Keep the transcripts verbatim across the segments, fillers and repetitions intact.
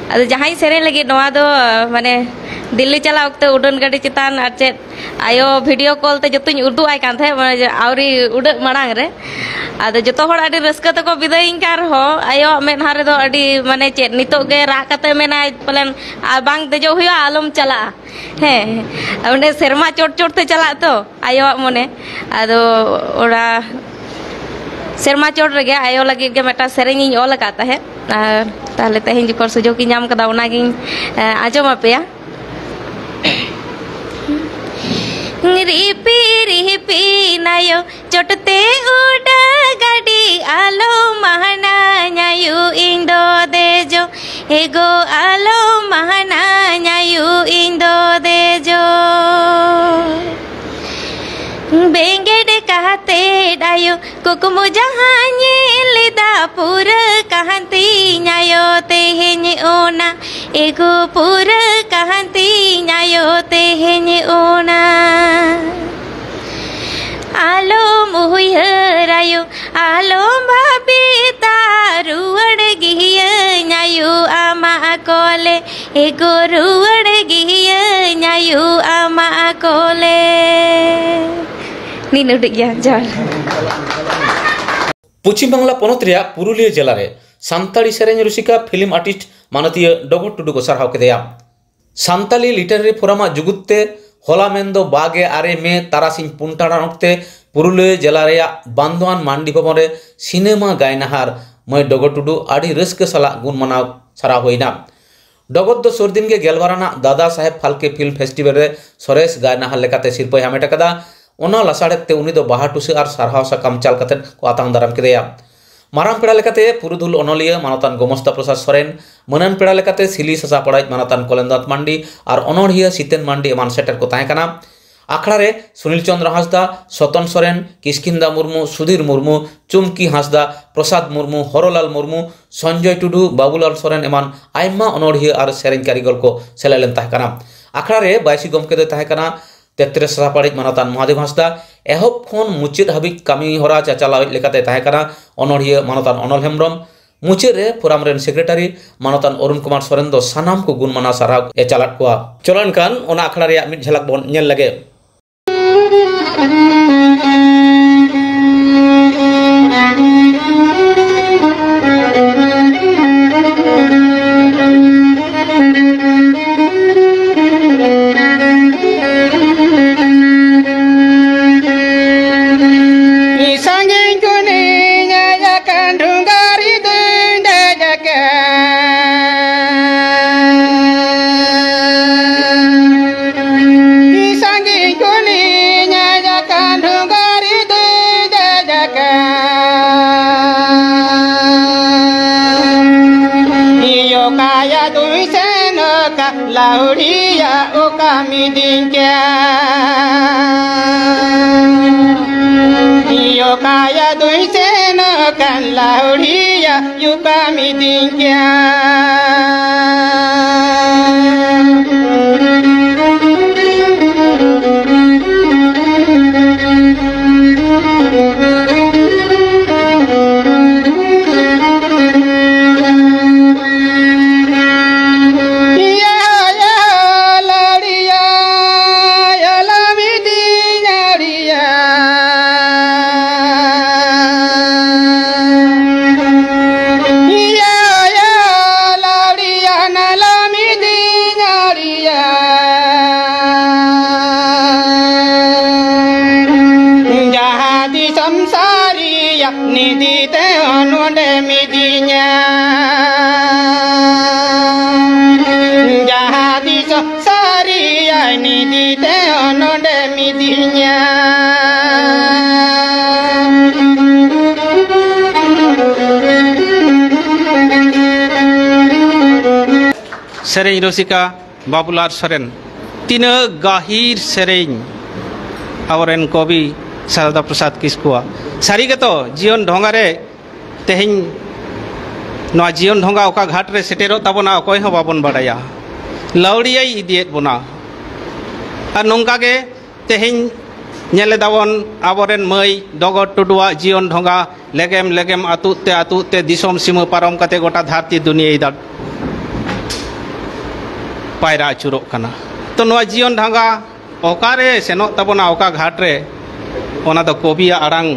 ᱟᱫᱚ ᱡᱟᱦᱟᱸᱭ ᱥᱮᱨᱮᱧ ᱞᱟᱹᱜᱤᱫ ᱱᱚᱣᱟ ᱫᱚ, ᱢᱟᱱᱮ, ᱫᱤᱞᱞᱤ ᱪᱟᱞᱟᱣ ᱚᱠᱛᱮ ᱩᱰᱟᱹᱱ ᱜᱟᱹᱰᱤ ᱪᱮᱛᱟᱱ ᱟᱨ ᱪᱮᱫ ᱟᱭᱳ video call ᱛᱮ ᱡᱚᱛᱚᱧ ᱩᱫᱩᱜ ᱟᱭ ᱠᱟᱱ ᱛᱟᱦᱮᱸᱫ, ᱢᱟᱱᱮ, ᱡᱮ ᱟᱹᱣᱨᱤ ᱩᱰᱟᱹᱜ ᱢᱟᱲᱟᱝ ᱨᱮ᱾ ᱟᱫᱚ ᱡᱚᱛᱚ ᱦᱚᱲ ᱟᱹᱰᱤ ᱨᱟᱹᱥᱠᱟᱹ ᱛᱮᱠᱚ ᱵᱤᱫᱟᱹᱭᱤᱧ ᱠᱟᱱ ᱨᱮᱦᱚᱸ, ᱟᱭᱳᱣᱟᱜ ᱢᱮᱫᱦᱟ ᱨᱮᱫᱚ ᱟᱹᱰᱤ, ᱢᱟᱱᱮ, ᱪᱮᱫ, ᱱᱤᱛᱚᱜ ᱜᱮ ᱨᱟᱜ ᱠᱟᱛᱮ ᱢᱮᱱᱟᱭ ᱯᱟᱞᱮᱱ, "ᱟᱨ ᱵᱟᱝ ᱫᱮᱡᱚᱜ ᱦᱩᱭᱩᱜᱼᱟ, ᱟᱞᱚᱢ ᱪᱟᱞᱟᱜᱼᱟ᱾" ᱦᱮᱸ, ᱚᱸᱰᱮ ᱥᱮᱨᱢᱟ ᱪᱚᱴ ᱪᱚᱴ ᱛᱮ ᱪᱟᱞᱟᱜ ᱛᱚ ᱟᱭᱳᱣᱟᱜ ᱢᱚᱱᱮ᱾ ᱟᱫᱚ ᱚᱱᱟ ᱥᱮᱨᱢᱟ ᱪᱚᱴ ᱨᱮᱜᱮ ᱟᱭᱳ ᱞᱟᱹᱜᱤᱫ ᱜᱮ ᱢᱤᱫᱴᱟᱝ ᱥᱮᱨᱮᱧ ᱤᱧ ᱚᱞ ᱟᱠᱟᱫ ᱛᱟᱦᱮᱸᱫ᱾ ᱟᱨ ᱛᱟᱦᱞᱮ ᱛᱮᱦᱮᱧ ᱡᱚᱠᱷᱚᱱ ᱥᱩᱡᱳᱜᱽ ᱤᱧ ᱧᱟᱢ ᱠᱟᱫᱟ, ᱚᱱᱟᱜᱤᱧ, ᱮ, ᱟᱸᱡᱚᱢ ᱟᱯᱮᱭᱟ᱾ ᱨᱤᱯᱤ ᱨᱤᱯᱤ ᱱᱟᱭᱚ ᱪᱚᱴᱛᱮ ᱩᱰᱟᱹ ᱜᱟᱹᱰᱤ, ᱟᱞᱚ ᱢᱟᱦᱱᱟ ᱧᱟᱭᱩ ᱤᱧ ᱫᱚ ᱫᱮᱡᱚ, ᱮᱜᱳ ᱟᱞᱚ ᱢᱟᱦᱱᱟ ᱧᱟᱭᱩ ᱤᱧ ᱫᱚ ᱫᱮᱡᱚ᱾ ᱵᱮᱸᱜᱮᱫ ᱠᱟᱛᱮ ᱟᱭᱳ ᱠᱩᱠᱢᱩ ᱡᱟᱦᱟᱸ ᱧᱮᱞ ᱞᱮᱫᱟ, ᱯᱩᱨᱟᱹ ᱠᱟᱦᱟᱱ ᱛᱤᱧ ᱟᱭᱳ ᱛᱮᱦᱮᱧ ᱚᱱᱟ, ᱮᱜᱳ ᱯᱩᱨᱟᱹ ᱠᱟᱦᱟᱱ ᱛᱤᱧ ᱟᱭᱳ ᱛᱮᱦᱮᱧ ᱚᱱᱟ᱾ ᱟᱞᱚᱢ ᱩᱭᱦᱟᱹᱨ ᱟᱭᱳ, ᱟᱞᱚᱢ ᱵᱷᱟᱵᱤᱛᱟ, ᱨᱩᱣᱟᱹᱲ ᱜᱤᱭᱟᱹᱧ ᱟᱭᱳ ᱟᱢᱟᱜ ᱠᱚᱞᱮ, ᱮᱜᱳ ᱨᱩᱣᱟᱹᱲ ᱜᱤᱭᱟᱹᱧ ᱟᱭᱳ ᱟᱢᱟᱜ ᱠᱚᱞᱮ᱾ ᱱᱤᱱ ᱩᱰᱤᱡ ᱜᱮ, ᱡᱚᱦᱟᱨ᱾ ᱯᱚᱪᱷᱤᱢ ᱵᱟᱝᱞᱟ ᱯᱚᱱᱚᱛ ᱨᱮᱭᱟᱜ ᱯᱩᱨᱩᱞᱤᱭᱟᱹ ᱡᱮᱞᱟ ᱨᱮ ᱥᱟᱱᱛᱟᱲᱤ ᱥᱮᱨᱮᱧ ᱨᱩᱥᱤᱠᱟ, film artist, ᱢᱟᱱᱚᱛᱤᱭᱟᱹ ᱰᱚᱜᱚᱨ ᱴᱩᱰᱩ ᱠᱚ ᱥᱟᱨᱦᱟᱣ ᱠᱮᱫᱮᱭᱟ᱾ ᱥᱟᱱᱛᱟᱞᱤ Literary Forum ᱟᱜ ᱡᱩᱜᱩᱫ ᱛᱮ ᱦᱚᱞᱟ ᱢᱮᱱᱫᱚ ᱵᱟᱜᱮ ᱟᱨᱮ ᱢᱮ ᱛᱟᱨᱟᱥᱤᱧ ᱯᱩᱱ ᱴᱟᱲᱟᱝ ᱚᱠᱛᱮ ᱯᱩᱨᱩᱞᱤᱭᱟᱹ ᱡᱮᱞᱟ ᱨᱮᱭᱟᱜ ᱵᱟᱱᱫᱳᱣᱟᱱ ᱢᱟᱱᱰᱤ ᱵᱷᱚᱵᱚᱱ ᱨᱮ ᱥᱤᱱᱮᱢᱟ ᱜᱟᱭᱱᱟᱦᱟᱨ ᱢᱟᱹᱭ ᱰᱚᱜᱚᱨ ᱴᱩᱰᱩ ᱟᱹᱰᱤ ᱨᱟᱹᱥᱠᱟᱹ ᱥᱟᱞᱟᱜ ᱜᱩᱱ ᱢᱟᱱᱟᱣ ᱥᱟᱨᱦᱟᱣ ᱦᱩᱭᱱᱟ᱾ ᱰᱚᱜᱚᱨ ᱫᱚ ᱥᱩᱨ ᱫᱤᱱ ᱜᱮ ᱜᱮᱞᱵᱟᱨ ᱟᱱᱟᱜ ᱫᱟᱫᱟ ᱥᱟᱦᱮᱵᱽ ᱯᱷᱟᱞᱠᱮ film festival ᱨᱮ ᱥᱚᱨᱮᱥ ᱜᱟᱭᱱᱟᱦᱟᱨ ᱞᱮᱠᱟᱛᱮ ᱥᱤᱨᱯᱟᱹᱭ ᱦᱟᱢᱮᱴ ᱟᱠᱟᱫᱟ᱾ ᱚᱱᱟ ᱞᱟᱥᱟᱲᱦᱮᱫ ᱛᱮ ᱩᱱᱤ ᱫᱚ ᱵᱟᱦᱟ ᱴᱩᱥᱟᱹ ᱟᱨ ᱥᱟᱨᱦᱟᱣ ᱥᱟᱠᱟᱢ ᱪᱟᱞ ᱠᱟᱛᱮ ᱠᱚ ᱟᱛᱟᱝ ᱫᱟᱨᱟᱢ ᱠᱮᱫᱮᱭᱟ᱾ ᱢᱟᱨᱟᱝ ᱯᱮᱲᱟ ᱞᱮᱠᱟᱛᱮ ᱯᱩᱨᱩᱫᱷᱩᱞ ᱚᱱᱚᱞᱤᱭᱟᱹ ᱢᱟᱱᱚᱛᱟᱱ ᱜᱳᱢᱚᱥᱛᱟ ᱯᱨᱚᱥᱟᱫᱽ ᱥᱚᱨᱮᱱ, ᱢᱟᱹᱱᱟᱱ ᱯᱮᱲᱟ ᱞᱮᱠᱟᱛᱮ ᱥᱤᱞᱤ ᱥᱟᱥᱟ ᱯᱟᱲᱟᱭᱤᱡ ᱢᱟᱱᱚᱛᱟᱱ ᱠᱚᱞᱮᱱᱫᱨᱚᱱᱟᱛᱷ ᱢᱟᱱᱰᱤ ᱟᱨ ᱚᱱᱚᱲᱦᱤᱭᱟᱹ ᱥᱤᱛᱮᱱ ᱢᱟᱱᱰᱤ ᱮᱢᱟᱱ ᱥᱮᱴᱮᱨ ᱠᱚ ᱛᱟᱦᱮᱸ ᱠᱟᱱᱟ᱾ ᱟᱠᱷᱲᱟ ᱨᱮ ᱥᱩᱱᱤᱞ ᱪᱚᱸᱫᱽᱨᱚ ᱦᱟᱸᱥᱫᱟ, ᱥᱚᱛᱚᱱ ᱥᱚᱨᱮᱱ, ᱠᱤᱥᱠᱤᱱᱫᱟ ᱢᱩᱨᱢᱩ, ᱥᱩᱫᱷᱤᱨ ᱢᱩᱨᱢᱩ, ᱪᱩᱢᱠᱤ ᱦᱟᱸᱥᱫᱟ, ᱯᱨᱚᱥᱟᱫᱽ ᱢᱩᱨᱢᱩ, ᱦᱚᱨᱚᱞᱟᱞ ᱢᱩᱨᱢᱩ, ᱥᱚᱧᱡᱚᱭ ᱴᱩᱰᱩ, ᱵᱟᱵᱩᱞᱟᱞ ᱥᱚᱨᱮᱱ ᱮᱢᱟᱱ ᱟᱭᱢᱟ ᱚᱱᱚᱲᱦᱤᱭᱟᱹ ᱟᱨ ᱥᱮᱨᱮᱧ ᱠᱟᱹᱨᱤᱜᱚᱞ ᱠᱚ ᱥᱮᱞᱮᱫ ᱞᱮᱱ ᱛᱟᱦᱮᱸ ᱠᱟᱱᱟ᱾ ᱟᱠᱷᱲᱟ ᱨᱮ ᱵᱟᱭᱥᱤ ᱜᱚᱢᱠᱮ ᱫᱚᱭ ᱛᱟᱦᱮᱸ ᱠᱟᱱᱟ ᱛᱮᱛᱨᱮ ᱥᱟᱥᱟ ᱯᱟᱲᱟᱭᱤᱡ ᱢᱟᱱᱚᱛᱟᱱ ᱢᱚᱦᱟᱫᱮᱵ ᱦᱟᱸᱥᱫᱟ᱾ ᱮᱦᱚᱵ ᱠᱷᱚᱱ ᱢᱩᱪᱟᱹᱫ ᱦᱟᱹᱵᱤᱡ ᱠᱟᱹᱢᱤ ᱦᱚᱨᱟ ᱪᱟᱪᱟᱞᱟᱣᱤᱡ ᱞᱮᱠᱟᱛᱮ ᱛᱟᱦᱮᱸ ᱠᱟᱱᱟ ᱚᱱᱚᱲᱦᱤᱭᱟᱹ ᱢᱟᱱᱚᱛᱟᱱ ᱚᱱᱚᱞ ᱦᱮᱢᱵᱽᱨᱚᱢ᱾ ᱢᱩᱪᱟᱹᱫ ᱨᱮ ᱯᱷᱳᱨᱟᱢ ᱨᱮᱱ ᱥᱮᱠᱨᱮᱴᱟᱨᱤ ᱢᱟᱱᱚᱛᱟᱱ ᱚᱨᱩᱱ ᱠᱩᱢᱟᱨ ᱥᱚᱨᱮᱱ ᱫᱚ ᱥᱟᱱᱟᱢ ᱠᱚ ᱜᱩᱱ ᱢᱟᱱᱟᱣ ᱥᱟᱨᱦᱟᱣ ᱮ ᱪᱟᱞᱟᱫ ᱠᱚᱣᱟ᱾ ᱪᱚᱞᱚ ᱮᱱᱠᱷᱟᱱ ᱚᱱᱟ ᱟᱠᱷᱲᱟ ᱨᱮᱭᱟᱜ ᱢᱤᱫ ᱡᱷᱟᱞᱟᱠ ᱵᱚᱱ ᱧᱮᱞ ᱞᱮᱜᱮ᱾ ᱥᱟᱺᱜᱤᱧ ᱠᱷᱚᱱᱤᱧ ᱦᱮᱡ ᱟᱠᱟᱱ ᱰᱩᱝᱜᱟᱹᱨᱤ ᱫᱚᱧ ᱫᱮᱡ ᱟᱠᱟᱱ᱾ ᱥᱟᱺᱜᱤᱧ ᱠᱷᱚᱱᱤᱧ ᱦᱮᱡ ᱟᱠᱟᱱ ᱰᱩᱝᱜᱟᱹᱨᱤ ᱫᱚᱧ ᱫᱮᱡ ᱟᱠᱟᱱ᱾ ᱤᱭᱚ ᱠᱟᱭᱟ ᱫᱩᱧ ᱥᱮᱱ ᱟᱠᱟᱱ ᱞᱟᱹᱣᱲᱤᱭᱟ ᱚᱠᱟ ᱢᱤᱫᱤᱧ ᱠᱮ᱾ ᱤᱭᱚ ᱠᱟᱭᱟ ᱫᱩᱧ ᱥᱮᱱ ᱟᱠᱟᱱ ᱞᱟᱹᱣᱲᱤᱭᱟ ᱚᱠᱟ ᱢᱤᱫᱤᱧ ᱠᱮ᱾ ᱡᱟᱦᱟᱸ ᱫᱤᱥᱚᱢ ᱥᱟᱹᱨᱤᱭᱟ ᱱᱤᱫᱤ ᱛᱮᱦᱚᱸ ᱱᱚᱰᱮ ᱢᱤᱫᱤᱧᱟ᱾ ᱡᱟᱦᱟᱸ ᱫᱤᱥᱚᱢ ᱥᱟᱹᱨᱤᱭᱟ ᱱᱤᱫᱤ ᱛᱮᱦᱚᱸ ᱱᱚᱰᱮ ᱢᱤᱫᱤᱧᱟ᱾ ᱥᱮᱨᱮᱧ ᱨᱩᱥᱤᱠᱟ ᱵᱟᱵᱩᱞᱟᱞ ᱥᱚᱨᱮᱱ, ᱛᱤᱱᱟᱹᱜ ᱜᱟᱹᱦᱤᱨ ᱥᱮᱨᱮᱧ ᱟᱵᱚᱨᱮᱱ ᱠᱚᱵᱤ ᱥᱟᱨᱚᱫᱟ ᱯᱨᱚᱥᱟᱫᱽ ᱠᱤᱥᱠᱩᱣᱟᱜ᱾ ᱥᱟᱹᱨᱤ ᱜᱮᱛᱚ, ᱡᱤᱭᱚᱱ ᱰᱷᱚᱸᱜᱟ ᱨᱮ ᱛᱮᱦᱮᱧ ᱱᱚᱣᱟ ᱡᱤᱭᱚᱱ ᱰᱷᱚᱸᱜᱟ ᱚᱠᱟ ᱜᱷᱟᱴ ᱨᱮ ᱥᱮᱴᱮᱨᱚᱜ ᱛᱟᱵᱚᱱᱟ, ᱚᱠᱚᱭ ᱦᱚᱸ ᱵᱟᱵᱚᱱ ᱵᱟᱲᱟᱭᱟ᱾ ᱞᱟᱹᱣᱲᱤᱭᱟᱹᱭ ᱤᱫᱤᱭᱮᱫ ᱵᱚᱱᱟ᱾ ᱟᱨ ᱱᱚᱝᱠᱟ ᱜᱮ ᱛᱮᱦᱮᱧ ᱧᱮᱞ ᱮᱫᱟᱵᱚᱱ ᱟᱵᱚᱨᱮᱱ ᱢᱟᱹᱭ ᱰᱚᱜᱚᱨ ᱴᱩᱰᱩᱣᱟᱜ ᱡᱤᱭᱚᱱ ᱰᱷᱚᱸᱜᱟ ᱞᱮᱜᱮᱢ ᱞᱮᱜᱮᱢ ᱟᱹᱛᱩᱜ ᱛᱮ ᱟᱹᱛᱩᱜ ᱛᱮ ᱫᱤᱥᱚᱢ ᱥᱤᱢᱟᱹ ᱯᱟᱨᱚᱢ ᱠᱟᱛᱮ ᱜᱚᱴᱟ ᱫᱷᱟᱹᱨᱛᱤ ᱫᱩᱱᱤᱭᱟᱹᱭ ᱫᱟᱜ ᱯᱟᱭᱨᱟ ᱟᱹᱪᱩᱨᱚᱜ ᱠᱟᱱᱟ᱾ ᱛᱚ ᱱᱚᱣᱟ ᱡᱤᱭᱚᱱ ᱰᱷᱟᱸᱜᱟ ᱚᱠᱟᱨᱮ ᱥᱮᱱᱚᱜ ᱛᱟᱵᱚᱱᱟ, ᱚᱠᱟ ᱜᱷᱟᱴ ᱨᱮ, ᱚᱱᱟ ᱫᱚ ᱠᱚᱵᱤᱭᱟᱜ ᱟᱲᱟᱝ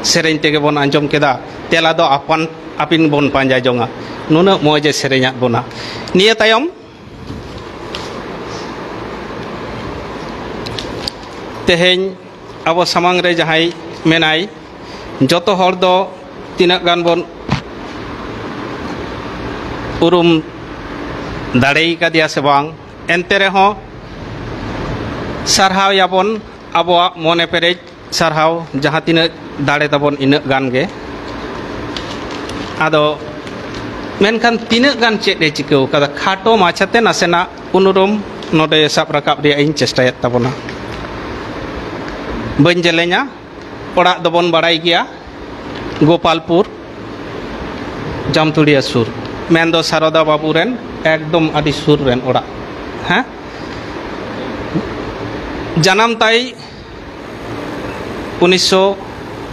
ᱥᱮᱨᱮᱧ ᱛᱮᱜᱮ ᱵᱚᱱ ᱟᱸᱡᱚᱢ ᱠᱮᱫᱟ᱾ ᱛᱮᱞᱟ ᱫᱚ ᱟᱯᱟᱱ ᱟᱹᱯᱤᱱ ᱵᱚᱱ ᱯᱟᱸᱡᱟ ᱡᱚᱝᱟ᱾ ᱱᱩᱱᱟᱹᱜ ᱢᱚᱡᱽ ᱮ ᱥᱮᱨᱮᱧᱟᱫ ᱵᱚᱱᱟ᱾ ᱱᱤᱭᱟᱹ ᱛᱟᱭᱚᱢ ᱛᱮᱦᱮᱧ ᱟᱵᱚ ᱥᱟᱢᱟᱝ ᱨᱮ ᱡᱟᱦᱟᱸᱭ ᱢᱮᱱᱟᱭ, ᱡᱚᱛᱚ ᱦᱚᱲ ᱫᱚ ᱛᱤᱱᱟᱹᱜ ᱜᱟᱱ ᱵᱚᱱ ᱩᱨᱩᱢ ᱫᱟᱲᱮ ᱠᱟᱫᱮᱭᱟ ᱥᱮ ᱵᱟᱝ, ᱮᱱᱛᱮ ᱨᱮᱦᱚᱸ ᱥᱟᱨᱦᱟᱣ ᱭᱟᱵᱚᱱ ᱟᱵᱚᱣᱟᱜ ᱢᱚᱱᱮ ᱯᱮᱨᱮᱡ ᱥᱟᱨᱦᱟᱣ, ᱡᱟᱦᱟᱸ ᱛᱤᱱᱟᱹᱜ ᱫᱟᱲᱮ ᱛᱟᱵᱚᱱ ᱤᱱᱟᱹᱜ ᱜᱟᱱ ᱜᱮ᱾ ᱟᱫᱚ ᱢᱮᱱᱠᱷᱟᱱ ᱛᱤᱱᱟᱹᱜ ᱜᱟᱱ ᱪᱮᱫ ᱮ ᱪᱤᱠᱟᱹᱣ ᱠᱟᱫᱟ, ᱠᱷᱟᱴᱚ ᱢᱟᱪᱷᱟᱛᱮ ᱱᱟᱥᱮᱱᱟᱜ ᱩᱱᱩᱨᱩᱢ ᱱᱚᱰᱮ ᱥᱟᱵ ᱨᱟᱠᱟᱵ ᱨᱮᱭᱟᱜ ᱤᱧ ᱪᱮᱥᱴᱟᱭᱮᱫ ᱛᱟᱵᱚᱱᱟ᱾ ᱵᱟᱹᱧ ᱡᱮᱞᱮᱧᱟ, ᱚᱲᱟᱜ ᱫᱚᱵᱚᱱ ᱵᱟᱲᱟᱭ ᱜᱮᱭᱟ, ᱜᱳᱯᱟᱞᱯᱩᱨ, ᱡᱟᱢᱛᱩᱲᱤᱭᱟ ᱥᱩᱨ, ᱢᱮᱱᱫᱚ ᱥᱟᱨᱚᱫᱟ ᱵᱟᱹᱵᱩ ᱨᱮᱱ ᱮᱠᱫᱚᱢ ᱟᱹᱰᱤ ᱥᱩᱨ ᱨᱮᱱ ᱚᱲᱟᱜ᱾ ᱦᱮᱸ, ᱡᱟᱱᱟᱢ ᱛᱟᱭ ᱩᱱᱤᱥᱥᱚ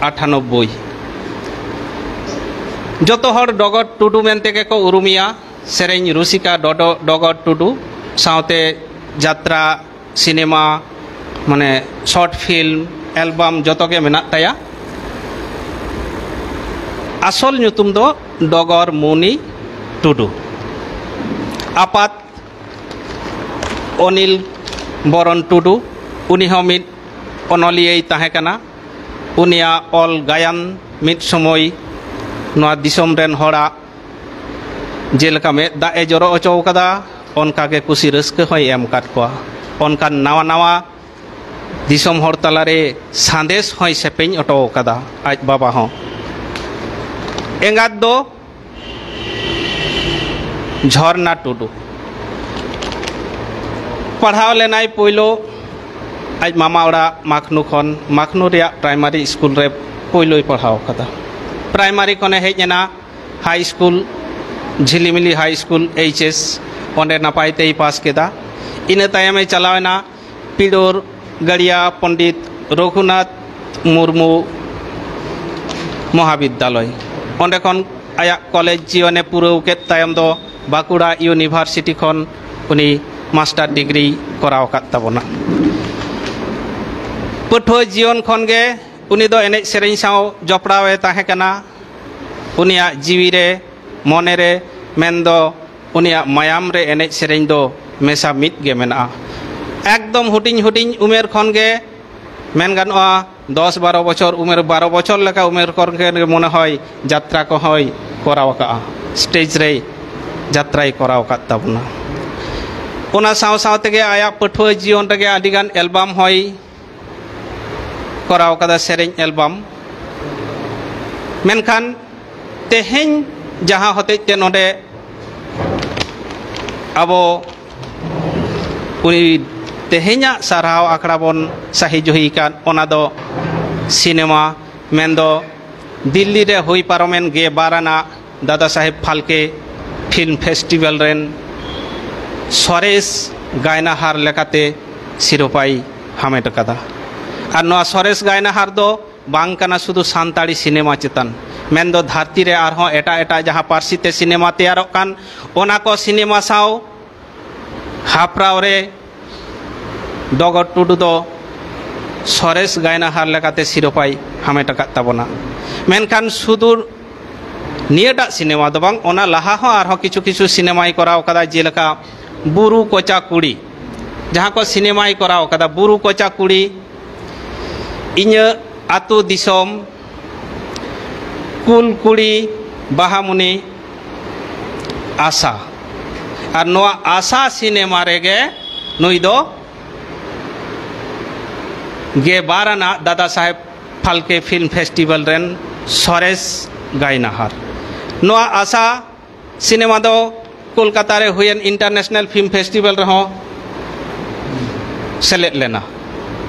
ᱟᱴᱷᱟᱱᱚᱵᱵᱳᱭ᱾ ᱡᱚᱛᱚ ᱦᱚᱲ ᱰᱚᱜᱚᱨ ᱴᱩᱰᱩ ᱢᱮᱱᱛᱮ ᱜᱮᱠᱚ ᱩᱨᱩᱢᱮᱭᱟ᱾ ᱥᱮᱨᱮᱧ ᱨᱩᱥᱤᱠᱟ ᱰᱚᱰᱚ-, ᱰᱚᱜᱚᱨ ᱴᱩᱰᱩ ᱥᱟᱶᱛᱮ ᱡᱟᱛᱨᱟ, ᱥᱤᱱᱮᱢᱟ, ᱢᱟᱱᱮ ᱥᱚᱨᱴ ᱯᱷᱤᱞᱢ, ᱮᱞᱵᱟᱢ ᱡᱚᱛᱚ ᱜᱮ ᱢᱮᱱᱟᱜ ᱛᱟᱭᱟ᱾ ᱟᱥᱚᱞ ᱧᱩᱛᱩᱢ ᱫᱚ ᱰᱚᱜᱚᱨ ᱢᱩᱱᱤ ᱴᱩᱰᱩ᱾ ᱟᱯᱟᱛ ᱚᱱᱤᱞ ᱵᱚᱨᱚᱱ ᱴᱩᱰᱩ, ᱩᱱᱤ ᱦᱚᱸ ᱢᱤᱫ ᱚᱱᱚᱞᱤᱭᱟᱹᱭ ᱛᱟᱦᱮᱸ ᱠᱟᱱᱟ᱾ ᱩᱱᱤᱭᱟᱜ ᱚᱞ ᱜᱟᱭᱟᱱ ᱢᱤᱫ ᱥᱚᱢᱚᱭ ᱱᱚᱣᱟ ᱫᱤᱥᱚᱢ ᱨᱮᱱ ᱦᱚᱲᱟᱜ ᱡᱮᱞᱮᱠᱟ ᱢᱮᱫ ᱫᱟᱜ ᱮ ᱡᱚᱨᱚ ᱦᱚᱪᱚ ᱠᱟᱫᱟ, ᱚᱱᱠᱟ ᱜᱮ ᱠᱩᱥᱤ ᱨᱟᱹᱥᱠᱟᱹ ᱦᱚᱸᱭ ᱮᱢ ᱟᱠᱟᱫ ᱠᱚᱣᱟ᱾ ᱚᱱᱠᱟᱱ ᱱᱟᱣᱟ ᱱᱟᱣᱟ ᱫᱤᱥᱚᱢ ᱦᱚᱲ ᱛᱟᱞᱟᱨᱮ ᱥᱟᱸᱫᱮᱥ ᱦᱚᱸᱭ ᱥᱮᱯᱮᱧ ᱦᱚᱴᱚ ᱠᱟᱫᱟ ᱟᱡ ᱵᱟᱵᱟ ᱦᱚᱸ᱾ ᱮᱸᱜᱟᱛ ᱫᱚ ᱡᱷᱚᱨᱱᱟ ᱴᱩᱰᱩ᱾ ᱯᱟᱲᱦᱟᱣ ᱞᱮᱱᱟᱭ ᱯᱳᱭᱞᱳ ᱟᱡ ᱢᱟᱢᱟ ᱚᱲᱟᱜ ᱢᱟᱠᱷᱱᱩ ᱠᱷᱚᱱ, ᱢᱟᱠᱷᱱᱩ ᱨᱮᱭᱟᱜ ᱯᱨᱟᱭᱢᱟᱨᱤ ᱥᱠᱩᱞ ᱨᱮ ᱯᱳᱭᱞᱳᱭ ᱯᱟᱲᱦᱟᱣ ᱠᱟᱫᱟ᱾ ᱯᱨᱟᱭᱢᱟᱨᱤ ᱠᱷᱚᱱᱮ ᱦᱮᱡ ᱮᱱᱟ ᱦᱟᱭ ᱥᱠᱩᱞ, ᱡᱷᱤᱞᱤᱢᱤᱞᱤ ᱦᱟᱭ ᱥᱠᱩᱞ, ᱮᱭᱤᱪ ᱮᱥ, ᱚᱸᱰᱮ ᱱᱟᱯᱟᱭ ᱛᱮᱭ ᱯᱟᱥ ᱠᱮᱫᱟ᱾ ᱤᱱᱟᱹ ᱛᱟᱭᱚᱢᱮ ᱪᱟᱞᱟᱣ ᱮᱱᱟ ᱯᱤᱲᱳᱨ ᱜᱟᱲᱤᱭᱟ ᱯᱚᱱᱰᱤᱛ ᱨᱚᱜᱷᱩᱱᱟᱛᱷ ᱢᱩᱨᱢᱩ ᱢᱚᱦᱟᱵᱤᱫᱽᱫᱟᱞᱚᱭ᱾ ᱚᱸᱰᱮ ᱠᱷᱚᱱ ᱟᱭᱟᱜ ᱠᱚᱞᱮᱡᱽ ᱡᱤᱭᱚᱱᱮ ᱯᱩᱨᱟᱹᱣ ᱠᱮᱫ ᱛᱟᱭᱚᱢ ᱫᱚ ᱵᱟᱸᱠᱩᱲᱟ ᱤᱭᱩᱱᱤᱵᱷᱟᱨᱥᱤᱴᱤ ᱠᱷᱚᱱ ᱩᱱᱤ ᱢᱟᱥᱴᱟᱨ ᱰᱤᱜᱽᱨᱤ ᱠᱚᱨᱟᱣ ᱟᱠᱟᱫ ᱛᱟᱵᱚᱱᱟ᱾ ᱯᱟᱹᱴᱷᱩᱣᱟᱹ ᱡᱤᱭᱚᱱ ᱠᱷᱚᱱ ᱜᱮ ᱩᱱᱤ ᱫᱚ ᱮᱱᱮᱡ ᱥᱮᱨᱮᱧ ᱥᱟᱶ ᱡᱚᱯᱲᱟᱣ ᱮ ᱛᱟᱦᱮᱸ ᱠᱟᱱᱟ᱾ ᱩᱱᱤᱭᱟᱜ ᱡᱤᱣᱤ ᱨᱮ, ᱢᱚᱱᱮ ᱨᱮ, ᱢᱮᱱᱫᱚ ᱩᱱᱤᱭᱟᱜ ᱢᱟᱭᱟᱢ ᱨᱮ ᱮᱱᱮᱡ ᱥᱮᱨᱮᱧ ᱫᱚ ᱢᱮᱥᱟ ᱢᱤᱫ ᱜᱮ ᱢᱮᱱᱟᱜᱼᱟ᱾ ᱮᱠᱫᱚᱢ ᱦᱩᱰᱤᱧ ᱦᱩᱰᱤᱧ ᱩᱢᱮᱨ ᱠᱷᱚᱱ ᱜᱮ, ᱢᱮᱱ ᱜᱟᱱᱚᱜᱼᱟ, ᱫᱚᱥ ᱵᱟᱨᱚ ᱵᱚᱪᱷᱚᱨ ᱩᱢᱮᱨ, ᱵᱟᱨᱚ ᱵᱚᱪᱷᱚᱨ ᱞᱮᱠᱟ ᱩᱢᱮᱨ ᱠᱷᱚᱱ ᱜᱮ ᱢᱚᱱᱮ ᱦᱚᱭ ᱡᱟᱛᱨᱟ ᱠᱚᱦᱚᱸᱭ ᱠᱚᱨᱟᱣ ᱟᱠᱟᱫᱼᱟ, ᱥᱴᱮᱡᱽ ᱨᱮ ᱡᱟᱛᱨᱟᱭ ᱠᱚᱨᱟᱣ ᱟᱠᱟᱫ ᱛᱟᱵᱚᱱᱟ᱾ ᱚᱱᱟ ᱥᱟᱶ ᱥᱟᱶ ᱛᱮᱜᱮ ᱟᱭᱟᱜ ᱯᱟᱹᱴᱷᱩᱣᱟᱹ ᱡᱤᱭᱚᱱ ᱨᱮᱜᱮ ᱟᱹᱰᱤᱜᱟᱱ ᱮᱞᱵᱟᱢ ᱦᱚᱸᱭ ᱠᱚᱨᱟᱣ ᱠᱟᱫᱟ, ᱥᱮᱨᱮᱧ ᱮᱞᱵᱟᱢ᱾ ᱢᱮᱱᱠᱷᱟᱱ ᱛᱮᱦᱮᱧ ᱡᱟᱦᱟᱸ ᱦᱚᱛᱮᱡ ᱛᱮ ᱱᱚᱰᱮ ᱟᱵᱚ ᱩᱱᱤ ᱛᱮᱦᱮᱧᱟᱜ ᱥᱟᱨᱦᱟᱣ ᱟᱠᱷᱲᱟ ᱵᱚᱱ ᱥᱟᱹᱦᱤ ᱡᱩᱦᱤ ᱟᱠᱟᱫ, ᱚᱱᱟ ᱫᱚ ᱥᱤᱱᱮᱢᱟ, ᱢᱮᱱᱫᱚ ᱫᱤᱞᱞᱤ ᱨᱮ ᱦᱩᱭ ᱯᱟᱨᱚᱢᱮᱱ ᱜᱮ ᱵᱟᱨ ᱟᱱᱟᱜ ᱫᱟᱫᱟ ᱥᱟᱦᱮᱵᱽ ᱯᱷᱟᱞᱠᱮ ᱯᱷᱤᱞᱢ ᱯᱷᱮᱥᱴᱤᱵᱷᱮᱞ ᱨᱮᱱ ᱥᱚᱨᱮᱥ ᱜᱟᱭᱱᱟᱦᱟᱨ ᱞᱮᱠᱟᱛᱮ ᱥᱤᱨᱳᱯᱟᱭ ᱦᱟᱢᱮᱴ ᱟᱠᱟᱫᱟ᱾ ᱟᱨ ᱱᱚᱣᱟ ᱥᱚᱨᱮᱥ ᱜᱟᱭᱱᱟᱦᱟᱨ ᱫᱚ ᱵᱟᱝ ᱠᱟᱱᱟ ᱥᱩᱫᱷᱩ ᱥᱟᱱᱛᱟᱲᱤ ᱥᱤᱱᱮᱢᱟ ᱪᱮᱛᱟᱱ, ᱢᱮᱱᱫᱚ ᱫᱷᱟᱹᱨᱛᱤ ᱨᱮ ᱟᱨᱦᱚᱸ ᱮᱴᱟᱜ ᱮᱴᱟᱜ ᱡᱟᱦᱟᱸ ᱯᱟᱹᱨᱥᱤ ᱛᱮ ᱥᱤᱱᱮᱢᱟ ᱛᱮᱭᱟᱨᱚᱜ ᱠᱟᱱ, ᱚᱱᱟ ᱠᱚ ᱥᱤᱱᱮᱢᱟ ᱥᱟᱶ ᱦᱟᱯᱲᱟᱣ ᱨᱮ ᱰᱚᱜᱚᱨ ᱴᱩᱰᱩ ᱫᱚ ᱥᱚᱨᱮᱥ ᱜᱟᱭᱱᱟᱦᱟᱨ ᱞᱮᱠᱟᱛᱮ ᱥᱤᱨᱳᱯᱟᱭ ᱦᱟᱢᱮᱴ ᱟᱠᱟᱫ ᱛᱟᱵᱚᱱᱟ᱾ ᱢᱮᱱᱠᱷᱟᱱ ᱥᱩᱫᱷᱩ ᱱᱤᱭᱟᱹᱴᱟᱜ ᱥᱤᱱᱮᱢᱟ ᱫᱚ ᱵᱟᱝ, ᱚᱱᱟ ᱞᱟᱦᱟ ᱦᱚᱸ ᱟᱨᱦᱚᱸ ᱠᱤᱪᱷᱩ ᱠᱤᱪᱷᱩ ᱥᱤᱱᱮᱢᱟᱭ ᱠᱚᱨᱟᱣ ᱠᱟᱫᱟ, ᱡᱮᱞᱮᱠᱟ ᱵᱩᱨᱩ ᱠᱚᱪᱟ ᱠᱩᱲᱤ, ᱡᱟᱦᱟᱸ ᱠᱚ ᱥᱤᱱᱮᱢᱟᱭ ᱠᱚᱨᱟᱣ ᱠᱟᱫᱟ, ᱵᱩᱨᱩ ᱠᱚᱪᱟ ᱠᱩᱲᱤ, ᱤᱧᱟᱹᱜ ᱟᱹᱛᱩ ᱫᱤᱥᱚᱢ, ᱠᱩᱞ ᱠᱩᱲᱤ, ᱵᱟᱦᱟᱢᱩᱱᱤ, ᱟᱥᱟ᱾ ᱟᱨ ᱱᱚᱣᱟ ᱟᱥᱟ ᱥᱤᱱᱮᱢᱟ ᱨᱮᱜᱮ ᱱᱩᱭ ᱫᱚ ᱜᱮ ᱵᱟᱨ ᱟᱱᱟᱜ ᱫᱟᱫᱟ ᱥᱟᱦᱮᱵᱽ ᱯᱷᱟᱞᱠᱮ ᱯᱷᱤᱞᱢ ᱯᱷᱮᱥᱴᱤᱵᱷᱮᱞ ᱨᱮᱱ ᱥᱚᱨᱮᱥ ᱜᱟᱭᱱᱟᱦᱟᱨ᱾ ᱱᱚᱣᱟ ᱟᱥᱟ ᱥᱤᱱᱮᱢᱟ ᱫᱚ ᱠᱳᱞᱠᱟᱛᱟ ᱨᱮ ᱦᱩᱭᱮᱱ ᱤᱱᱴᱟᱨᱱᱮᱥᱱᱟᱞ ᱯᱷᱤᱞᱢ ᱯᱷᱮᱥᱴᱤᱵᱷᱮᱞ ᱨᱮᱦᱚᱸ ᱥᱮᱞᱮᱫ ᱞᱮᱱᱟ᱾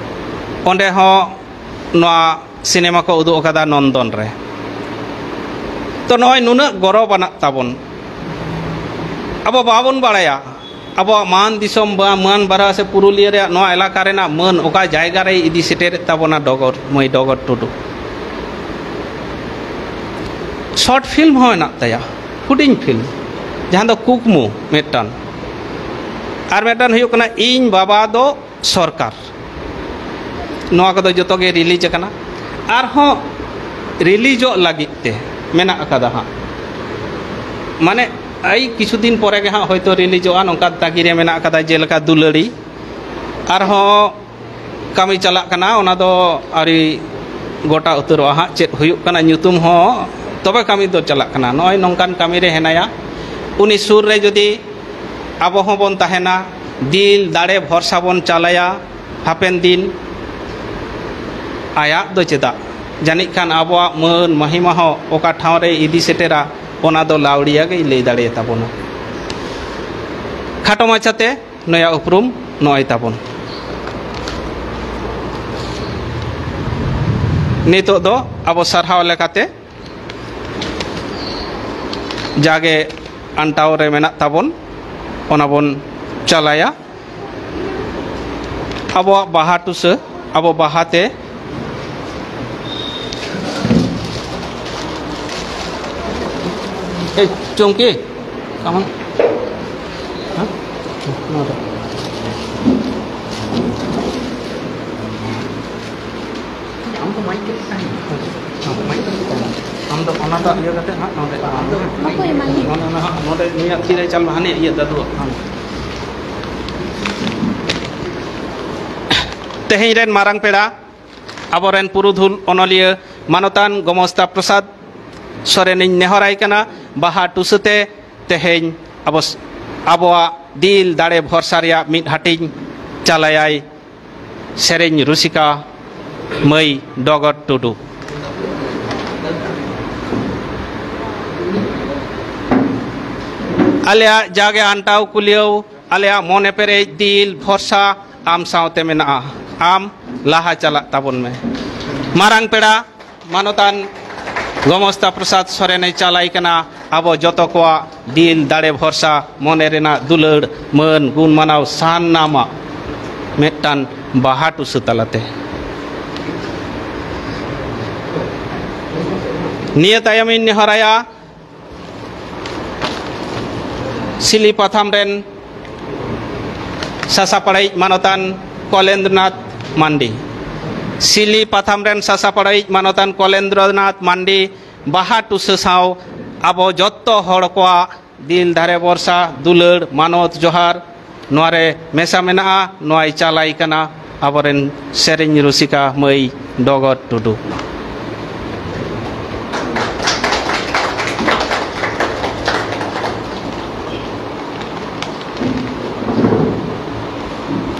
ᱚᱸᱰᱮ ᱦᱚᱸ ᱱᱚᱣᱟ ᱥᱤᱱᱮᱢᱟ ᱠᱚ ᱩᱫᱩᱜ ᱟᱠᱟᱫᱟ ᱱᱚᱱᱫᱚᱱ ᱨᱮ᱾ ᱛᱚ, ᱱᱚᱜᱼᱚᱭ ᱱᱩᱱᱟᱹᱜ ᱜᱚᱨᱚᱵᱽ ᱟᱱᱟᱜ ᱛᱟᱵᱚᱱ, ᱟᱵᱚ ᱵᱟᱵᱚᱱ ᱵᱟᱲᱟᱭᱟ ᱟᱵᱚᱣᱟᱜ ᱢᱟᱱ ᱫᱤᱥᱚᱢ, ᱵᱟ-, ᱢᱟᱱ ᱵᱟᱨᱦᱟ ᱥᱮ ᱯᱩᱨᱩᱞᱤᱭᱟᱹ ᱨᱮᱭᱟᱜ ᱱᱚᱣᱟ ᱮᱞᱟᱠᱟ ᱨᱮᱱᱟᱜ ᱢᱟᱹᱱ ᱚᱠᱟ ᱡᱟᱭᱜᱟ ᱨᱮᱭ ᱤᱫᱤ ᱥᱮᱴᱮᱨᱮᱫ ᱛᱟᱵᱚᱱᱟ ᱰᱚᱜᱚᱨ, ᱢᱟᱹᱭ ᱰᱚᱜᱚᱨ ᱴᱩᱰᱩ᱾ ᱥᱚᱨᱴ ᱯᱷᱤᱞᱢ ᱦᱚᱸ ᱢᱮᱱᱟᱜ ᱛᱟᱭᱟ, ᱦᱩᱰᱤᱧ ᱯᱷᱤᱞᱢ, ᱡᱟᱦᱟᱸ ᱫᱚ ᱠᱩᱠᱢᱩ ᱢᱤᱫᱴᱟᱝ, ᱟᱨ ᱢᱤᱫᱴᱟᱝ ᱦᱩᱭᱩᱜ ᱠᱟᱱᱟ ᱤᱧ ᱵᱟᱵᱟ ᱫᱚ ᱥᱚᱨᱠᱟᱨ᱾ ᱱᱚᱣᱟ ᱠᱚᱫᱚ ᱡᱚᱛᱚ ᱜᱮ ᱨᱤᱞᱤᱡᱽ ᱟᱠᱟᱱᱟ᱾ ᱟᱨᱦᱚᱸ ᱨᱤᱞᱤᱡᱚᱜ ᱞᱟᱹᱜᱤᱫ ᱛᱮ ᱢᱮᱱᱟᱜ ᱟᱠᱟᱫᱟ ᱦᱟᱸᱜ, ᱢᱟᱱᱮ ᱮᱭ ᱠᱤᱪᱷᱩ ᱫᱤᱱ ᱯᱚᱨᱮ ᱜᱮ ᱦᱟᱸᱜ ᱦᱚᱭᱛᱳ ᱨᱤᱞᱤᱡᱚᱜᱼᱟ, ᱱᱚᱝᱠᱟ ᱛᱟᱺᱜᱤ ᱨᱮ ᱢᱮᱱᱟᱜ ᱟᱠᱟᱫᱟ, ᱡᱮᱞᱮᱠᱟ ᱫᱩᱞᱟᱹᱲᱤ᱾ ᱟᱨᱦᱚᱸ ᱠᱟᱹᱢᱤ ᱪᱟᱞᱟᱜ ᱠᱟᱱᱟ, ᱚᱱᱟ ᱫᱚ ᱟᱹᱣᱨᱤ ᱜᱚᱴᱟ ᱩᱛᱟᱹᱨᱚᱜᱼᱟ ᱦᱟᱸᱜ, ᱪᱮᱫ ᱦᱩᱭᱩᱜ ᱠᱟᱱᱟ ᱧᱩᱛᱩᱢ ᱦᱚᱸ, ᱛᱚᱵᱮ ᱠᱟᱹᱢᱤ ᱫᱚ ᱪᱟᱞᱟᱜ ᱠᱟᱱᱟ᱾ ᱱᱚᱜᱼᱚᱭ ᱱᱚᱝᱠᱟᱱ ᱠᱟᱹᱢᱤ ᱨᱮ ᱦᱮᱱᱟᱭᱟ, ᱩᱱᱤ ᱥᱩᱨ ᱨᱮ ᱡᱩᱫᱤ ᱟᱵᱚ ᱦᱚᱸᱵᱚᱱ ᱛᱟᱦᱮᱱᱟ, ᱫᱤᱞ ᱫᱟᱲᱮ ᱵᱷᱚᱨᱥᱟ ᱵᱚᱱ ᱪᱟᱞᱟᱭᱟ, ᱦᱟᱯᱮᱱ ᱫᱤᱱ ᱟᱭᱟᱜ ᱫᱚ ᱪᱮᱫᱟᱜ, ᱡᱟᱹᱱᱤᱡ ᱠᱷᱟᱱ ᱟᱵᱚᱣᱟᱜ ᱢᱟᱹᱱ ᱢᱚᱦᱤᱢᱟ ᱦᱚᱸ ᱚᱠᱟ ᱴᱷᱟᱶ ᱨᱮ ᱤᱫᱤ ᱥᱮᱴᱮᱨᱟ, ᱚᱱᱟ ᱫᱚ ᱞᱟᱣᱲᱤᱭᱟ ᱜᱮᱭ ᱞᱟᱹᱭ ᱫᱟᱲᱮᱭᱟᱛᱟ ᱵᱚᱱᱟ᱾ ᱠᱷᱟᱴᱚ ᱢᱟᱪᱷᱟᱛᱮ ᱱᱚᱭᱟ ᱩᱯᱨᱩᱢ ᱱᱚᱜᱼᱚᱭ ᱛᱟᱵᱚᱱ᱾ ᱱᱤᱛᱚᱜ ᱫᱚ ᱟᱵᱚ ᱥᱟᱨᱦᱟᱣ ᱞᱮᱠᱟᱛᱮ ᱡᱟᱜᱮ ᱟᱱᱴᱟᱣ ᱨᱮ ᱢᱮᱱᱟᱜ ᱛᱟᱵᱚᱱ, ᱚᱱᱟ ᱵᱚᱱ ᱪᱟᱞᱟᱭᱟ᱾ ᱟᱵᱚᱣᱟᱜ ᱵᱟᱦᱟ ᱴᱩᱥᱟᱹ, ᱟᱵᱚ ᱵᱟᱦᱟᱛᱮ᱾ ᱮ, ᱪᱚᱝᱠᱤ, come on. ᱦᱮᱸ? ᱱᱚᱰᱮ᱾ ᱟᱢ ᱫᱚ ᱢᱟᱭᱤᱠ ᱨᱮ ᱛᱟᱦᱮᱱ ᱢᱮ᱾ ᱦᱮᱸ, ᱢᱟᱭᱤᱠ ᱨᱮ ᱛᱟᱦᱮᱱ ᱢᱮ᱾ ᱟᱢ ᱫᱚ ᱚᱱᱟᱴᱟᱜ ᱤᱭᱟᱹ ᱠᱟᱛᱮ ᱦᱟᱸᱜ ᱱᱚᱰᱮ᱾ ᱚᱠᱚᱭ ᱢᱟᱭᱤᱠ? ᱱᱚᱰᱮ, ᱚᱱᱟ ᱦᱟᱸᱜ ᱱᱚᱰᱮ ᱱᱩᱭᱟᱜ ᱛᱤ ᱨᱮ ᱪᱟᱞ ᱢᱮ, ᱦᱟᱱᱮ ᱤᱭᱟᱹ ᱫᱟᱫᱩᱣᱟᱜ, ᱦᱟᱱᱮ᱾ ᱛᱮᱦᱮᱧ ᱨᱮᱱ ᱢᱟᱨᱟᱝ ᱯᱮᱲᱟ, ᱟᱵᱚᱨᱮᱱ ᱯᱩᱨᱩᱫᱷᱩᱞ ᱚᱱᱚᱞᱤᱭᱟᱹ ᱢᱟᱱᱚᱛᱟᱱ ᱜᱚᱢᱚᱥᱛᱟ ᱯᱨᱚᱥᱟᱫᱽ ᱥᱚᱨᱮᱱᱤᱧ ᱱᱮᱦᱚᱨᱟᱭ ᱠᱟᱱᱟ, ᱵᱟᱦᱟ ᱴᱩᱥᱟᱹᱛᱮ ᱛᱮᱦᱮᱧ ᱟᱵᱚ ᱥ-, ᱟᱵᱚᱣᱟᱜ ᱫᱤᱞ ᱫᱟᱲᱮ ᱵᱷᱚᱨᱥᱟ ᱨᱮᱭᱟᱜ ᱢᱤᱫ ᱦᱟᱹᱴᱤᱧ ᱪᱟᱞᱟᱭᱟᱭ ᱥᱮᱨᱮᱧ ᱨᱩᱥᱤᱠᱟ ᱢᱟᱹᱭ ᱰᱚᱜᱚᱨ ᱴᱩᱰᱩ᱾ ᱟᱞᱮᱭᱟᱜ ᱡᱟᱜᱮ ᱟᱱᱴᱟᱣ ᱠᱩᱞᱤᱭᱟᱹᱣ, ᱟᱞᱮᱭᱟᱜ ᱢᱚᱱᱮ ᱯᱮᱨᱮᱡ ᱫᱤᱞ ᱵᱷᱚᱨᱥᱟ ᱟᱢ ᱥᱟᱶᱛᱮ ᱢᱮᱱᱟᱜᱼᱟ᱾ ᱟᱢ ᱞᱟᱦᱟ ᱪᱟᱞᱟᱜ ᱛᱟᱵᱚᱱ ᱢᱮ᱾ ᱢᱟᱨᱟᱝ ᱯᱮᱲᱟ ᱢᱟᱱᱚᱛᱟᱱ ᱜᱚᱢᱚᱥᱛᱟ ᱯᱨᱚᱥᱟᱫᱽ ᱥᱚᱨᱮᱱᱮ ᱪᱟᱞᱟᱭ ᱠᱟᱱᱟ ᱟᱵᱚ ᱡᱚᱛᱚ ᱠᱚᱣᱟᱜ ᱫᱤᱞ ᱫᱟᱲᱮ ᱵᱷᱚᱨᱥᱟ, ᱢᱚᱱᱮ ᱨᱮᱱᱟᱜ ᱫᱩᱞᱟᱹᱲ, ᱢᱟᱹᱱ, ᱜᱩᱱ ᱢᱟᱱᱟᱣ ᱥᱟᱱᱟᱢᱟᱜ ᱢᱤᱫᱴᱟᱝ ᱵᱟᱦᱟ ᱴᱩᱥᱟᱹ ᱛᱟᱞᱟᱛᱮ᱾ ᱱᱤᱭᱟᱹ ᱛᱟᱭᱚᱢ ᱤᱧ ᱱᱮᱦᱚᱨᱟᱭᱟ ᱥᱤᱞᱤ ᱯᱟᱛᱷᱟᱢ ᱨᱮᱱ ᱥᱟᱥᱟᱯᱟᱲᱟᱭᱤᱡ ᱢᱟᱱᱚᱛᱟᱱ ᱠᱚᱞᱮᱱᱫᱨᱚᱱᱟᱛᱷ ᱢᱟᱱᱰᱤ᱾ ᱥᱤᱞᱤ ᱯᱟᱛᱷᱟᱢ ᱨᱮᱱ ᱥᱟᱥᱟᱯᱟᱲᱟᱭᱤᱡ ᱢᱟᱱᱚᱛᱟᱱ ᱠᱚᱞᱮᱱᱫᱨᱚᱱᱟᱛᱷ ᱢᱟᱱᱰᱤ ᱵᱟᱦᱟ ᱴᱩᱥᱟᱹ ᱥᱟᱶ ᱟᱵᱚ ᱡᱚᱛᱚ ᱦᱚᱲ ᱠᱚᱣᱟᱜ ᱫᱤᱞ ᱫᱷᱟᱨᱮ ᱵᱷᱚᱨᱥᱟ ᱫᱩᱞᱟᱹᱲ ᱢᱟᱱᱚᱛ ᱡᱚᱦᱟᱨ ᱱᱚᱣᱟ ᱨᱮ ᱢᱮᱥᱟ ᱢᱮᱱᱟᱜᱼᱟ᱾ ᱱᱚᱣᱟᱭ ᱪᱟᱞᱟᱭ ᱠᱟᱱᱟ ᱟᱵᱚᱨᱮᱱ ᱥᱮᱨᱮᱧ ᱨᱩᱥᱤᱠᱟ ᱢᱟᱹᱭ ᱰᱚᱜᱚᱨ ᱴᱩᱰᱩ᱾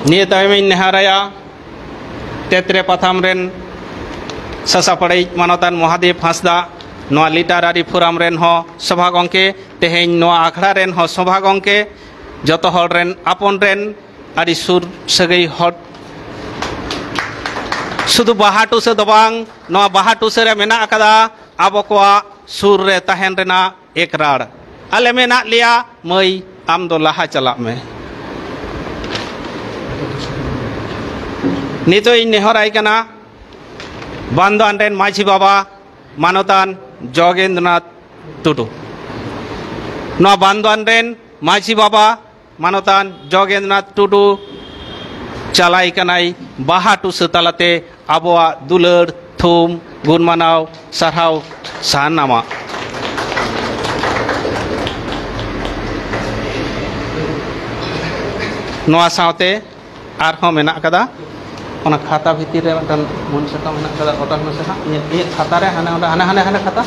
ᱱᱤᱭᱟᱹ ᱛᱟᱭᱚᱢᱤᱧ ᱱᱮᱦᱟᱨᱟᱭᱟ ᱛᱮᱛᱨᱮ ᱯᱟᱛᱷᱟᱢ ᱨᱮᱱ ᱥᱟᱥᱟᱯᱟᱲᱟᱭᱤᱡ ᱢᱟᱱᱚᱛᱟᱱ ᱢᱚᱦᱟᱫᱮᱵ ᱦᱟᱸᱥᱫᱟ, ᱱᱚᱣᱟ ᱞᱤᱴᱟᱨᱟᱨᱤ ᱯᱷᱳᱨᱟᱢ ᱨᱮᱱ ᱦᱚᱸ ᱥᱚᱵᱷᱟ ᱜᱚᱢᱠᱮ, ᱛᱮᱦᱮᱧ ᱱᱚᱣᱟ ᱟᱠᱷᱲᱟ ᱨᱮᱱ ᱦᱚᱸ ᱥᱚᱵᱷᱟ ᱜᱚᱢᱠᱮ, ᱡᱚᱛᱚ ᱦᱚᱲ ᱨᱮᱱ ᱟᱯᱚᱱ ᱨᱮᱱ ᱟᱹᱰᱤ ᱥᱩᱨ ᱥᱟᱹᱜᱟᱹᱭ ᱦᱚᱲ᱾ ᱥᱩᱫᱷᱩ ᱵᱟᱦᱟ ᱴᱩᱥᱟᱹ ᱫᱚ ᱵᱟᱝ, ᱱᱚᱣᱟ ᱵᱟᱦᱟ ᱴᱩᱥᱟᱹ ᱨᱮ ᱢᱮᱱᱟᱜ ᱟᱠᱟᱫᱟ ᱟᱵᱚ ᱠᱚᱣᱟᱜ ᱥᱩᱨ ᱨᱮ ᱛᱟᱦᱮᱱ ᱨᱮᱱᱟᱜ ᱮᱠᱨᱟᱲ᱾ ᱟᱞᱮ ᱢᱮᱱᱟᱜ ᱞᱮᱭᱟ, ᱢᱟᱹᱭ, ᱟᱢ ᱫᱚ ᱞᱟᱦᱟ ᱪᱟᱞᱟᱜ ᱢᱮ᱾ ᱱᱤᱛᱚᱜ ᱤᱧ ᱱᱮᱦᱚᱨᱟᱭ ᱠᱟᱱᱟ ᱵᱟᱱᱫᱳᱣᱟᱱ ᱨᱮᱱ ᱢᱟᱹᱡᱷᱤ ᱵᱟᱵᱟ ᱢᱟᱱᱚᱛᱟᱱ ᱡᱚᱜᱮᱱᱫᱨᱚᱱᱟᱛᱷ ᱴᱩᱰᱩ᱾ ᱱᱚᱣᱟ ᱵᱟᱱᱫᱳᱣᱟᱱ ᱨᱮᱱ ᱢᱟᱹᱡᱷᱤ ᱵᱟᱵᱟ ᱢᱟᱱᱚᱛᱟᱱ ᱡᱚᱜᱮᱱᱫᱨᱚᱱᱟᱛᱷ ᱴᱩᱰᱩ ᱪᱟᱞᱟᱭ ᱠᱟᱱᱟᱭ ᱵᱟᱦᱟ ᱴᱩᱥᱟᱹ ᱛᱟᱞᱟᱛᱮ ᱟᱵᱚᱣᱟᱜ ᱫᱩᱞᱟᱹᱲ, ᱛᱷᱩᱢ, ᱜᱩᱱ ᱢᱟᱱᱟᱣ, ᱥᱟᱨᱦᱟᱣ, ᱥᱟᱱᱟᱢᱟᱜ᱾ ᱱᱚᱣᱟ ᱥᱟᱶᱛᱮ ᱟᱨᱦᱚᱸ ᱢᱮᱱᱟᱜ ᱟᱠᱟᱫᱟ᱾ ᱚᱱᱟ ᱠᱷᱟᱛᱟ ᱵᱷᱤᱛᱤᱨ ᱨᱮ ᱢᱤᱫᱴᱟᱝ ᱢᱟᱹᱱ ᱥᱟᱠᱟᱢ ᱦᱮᱱᱟᱜ ᱟᱠᱟᱫᱟ, ᱚᱴᱟᱝ ᱢᱮᱥᱮ ᱦᱟᱸᱜ᱾ ᱤᱧᱟᱹᱜ, ᱤᱧᱟᱹᱜ ᱠᱷᱟᱛᱟ ᱨᱮ ᱦᱟᱱᱮ ᱚᱸᱰᱮ, ᱦᱟᱱᱮ, ᱦᱟᱱᱮ, ᱦᱟᱱᱮ ᱠᱷᱟᱛᱟ᱾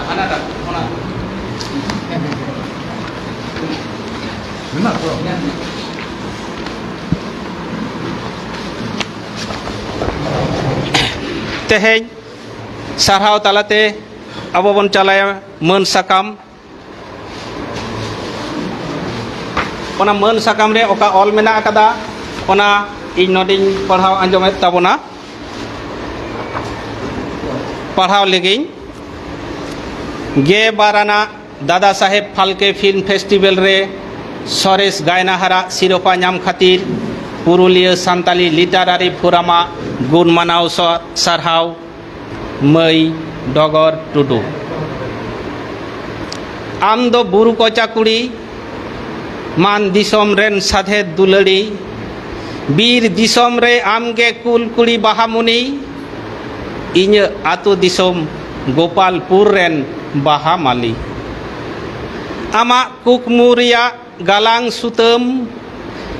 ᱦᱟᱱᱟᱴᱟᱜ, ᱚᱱᱟ᱾ ᱢᱮᱱᱟᱜ ᱛᱚ? ᱛᱮᱦᱮᱧ ᱥᱟᱨᱦᱟᱣ ᱛᱟᱞᱟᱛᱮ ᱟᱵᱚ ᱵᱚᱱ ᱪᱟᱞᱟᱭᱟ ᱢᱟᱹᱱ ᱥᱟᱠᱟᱢ᱾ ᱚᱱᱟ ᱢᱟᱹᱱ ᱥᱟᱠᱟᱢ ᱨᱮ ᱚᱠᱟ ᱚᱞ ᱢᱮᱱᱟᱜ ᱟᱠᱟᱫᱟ, ᱚᱱᱟ ᱤᱧ ᱱᱚᱰᱮᱧ ᱯᱟᱲᱦᱟᱣ ᱟᱸᱡᱚᱢᱮᱫ ᱛᱟᱵᱚᱱᱟ᱾ ᱯᱟᱲᱦᱟᱣ ᱞᱮᱜᱤᱧ᱾ ᱜᱮ ᱵᱟᱨ ᱟᱱᱟᱜ ᱫᱟᱫᱟ ᱥᱟᱦᱮᱵᱽ ᱯᱷᱟᱞᱠᱮ ᱯᱷᱤᱞᱢ ᱯᱷᱮᱥᱴᱤᱵᱷᱮᱞ ᱨᱮ ᱥᱚᱨᱮᱥ ᱜᱟᱭᱱᱟᱦᱟᱨᱟᱜ ᱥᱤᱨᱳᱯᱟ ᱧᱟᱢ ᱠᱷᱟᱹᱛᱤᱨ ᱯᱩᱨᱩᱞᱤᱭᱟᱹ ᱥᱟᱱᱛᱟᱞᱤ ᱞᱤᱴᱟᱨᱟᱨᱤ ᱯᱷᱳᱨᱟᱢᱟᱜ ᱜᱩᱱ ᱢᱟᱱᱟᱣ ᱥᱚ-, ᱥᱟᱨᱦᱟᱣ᱾ ᱢᱟᱹᱭ ᱰᱚᱜᱚᱨ ᱴᱩᱰᱩ᱾ ᱟᱢ ᱫᱚ ᱵᱩᱨᱩ ᱠᱚᱪᱟ ᱠᱩᱲᱤ, ᱢᱟᱱ ᱫᱤᱥᱚᱢ ᱨᱮᱱ ᱥᱟᱫᱷᱮ ᱫᱩᱞᱟᱹᱲᱤ, ᱵᱤᱨ ᱫᱤᱥᱚᱢ ᱨᱮ ᱟᱢᱜᱮ ᱠᱩᱞ ᱠᱩᱲᱤ ᱵᱟᱦᱟᱢᱩᱱᱤ, ᱤᱧᱟᱹᱜ ᱟᱹᱛᱩ ᱫᱤᱥᱚᱢ ᱜᱳᱯᱟᱞᱯᱩᱨ ᱨᱮᱱ ᱵᱟᱦᱟ ᱢᱟᱹᱞᱤ᱾ ᱟᱢᱟᱜ ᱠᱩᱠᱢᱩ ᱨᱮᱭᱟᱜ ᱜᱟᱞᱟᱝ ᱥᱩᱛᱟᱹᱢ,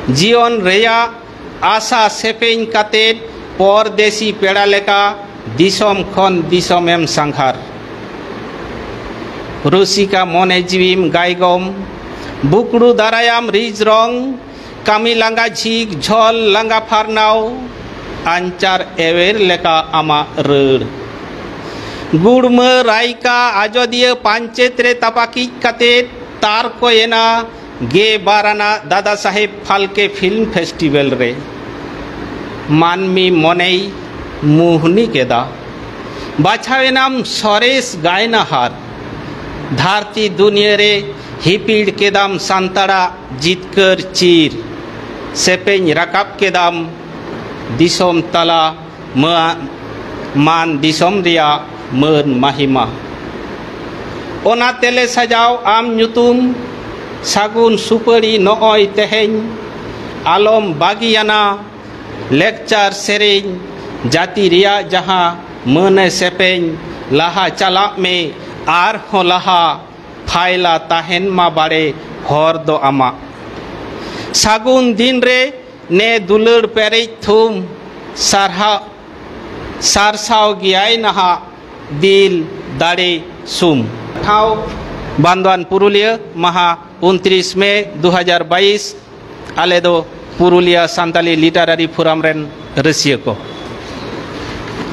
ᱡᱤᱭᱚᱱ ᱨᱮᱭᱟᱜ ᱟᱥᱟ ᱥᱮᱯᱮᱧ ᱠᱟᱛᱮᱫ, ᱯᱚᱨᱫᱮᱥᱤ ᱯᱮᱲᱟ ᱞᱮᱠᱟ ᱫᱤᱥᱚᱢ ᱠᱷᱚᱱ ᱫᱤᱥᱚᱢᱮᱢ ᱥᱟᱸᱜᱷᱟᱨ᱾ ᱨᱩᱥᱤᱠᱟ ᱢᱚᱱᱮ ᱡᱤᱣᱤᱢ ᱜᱟᱭᱜᱚᱢ, ᱵᱩᱠᱲᱩ ᱫᱟᱨᱟᱭᱟᱢ ᱨᱤᱡ ᱨᱚᱝ, ᱠᱟᱹᱢᱤ ᱞᱟᱸᱜᱟ ᱡᱷᱤᱠ ᱡᱷᱚᱞ ᱞᱟᱸᱜᱟ ᱯᱷᱟᱨᱱᱟᱣ, ᱟᱧᱪᱟᱨ ᱮᱣᱮᱨ ᱞᱮᱠᱟ ᱟᱢᱟᱜ ᱨᱟᱹᱲ᱾ ᱜᱩᱲᱢᱟᱹ ᱨᱟᱭᱠᱟ ᱟᱡᱚᱫᱤᱭᱟᱹ ᱯᱟᱧᱪᱮᱛ ᱨᱮ ᱛᱟᱯᱟᱠᱤᱡ ᱠᱟᱛᱮᱫ ᱛᱟᱨ ᱠᱚ ᱮᱱᱟ ᱜᱮ ᱵᱟᱨ ᱟᱱᱟᱜ ᱫᱟᱫᱟ ᱥᱟᱦᱮᱵᱽ ᱯᱷᱟᱞᱠᱮ ᱯᱷᱤᱞᱢ ᱯᱷᱮᱥᱴᱤᱵᱷᱮᱞ ᱨᱮ᱾ ᱢᱟᱹᱱᱢᱤ ᱢᱚᱱᱮᱭ ᱢᱩᱦᱱᱤ ᱠᱮᱫᱟ᱾ ᱵᱟᱪᱷᱟᱣ ᱮᱱᱟᱢ ᱥᱚᱨᱮᱥ ᱜᱟᱭᱱᱟᱦᱟᱨ᱾ ᱫᱷᱟᱹᱨᱛᱤ ᱫᱩᱱᱤᱭᱟᱹ ᱨᱮ ᱦᱤᱯᱤᱲ ᱠᱮᱫᱟᱢ ᱥᱟᱱᱛᱟᱲᱟᱜ ᱡᱤᱛᱠᱟᱹᱨ ᱪᱤᱨ᱾ ᱥᱮᱯᱮᱧ ᱨᱟᱠᱟᱵ ᱠᱮᱫᱟᱢ ᱫᱤᱥᱚᱢ ᱛᱟᱞᱟ ᱢᱟ-, ᱢᱟᱱ ᱫᱤᱥᱚᱢ ᱨᱮᱭᱟᱜ ᱢᱟᱹᱱ ᱢᱟᱦᱤᱢᱟ᱾ ᱚᱱᱟ ᱛᱮᱞᱮ ᱥᱟᱡᱟᱣ ᱟᱢ ᱧᱩᱛᱩᱢ ᱥᱟᱹᱜᱩᱱ ᱥᱩᱯᱟᱹᱲᱤ ᱱᱚᱜᱼᱚᱭ ᱛᱮᱦᱮᱧ᱾ ᱟᱞᱚᱢ ᱵᱟᱹᱜᱤᱭᱟᱱᱟ ᱞᱮᱠᱪᱟᱨ ᱥᱮᱨᱮᱧ, ᱡᱟᱹᱛᱤ ᱨᱮᱭᱟᱜ ᱡᱟᱦᱟᱸ ᱢᱟᱹᱱᱮ ᱥᱮᱯᱮᱧ, ᱞᱟᱦᱟ ᱪᱟᱞᱟᱜ ᱢᱮ ᱟᱨᱦᱚᱸ ᱞᱟᱦᱟ, ᱯᱷᱟᱭᱞᱟ ᱛᱟᱦᱮᱱ ᱢᱟ ᱵᱟᱲᱮ ᱦᱚᱨ ᱫᱚ ᱟᱢᱟᱜ᱾ ᱥᱟᱹᱜᱩᱱ ᱫᱤᱱ ᱨᱮ ᱱᱮ ᱫᱩᱞᱟᱹᱲ ᱯᱮᱨᱮᱡ ᱛᱷᱩᱢ, ᱥᱟᱨᱦᱟᱣ, ᱥᱟᱨᱥᱟᱣ ᱜᱮᱭᱟᱭ ᱱᱟᱦᱟᱜ ᱫᱤᱞ ᱫᱟᱲᱮ ᱥᱩᱢ᱾ ᱴᱷᱟᱶ ᱵᱟᱱᱫᱣᱟᱱ ᱯᱩᱨᱩᱞᱤᱭᱟᱹ, ᱢᱟᱦᱟ ᱩᱱᱛᱨᱤᱥ ᱢᱮ ᱫᱩ ᱦᱟᱡᱟᱨ ᱵᱟᱭᱤᱥ, ᱟᱞᱮ ᱫᱚ ᱯᱩᱨᱩᱞᱤᱭᱟᱹ ᱥᱟᱱᱛᱟᱞᱤ ᱞᱤᱴᱟᱨᱟᱨᱤ ᱯᱷᱳᱨᱟᱢ ᱨᱮᱱ ᱨᱟᱹᱥᱤᱭᱟᱹ ᱠᱚ᱾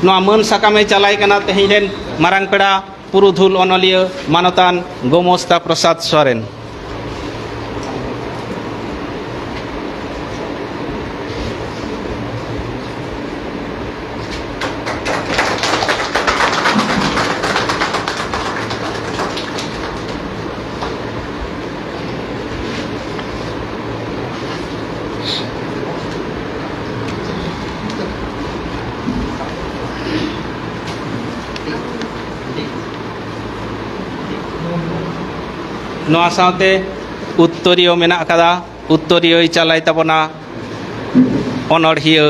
ᱱᱚᱣᱟ ᱢᱟᱹᱱ ᱥᱟᱠᱟᱢᱮ ᱪᱟᱞᱟᱭ ᱠᱟᱱᱟ ᱛᱮᱦᱮᱧ ᱨᱮᱱ ᱢᱟᱨᱟᱝ ᱯᱮᱲᱟ ᱯᱩᱨᱩᱫᱷᱩᱞ ᱚᱱᱚᱞᱤᱭᱟᱹ ᱢᱟᱱᱚᱛᱟᱱ ᱜᱳᱢᱚᱥᱛᱟ ᱯᱨᱚᱥᱟᱫᱽ ᱥᱚᱨᱮᱱ᱾ ᱱᱚᱣᱟ ᱥᱟᱶᱛᱮ ᱩᱛᱛᱚᱨᱤᱭᱟᱹ ᱢᱮᱱᱟᱜ ᱟᱠᱟᱫᱟ᱾ ᱩᱛᱛᱚᱨᱤᱭᱟᱹᱭ ᱪᱟᱞᱟᱭ ᱛᱟᱵᱚᱱᱟ ᱚᱱᱚᱬᱦᱤᱭᱟᱹ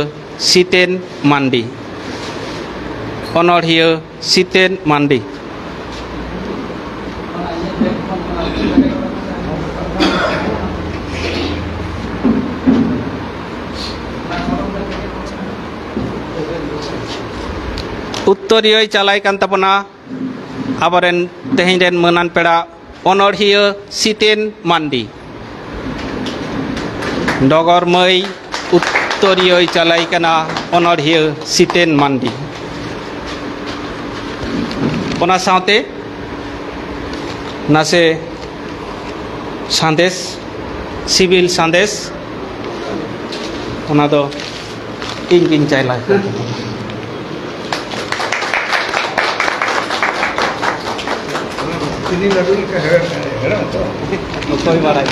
ᱥᱤᱛᱮᱱ ᱢᱟᱱᱰᱤ᱾ ᱚᱱᱚᱬᱦᱤᱭᱟᱹ ᱥᱤᱛᱮᱱ ᱢᱟᱱᱰᱤ᱾ ᱩᱛᱛᱚᱨᱤᱭᱟᱹᱭ ᱪᱟᱞᱟᱭ ᱠᱟᱱ ᱛᱟᱵᱚᱱᱟ ᱟᱵᱚᱨᱮᱱ ᱛᱮᱦᱮᱧ ᱨᱮᱱ ᱢᱟᱹᱱᱟᱱ ᱯᱮᱲᱟ ᱚᱱᱚᱬᱦᱤᱭᱟᱹ ᱥᱤᱛᱮᱱ ᱢᱟᱱᱰᱤ᱾ ᱰᱚᱜᱚᱨ ᱢᱟᱹᱭ ᱩᱛᱛᱚᱨᱤᱭᱟᱹᱭ ᱪᱟᱞᱟᱭ ᱠᱟᱱᱟ ᱚᱱᱚᱬᱦᱤᱭᱟᱹ ᱥᱤᱛᱮᱱ ᱢᱟᱱᱰᱤ᱾ ᱚᱱᱟ ᱥᱟᱶᱛᱮ ᱱᱟᱥᱮ ᱥᱟᱸᱫᱮᱥ, ᱥᱤᱵᱤᱞ ᱥᱟᱸᱫᱮᱥ, ᱚᱱᱟ ᱫᱚ ᱤᱧ ᱜᱤᱧ ᱪᱟᱞᱟᱭ ᱠᱟᱱᱟ᱾ ᱪᱤᱱᱤ ᱞᱟᱹᱰᱩ ᱞᱮᱠᱟ ᱦᱮᱲᱮᱢ, ᱦᱮᱲᱮᱢ ᱛᱚ᱾ ᱚᱠᱚᱭ ᱵᱟᱲᱟᱭ?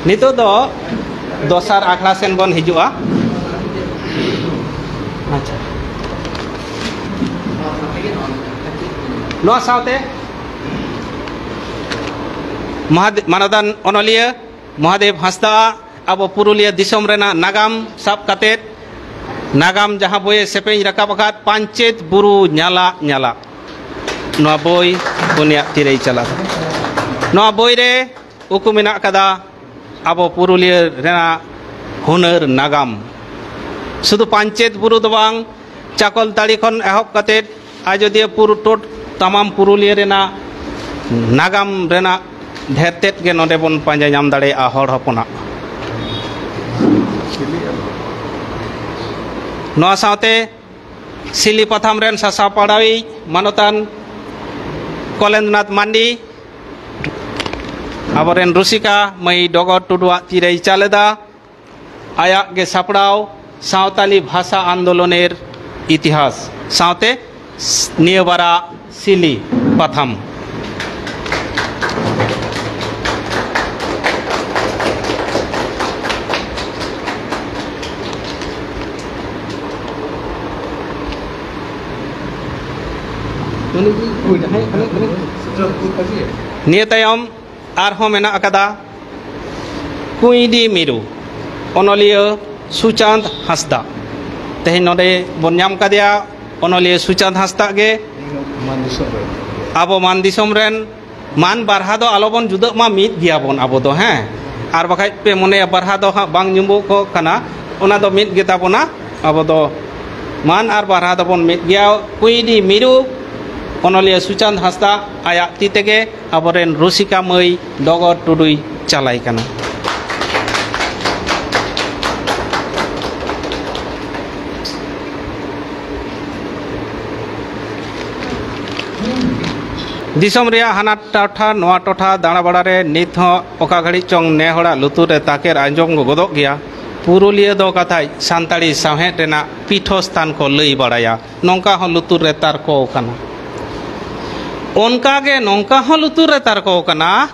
ᱱᱤᱛᱚᱜ ᱫᱚ ᱫᱚᱥᱟᱨ ᱟᱠᱷᱲᱟ ᱥᱮᱱ ᱵᱚᱱ ᱦᱤᱡᱩᱜᱼᱟ᱾ ᱟᱪᱪᱷᱟ, ᱱᱚᱣᱟ ᱥᱟᱶᱛᱮ ᱢᱟᱱᱚᱛᱟᱱ ᱚᱱᱚᱞᱤᱭᱟᱹ ᱢᱚᱦᱟᱫᱮᱵ ᱦᱟᱸᱥᱫᱟ ᱟᱵᱚ ᱯᱩᱨᱩᱞᱤᱭᱟᱹ ᱫᱤᱥᱚᱢ ᱨᱮᱱᱟᱜ ᱱᱟᱜᱟᱢ ᱥᱟᱵ ᱠᱟᱛᱮᱫ, ᱱᱟᱜᱟᱢ ᱡᱟᱦᱟᱸ ᱵᱳᱭᱮ ᱥᱮᱯᱮᱧ ᱨᱟᱠᱟᱵ ᱟᱠᱟᱫ, ᱯᱟᱧᱪᱮᱛ ᱵᱩᱨᱩ ᱧᱟᱞᱟᱜ ᱧᱟᱞᱟᱜ, ᱱᱚᱣᱟ ᱵᱳᱭ ᱩᱱᱤᱭᱟᱜ ᱛᱤᱨᱮᱭ ᱪᱟᱞᱟᱜᱼᱟ᱾ ᱱᱚᱣᱟ ᱵᱳᱭ ᱨᱮ ᱩᱠᱩ ᱢᱮᱱᱟᱜ ᱠᱟᱫᱟ ᱟᱵᱚ ᱯᱩᱨᱩᱞᱤᱭᱟᱹ ᱨᱮᱱᱟᱜ ᱦᱩᱱᱟᱹᱨ ᱱᱟᱜᱟᱢ᱾ ᱥᱩᱫᱷᱩ ᱯᱟᱧᱪᱮᱛ ᱵᱩᱨᱩ ᱫᱚ ᱵᱟᱝ, ᱪᱟᱠᱚᱞᱛᱟᱹᱲᱤ ᱠᱷᱚᱱ ᱮᱦᱚᱵ ᱠᱟᱛᱮᱫ ᱟᱡᱚᱫᱤᱭᱟᱹ ᱵᱩᱨᱩ ᱴᱚᱴ ᱛᱟᱢᱟᱢ ᱯᱩᱨᱩᱞᱤᱭᱟᱹ ᱨᱮᱱᱟᱜ ᱱᱟᱜᱟᱢ ᱨᱮᱱᱟᱜ ᱰᱷᱮᱨ ᱛᱮᱫ ᱜᱮ ᱱᱚᱰᱮ ᱵᱚᱱ ᱯᱟᱸᱡᱟ ᱧᱟᱢ ᱫᱟᱲᱮᱭᱟᱜᱼᱟ ᱦᱚᱲ ᱦᱚᱯᱚᱱᱟᱜ᱾ ᱱᱚᱣᱟ ᱥᱟᱶᱛᱮ ᱥᱤᱞᱤ ᱯᱟᱛᱷᱟᱢ ᱨᱮᱱ ᱥᱟᱥᱟᱯᱲᱟᱣᱤᱡ ᱢᱟᱱᱚᱛᱟᱱ ᱠᱚᱞᱮᱱᱫᱽᱨᱚᱱᱟᱛᱷ ᱢᱟᱱᱰᱤ ᱟᱵᱚᱨᱮᱱ ᱨᱩᱥᱤᱠᱟ ᱢᱟᱹᱭ ᱰᱚᱜᱚᱨ ᱴᱩᱰᱩᱣᱟᱜ ᱛᱤᱨᱮᱭ ᱪᱟᱞ ᱮᱫᱟ᱾ ᱟᱭᱟᱜ ᱜᱮ ᱥᱟᱯᱲᱟᱣ ᱥᱟᱶᱛᱟᱞᱤ ᱵᱷᱟᱥᱟ ᱟᱱᱫᱳᱞᱚᱱᱮᱨ ᱤᱛᱤᱦᱟᱥ ᱥᱟᱶᱛᱮ ᱱᱤᱭᱟᱹ ᱵᱟᱨᱟ ᱥᱤᱞᱤ ᱯᱟᱛᱷᱟᱢ᱾ ᱱᱤᱭᱟᱹ ᱛᱟᱭᱚᱢ ᱟᱨᱦᱚᱸ ᱢᱮᱱᱟᱜ ᱟᱠᱟᱫᱟ ᱠᱩᱸᱭᱰᱤ ᱢᱤᱨᱩ, ᱚᱱᱚᱞᱤᱭᱟᱹ ᱥᱩᱪᱟᱸᱫᱽ ᱦᱟᱸᱥᱫᱟ᱾ ᱛᱮᱦᱮᱧ ᱱᱚᱰᱮ ᱵᱚᱱ ᱧᱟᱢ ᱠᱟᱫᱮᱭᱟ ᱚᱱᱚᱞᱤᱭᱟᱹ ᱥᱩᱪᱟᱸᱫᱽ ᱦᱟᱸᱥᱫᱟ ᱜᱮ᱾ ᱟᱵᱚ ᱢᱟᱱ ᱫᱤᱥᱚᱢ ᱨᱮᱱ ᱢᱟᱱ ᱵᱟᱨᱦᱟ ᱫᱚ ᱟᱞᱚᱵᱚᱱ ᱡᱩᱫᱟᱹᱜ ᱢᱟ, ᱢᱤᱫ ᱜᱮᱭᱟᱵᱚᱱ ᱟᱵᱚ ᱫᱚ, ᱦᱮᱸ᱾ ᱟᱨ ᱵᱟᱠᱷᱟᱡ ᱯᱮ ᱢᱚᱱᱮᱭᱟ ᱵᱟᱨᱦᱟ ᱫᱚ ᱦᱟᱸᱜ ᱵᱟᱝ ᱧᱩᱢᱚᱜ ᱠᱟᱱᱟ, ᱚᱱᱟ ᱫᱚ ᱢᱤᱫ ᱜᱮᱛᱟ ᱵᱚᱱᱟ᱾ ᱟᱵᱚ ᱫᱚ ᱢᱟᱱ ᱟᱨ ᱵᱟᱨᱦᱟ ᱫᱚᱵᱚᱱ ᱢᱤᱫ ᱜᱮᱭᱟ᱾ ᱠᱩᱸᱭᱰᱤ ᱢᱤᱨᱩ, ᱚᱱᱚᱞᱤᱭᱟᱹ ᱥᱩᱪᱟᱸᱫᱽ ᱦᱟᱸᱥᱫᱟ ᱟᱭᱟᱜ ᱛᱤ ᱛᱮᱜᱮ ᱟᱵᱚᱨᱮᱱ ᱨᱩᱥᱤᱠᱟ ᱢᱟᱹᱭ ᱰᱚᱜᱚᱨ ᱴᱩᱰᱩᱭ ᱪᱟᱞᱟᱭ ᱠᱟᱱᱟ᱾ ᱫᱤᱥᱚᱢ ᱨᱮᱭᱟᱜ ᱦᱟᱱᱟ ᱴᱚᱴᱷᱟ ᱱᱚᱣᱟ ᱴᱚᱴᱷᱟ ᱫᱟᱬᱟ ᱵᱟᱲᱟ ᱨᱮ ᱱᱤᱛ ᱦᱚᱸ ᱚᱠᱟ ᱜᱷᱟᱹᱲᱤᱡ ᱪᱚᱝ ᱱᱮ ᱦᱚᱲᱟᱜ ᱞᱩᱛᱩᱨ ᱨᱮ ᱛᱟᱠᱮᱨ ᱟᱸᱡᱚᱢ ᱜᱚᱫᱚᱜ ᱜᱮᱭᱟ᱾ ᱯᱩᱨᱩᱞᱤᱭᱟᱹ ᱫᱚ ᱠᱟᱛᱷᱟᱡ ᱥᱟᱱᱛᱟᱲᱤ ᱥᱟᱶᱦᱮᱫ ᱨᱮᱱᱟᱜ ᱯᱤᱴᱷᱚᱥᱛᱷᱟᱱ ᱠᱚ ᱞᱟᱹᱭ ᱵᱟᱲᱟᱭᱟ, ᱱᱚᱝᱠᱟ ᱦᱚᱸ ᱞᱩᱛᱩᱨ ᱨᱮ ᱛᱟᱨᱠᱚ ᱟᱠᱟᱱᱟ᱾ ᱚᱱᱠᱟ ᱜᱮ ᱱᱚᱝᱠᱟ ᱦᱚᱸ ᱞᱩᱛᱩᱨ ᱨᱮ ᱛᱟᱨᱠᱚ ᱟᱠᱟᱱᱟ,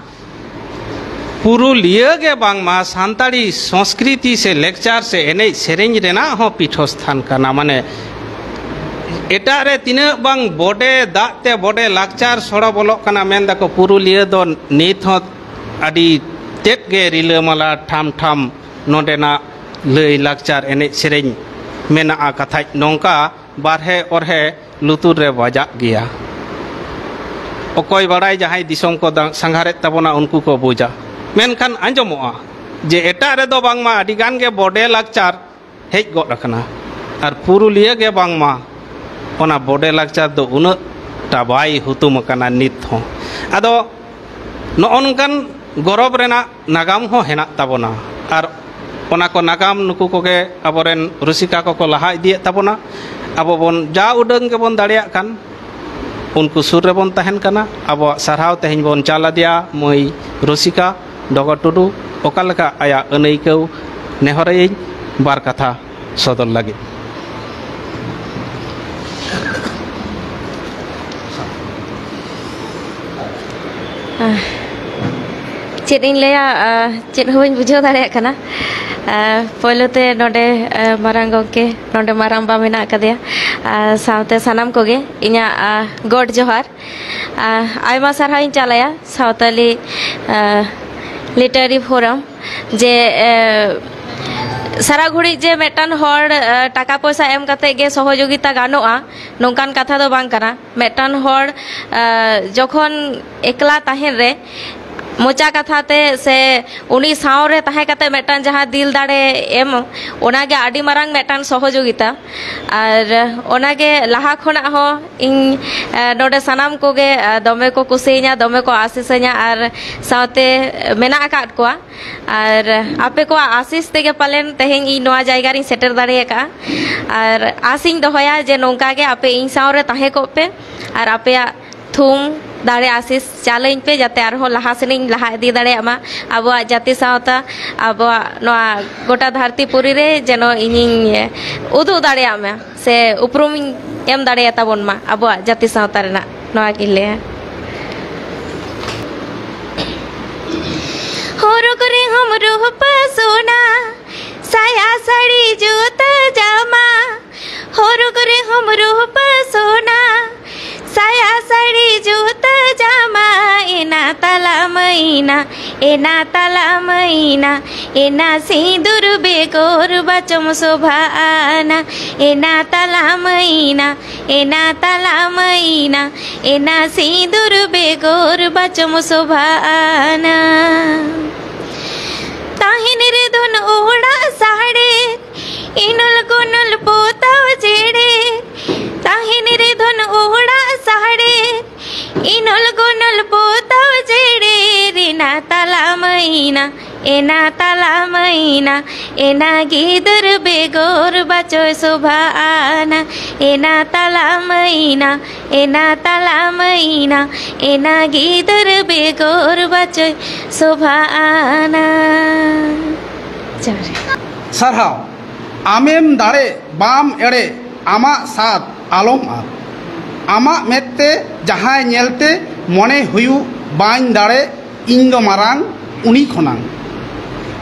ᱯᱩᱨᱩᱞᱤᱭᱟᱹ ᱜᱮ ᱵᱟᱝᱢᱟ ᱥᱟᱱᱛᱟᱲᱤ ᱥᱚᱸᱥᱠᱨᱤᱛᱤ ᱥᱮ ᱞᱮᱠᱪᱟᱨ ᱥᱮ ᱮᱱᱮᱡ ᱥᱮᱨᱮᱧ ᱨᱮᱱᱟᱜ ᱦᱚᱸ ᱯᱤᱴᱷᱚᱥᱛᱷᱟᱱ ᱠᱟᱱᱟ᱾ ᱢᱟᱱᱮ ᱮᱴᱟᱜ ᱨᱮ ᱛᱤᱱᱟᱹᱜ ᱵᱟᱝ ᱵᱚᱰᱮ ᱫᱟᱜ ᱛᱮ ᱵᱚᱰᱮ ᱞᱟᱠᱪᱟᱨ ᱥᱚᱲᱚ ᱵᱚᱞᱚᱜ ᱠᱟᱱᱟ, ᱢᱮᱱ ᱫᱟᱠᱚ ᱯᱩᱨᱩᱞᱤᱭᱟᱹ ᱫᱚ ᱱᱤᱛ ᱦᱚᱸ ᱟᱹᱰᱤ ᱛᱮᱫ ᱜᱮ ᱨᱤᱞᱟᱹᱢᱟᱞᱟ ᱴᱷᱟᱢ ᱴᱷᱟᱢ ᱱᱚᱰᱮᱱᱟᱜ ᱞᱟᱹᱭ ᱞᱟᱠᱪᱟᱨ ᱮᱱᱮᱡ ᱥᱮᱨᱮᱧ ᱢᱮᱱᱟᱜᱼᱟ᱾ ᱠᱟᱛᱷᱟᱡ ᱱᱚᱝᱠᱟ ᱵᱟᱨᱦᱮ ᱚᱨᱦᱮ ᱞᱩᱛᱩᱨ ᱨᱮ ᱵᱟᱡᱟᱜ ᱜᱮᱭᱟ᱾ ᱚᱠᱚᱭ ᱵᱟᱲᱟᱭ, ᱡᱟᱦᱟᱸᱭ ᱫᱤᱥᱚᱢ ᱠᱚ ᱫᱟ-, ᱥᱟᱸᱜᱷᱟᱨᱮᱫ ᱛᱟᱵᱚᱱᱟ, ᱩᱱᱠᱩ ᱠᱚ ᱵᱩᱡᱟ᱾ ᱢᱮᱱᱠᱷᱟᱱ ᱟᱸᱡᱚᱢᱚᱜᱼᱟ ᱡᱮ ᱮᱴᱟᱜ ᱨᱮᱫᱚ ᱵᱟᱝᱢᱟ ᱟᱹᱰᱤ ᱜᱟᱱ ᱜᱮ ᱵᱚᱰᱮ ᱞᱟᱠᱪᱟᱨ ᱦᱮᱡ ᱜᱚᱫ ᱟᱠᱟᱱᱟ, ᱟᱨ ᱯᱩᱨᱩᱞᱤᱭᱟᱹ ᱜᱮ ᱵᱟᱝᱢᱟ ᱚᱱᱟ ᱵᱚᱰᱮ ᱞᱟᱠᱪᱟᱨ ᱫᱚ ᱩᱱᱟᱹᱜ ᱴᱟ ᱵᱟᱭ ᱦᱩᱛᱩᱢ ᱟᱠᱟᱱᱟ ᱱᱤᱛ ᱦᱚᱸ᱾ ᱟᱫᱚ ᱱᱚᱜᱼᱚ ᱱᱚᱝᱠᱟᱱ ᱜᱚᱨᱚᱵᱽ ᱨᱮᱱᱟᱜ ᱱᱟᱜᱟᱢ ᱦᱚᱸ ᱦᱮᱱᱟᱜ ᱛᱟᱵᱚᱱᱟ᱾ ᱟᱨ ᱚᱱᱟ ᱠᱚ ᱱᱟᱜᱟᱢ ᱱᱩᱠᱩ ᱠᱚᱜᱮ ᱟᱵᱚᱨᱮᱱ ᱨᱩᱥᱤᱠᱟ ᱠᱚᱠᱚ ᱞᱟᱦᱟ ᱤᱫᱤᱭᱮᱫ ᱛᱟᱵᱚᱱᱟ᱾ ᱟᱵᱚ ᱵᱚᱱ ᱡᱟ ᱩᱰᱟᱹᱝ ᱜᱮᱵᱚᱱ ᱫᱟᱲᱮᱭᱟᱜ ᱠᱟᱱ, ᱩᱱᱠᱩ ᱥᱩᱨ ᱨᱮᱵᱚᱱ ᱛᱟᱦᱮᱱ ᱠᱟᱱᱟ᱾ ᱟᱵᱚᱣᱟᱜ ᱥᱟᱨᱦᱟᱣ ᱛᱮᱦᱮᱧ ᱵᱚᱱ ᱪᱟᱞ ᱟᱫᱮᱭᱟ ᱢᱟᱹᱭ ᱨᱩᱥᱤᱠᱟ ᱰᱚᱜᱚᱨ ᱴᱩᱰᱩ᱾ ᱚᱠᱟ ᱞᱮᱠᱟ ᱟᱭᱟᱜ ᱟᱹᱱᱟᱹᱭᱠᱟᱹᱣ, ᱱᱮᱦᱚᱨᱟᱹᱭᱟᱹᱧ ᱵᱟᱨ ᱠᱟᱛᱷᱟ ᱥᱚᱫᱚᱨ ᱞᱟᱹᱜᱤᱫ᱾ ᱪᱮᱫ ᱤᱧ ᱞᱟᱹᱭᱟ, ᱟᱨ ᱪᱮᱫ ᱦᱚᱸ ᱵᱟᱹᱧ ᱵᱩᱡᱷᱟᱹᱣ ᱫᱟᱲᱮᱭᱟᱜ ᱠᱟᱱᱟ᱾ ᱟᱨ ᱯᱳᱭᱞᱳ ᱛᱮ ᱱᱚᱰᱮ, ᱟᱨ ᱢᱟᱨᱟᱝ ᱜᱚᱢᱠᱮ, ᱱᱚᱰᱮ ᱢᱟᱨᱟᱝ ᱵᱟ ᱢᱮᱱᱟᱜ ᱟᱠᱟᱫᱮᱭᱟ, ᱟᱨ ᱥᱟᱶᱛᱮ ᱥᱟᱱᱟᱢ ᱠᱚᱜᱮ ᱤᱧᱟᱹᱜ, ᱟᱨ ᱜᱚᱰ ᱡᱚᱦᱟᱨ᱾ ᱟᱨ ᱟᱭᱢᱟ ᱥᱟᱨᱦᱟᱣ ᱤᱧ ᱪᱟᱞᱟᱭᱟ ᱥᱟᱶᱛᱟᱞᱤ, ᱟᱨ ᱞᱤᱴᱟᱨᱟᱨᱤ ᱯᱷᱳᱨᱟᱢ, ᱡᱮ, ᱟᱨ ᱥᱟᱨᱟ ᱜᱷᱩᱲᱤᱡ ᱡᱮ ᱢᱤᱫᱴᱟᱝ ᱦᱚᱲ, ᱟᱨ ᱴᱟᱠᱟ ᱯᱚᱭᱥᱟ ᱮᱢ ᱠᱟᱛᱮ ᱜᱮ ᱥᱚᱦᱚᱡᱳᱜᱤᱛᱟ ᱜᱟᱱᱚᱜᱼᱟ, ᱱᱚᱝᱠᱟᱱ ᱠᱟᱛᱷᱟ ᱫᱚ ᱵᱟᱝ ᱠᱟᱱᱟ᱾ ᱢᱤᱫᱴᱟᱝ ᱦᱚᱲ, ᱟᱨ ᱡᱚᱠᱷᱚᱱ ᱮᱠᱞᱟ ᱛᱟᱦᱮᱱ ᱨᱮ ᱢᱚᱪᱟ ᱠᱟᱛᱷᱟ ᱛᱮ ᱥᱮ ᱩᱱᱤ ᱥᱟᱶ ᱨᱮ ᱛᱟᱦᱮᱸ ᱠᱟᱛᱮ ᱢᱤᱫᱴᱟᱝ ᱡᱟᱦᱟᱸ ᱫᱤᱞ ᱫᱟᱲᱮ ᱮᱢ, ᱚᱱᱟᱜᱮ ᱟᱹᱰᱤ ᱢᱟᱨᱟᱝ ᱢᱤᱫᱴᱟᱝ ᱥᱚᱦᱚᱡᱳᱜᱤᱛᱟ᱾ ᱟᱨ ᱚᱱᱟᱜᱮ ᱞᱟᱦᱟ ᱠᱷᱚᱱᱟᱜ ᱦᱚᱸ ᱤᱧ, ᱟᱨ ᱱᱚᱰᱮ ᱥᱟᱱᱟᱢ ᱠᱚᱜᱮ, ᱟᱨ ᱫᱚᱢᱮ ᱠᱚ ᱠᱩᱥᱤᱭᱟᱹᱧᱟ, ᱫᱚᱢᱮ ᱠᱚ ᱟᱥᱤᱥᱟᱹᱧᱟ, ᱟᱨ ᱥᱟᱶᱛᱮ ᱢᱮᱱᱟᱜ ᱟᱠᱟᱫ ᱠᱚᱣᱟ᱾ ᱟᱨ ᱟᱯᱮ ᱠᱚᱣᱟᱜ ᱟᱥᱤᱥ ᱛᱮᱜᱮ ᱯᱟᱞᱮᱱ ᱛᱮᱦᱮᱧ ᱤᱧ ᱱᱚᱣᱟ ᱡᱟᱭᱜᱟ ᱨᱤᱧ ᱥᱮᱴᱮᱨ ᱫᱟᱲᱮ ᱟᱠᱟᱫᱼᱟ᱾ ᱟᱨ ᱟᱥᱤᱧ ᱫᱚᱦᱚᱭᱟ ᱡᱮ ᱱᱚᱝᱠᱟ ᱜᱮ ᱟᱯᱮ ᱤᱧ ᱥᱟᱶ ᱨᱮ ᱛᱟᱦᱮᱸ ᱠᱚᱜ ᱯᱮ ᱟᱨ ᱟᱯᱮᱭᱟᱜ ᱛᱷᱩᱢ ᱫᱟᱲᱮ ᱟᱥᱤᱥ ᱪᱟᱞᱟᱹᱧ ᱯᱮ, ᱡᱟᱛᱮ ᱟᱨᱦᱚᱸ ᱞᱟᱦᱟ ᱥᱮᱱᱤᱧ ᱞᱟᱦᱟ ᱤᱫᱤ ᱫᱟᱲᱮᱭᱟᱜ ᱢᱟ ᱟᱵᱚᱣᱟᱜ ᱡᱟᱹᱛᱤ ᱥᱟᱶᱛᱟ, ᱟᱵᱚᱣᱟᱜ ᱱᱚᱣᱟ ᱜᱚᱴᱟ ᱫᱷᱟᱹᱨᱛᱤ ᱯᱩᱨᱤ ᱨᱮ ᱡᱮᱱᱚ ᱤᱧᱤᱧ ᱩᱫᱩᱜ ᱫᱟᱲᱮᱭᱟᱜ ᱢᱟ ᱥᱮ ᱩᱯᱨᱩᱢᱤᱧ ᱮᱢ ᱫᱟᱲᱮᱭᱟᱛᱟ ᱵᱚᱱ ᱢᱟ ᱟᱵᱚᱣᱟᱜ ᱡᱟᱹᱛᱤ ᱥᱟᱶᱛᱟ ᱨᱮᱱᱟᱜ᱾ ᱱᱚᱣᱟ ᱜᱤᱧ ᱞᱟᱹᱭᱟ᱾ ᱦᱚᱨᱚᱜ ᱨᱮᱦᱚᱸᱢ ᱨᱩᱯᱟᱹ ᱥᱚᱱᱟ, ᱥᱟᱭᱟ ᱥᱟᱹᱲᱤ ᱡᱩᱛᱟᱹ ᱡᱟᱢᱟ᱾ ᱦᱚᱨᱚᱜ ᱨᱮᱦᱚᱸᱢ ᱨᱩᱯᱟᱹ ᱥᱚᱱᱟ, ᱥᱟᱭᱟ ᱥᱟᱹᱲᱤ ᱡᱩᱛᱟᱹ ᱡᱟᱢᱟ᱾ ᱮᱱᱟ ᱛᱟᱞᱟ ᱢᱟᱹᱭᱱᱟ, ᱮᱱᱟ ᱛᱟᱞᱟ ᱢᱟᱹᱭᱱᱟ, ᱮᱱᱟ ᱥᱤᱸᱫᱩᱨ ᱵᱮᱜᱚᱨ ᱵᱟᱪᱚᱢ ᱥᱚᱵᱷᱟᱜᱼᱟᱱᱟ᱾ ᱮᱱᱟ ᱛᱟᱞᱟ ᱢᱟᱹᱭᱱᱟ, ᱮᱱᱟ ᱛᱟᱞᱟ ᱢᱟᱹᱭᱱᱟ, ᱮᱱᱟ ᱥᱤᱸᱫᱩᱨ ᱵᱮᱜᱚᱨ ᱵᱟᱪᱚᱢ ᱥᱚᱵᱷᱟᱜᱼᱟᱱᱟ᱾ ᱛᱟᱦᱮᱱ ᱨᱮᱫᱚᱱ ᱚᱲᱟᱜ ᱥᱟᱦᱲᱮ, ᱤᱱᱚᱞ ᱜᱚᱱᱚᱞ ᱯᱚᱛᱟᱣ ᱡᱮᱲᱮ᱾ ᱛᱟᱦᱮᱱ ᱨᱮᱫᱚᱱ ᱚᱲᱟᱜ ᱥᱟᱦᱲᱮ, ᱤᱱᱚᱞ ᱜᱚᱱᱚᱞ ᱯᱚᱛᱟᱣ ᱡᱮᱲᱮ᱾ ᱨᱮᱱᱟ ᱛᱟᱞᱟ ᱢᱟᱹᱭᱱᱟ, ᱮᱱᱟ ᱛᱟᱞᱟ ᱢᱟᱹᱭᱱᱟ, ᱮᱱᱟ ᱜᱤᱫᱟᱹᱨ ᱵᱮᱜᱚᱨ ᱵᱟᱪᱚᱭ ᱥᱚᱵᱷᱟᱜᱼᱟᱱᱟ᱾ ᱮᱱᱟ ᱛᱟᱞᱟ ᱢᱟᱹᱭᱱᱟ, ᱮᱱᱟ ᱛᱟᱞᱟ ᱢᱟᱹᱭᱱᱟ, ᱮᱱᱟ ᱜᱤᱫᱟᱹᱨ ᱵᱮᱜᱚᱨ ᱵᱟᱪᱚᱭ ᱥᱚᱵᱷᱟᱜᱼᱟᱱᱟ᱾ ᱡᱚᱦᱟᱨ᱾ ᱥᱟᱨᱦᱟᱣ᱾ ᱟᱢᱮᱢ ᱫᱟᱲᱮ ᱵᱟᱢ ᱮᱲᱮ, ᱟᱢᱟᱜ ᱥᱟᱫ ᱟᱞᱚᱢ ᱟᱫ᱾ ᱟᱢᱟᱜ ᱢᱮᱫᱛᱮ ᱡᱟᱦᱟᱸᱭ ᱧᱮᱞᱛᱮ ᱢᱚᱱᱮ ᱦᱩᱭᱩᱜ ᱵᱟᱹᱧ ᱫᱟᱲᱮ, ᱤᱧ ᱫᱚ ᱢᱟᱨᱟᱝ ᱩᱱᱤ ᱠᱷᱚᱱᱟᱝ᱾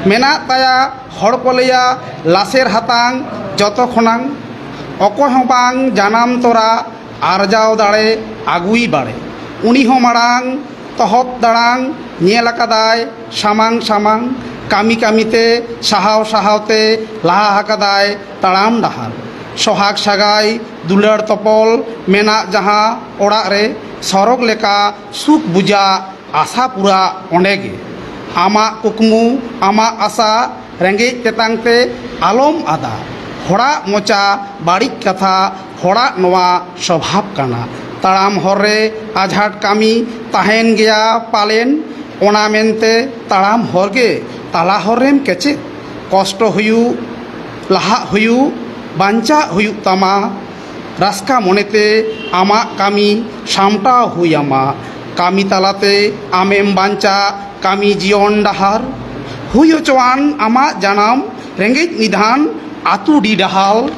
ᱢᱮᱱᱟᱜ ᱛᱟᱭᱟ ᱦᱚᱲ ᱠᱚ ᱞᱟᱹᱭᱟ ᱞᱟᱥᱮᱨ ᱦᱟᱛᱟᱝ ᱡᱚᱛᱚ ᱠᱷᱚᱱᱟᱝ᱾ ᱚᱠᱚᱭ ᱦᱚᱸ ᱵᱟᱝ ᱡᱟᱱᱟᱢ ᱛᱚᱨᱟ ᱟᱨᱡᱟᱣ ᱫᱟᱲᱮ ᱟᱹᱜᱩᱭ ᱵᱟᱲᱮ᱾ ᱩᱱᱤ ᱦᱚᱸ ᱢᱟᱲᱟᱝ ᱛᱚᱦᱚᱯ ᱫᱟᱲᱟᱝ ᱧᱮᱞ ᱟᱠᱟᱫᱟᱭ ᱥᱟᱢᱟᱝ ᱥᱟᱢᱟᱝ᱾ ᱠᱟᱹᱢᱤ ᱠᱟᱹᱢᱤᱛᱮ ᱥᱟᱦᱟᱣ ᱥᱟᱦᱟᱣᱛᱮ ᱞᱟᱦᱟ ᱟᱠᱟᱫᱟᱭ ᱛᱟᱲᱟᱢ ᱰᱟᱦᱟᱨ᱾ ᱥᱚᱦᱟᱜᱽ ᱥᱟᱜᱟᱭ ᱫᱩᱞᱟᱹᱲ ᱛᱚᱯᱚᱞ ᱢᱮᱱᱟᱜ ᱡᱟᱦᱟᱸ ᱚᱲᱟᱜ ᱨᱮ ᱥᱚᱨᱚᱜᱽ ᱞᱮᱠᱟ ᱥᱩᱠ ᱵᱩᱡᱟ ᱟᱥᱟ ᱯᱩᱨᱟᱹᱜ ᱚᱸᱰᱮ ᱜᱮ᱾ ᱟᱢᱟᱜ ᱠᱩᱠᱢᱩ, ᱟᱢᱟᱜ ᱟᱥᱟ, ᱨᱮᱸᱜᱮᱡ ᱛᱮᱛᱟᱝ ᱛᱮ ᱟᱞᱚᱢ ᱟᱫᱟ᱾ ᱦᱚᱲᱟᱜ ᱢᱚᱪᱟ ᱵᱟᱹᱲᱤᱡ ᱠᱟᱛᱷᱟ, ᱦᱚᱲᱟᱜ ᱱᱚᱣᱟ ᱥᱚᱵᱷᱟᱵ ᱠᱟᱱᱟ᱾ ᱛᱟᱲᱟᱢ ᱦᱚᱨ ᱨᱮ ᱟᱡᱷᱟᱴ ᱠᱟᱹᱢᱤ ᱛᱟᱦᱮᱱ ᱜᱮᱭᱟ ᱯᱟᱞᱮᱱ, ᱚᱱᱟ ᱢᱮᱱᱛᱮ ᱛᱟᱲᱟᱢ ᱦᱚᱨ ᱜᱮ ᱛᱟᱞᱟ ᱦᱚᱨ ᱨᱮᱢ ᱠᱮᱪᱮᱫ᱾ ᱠᱚᱥᱴᱚ ᱦᱩᱭᱩᱜ, ᱞᱟᱦᱟᱜ ᱦᱩᱭᱩᱜ, ᱵᱟᱧᱪᱟᱜ ᱦᱩᱭᱩᱜ ᱛᱟᱢᱟ᱾ ᱨᱟᱹᱥᱠᱟᱹ ᱢᱚᱱᱮᱛᱮ ᱟᱢᱟᱜ ᱠᱟᱹᱢᱤ ᱥᱟᱢᱴᱟᱣ ᱦᱩᱭ ᱟᱢᱟ᱾ ᱠᱟᱹᱢᱤ ᱛᱟᱞᱟᱛᱮ ᱟᱢᱮᱢ ᱵᱟᱧᱪᱟᱜ ᱠᱟᱹᱢᱤ ᱡᱤᱭᱚᱱ ᱰᱟᱦᱟᱨ᱾ ᱦᱩᱭ ᱦᱚᱪᱚᱣᱟᱱ ᱟᱢᱟᱜ ᱡᱟᱱᱟᱢ ᱨᱮᱸᱜᱮᱡ ᱱᱤᱫᱷᱟᱱ ᱟᱹᱛᱩ ᱰᱤ ᱰᱟᱦᱟᱞ᱾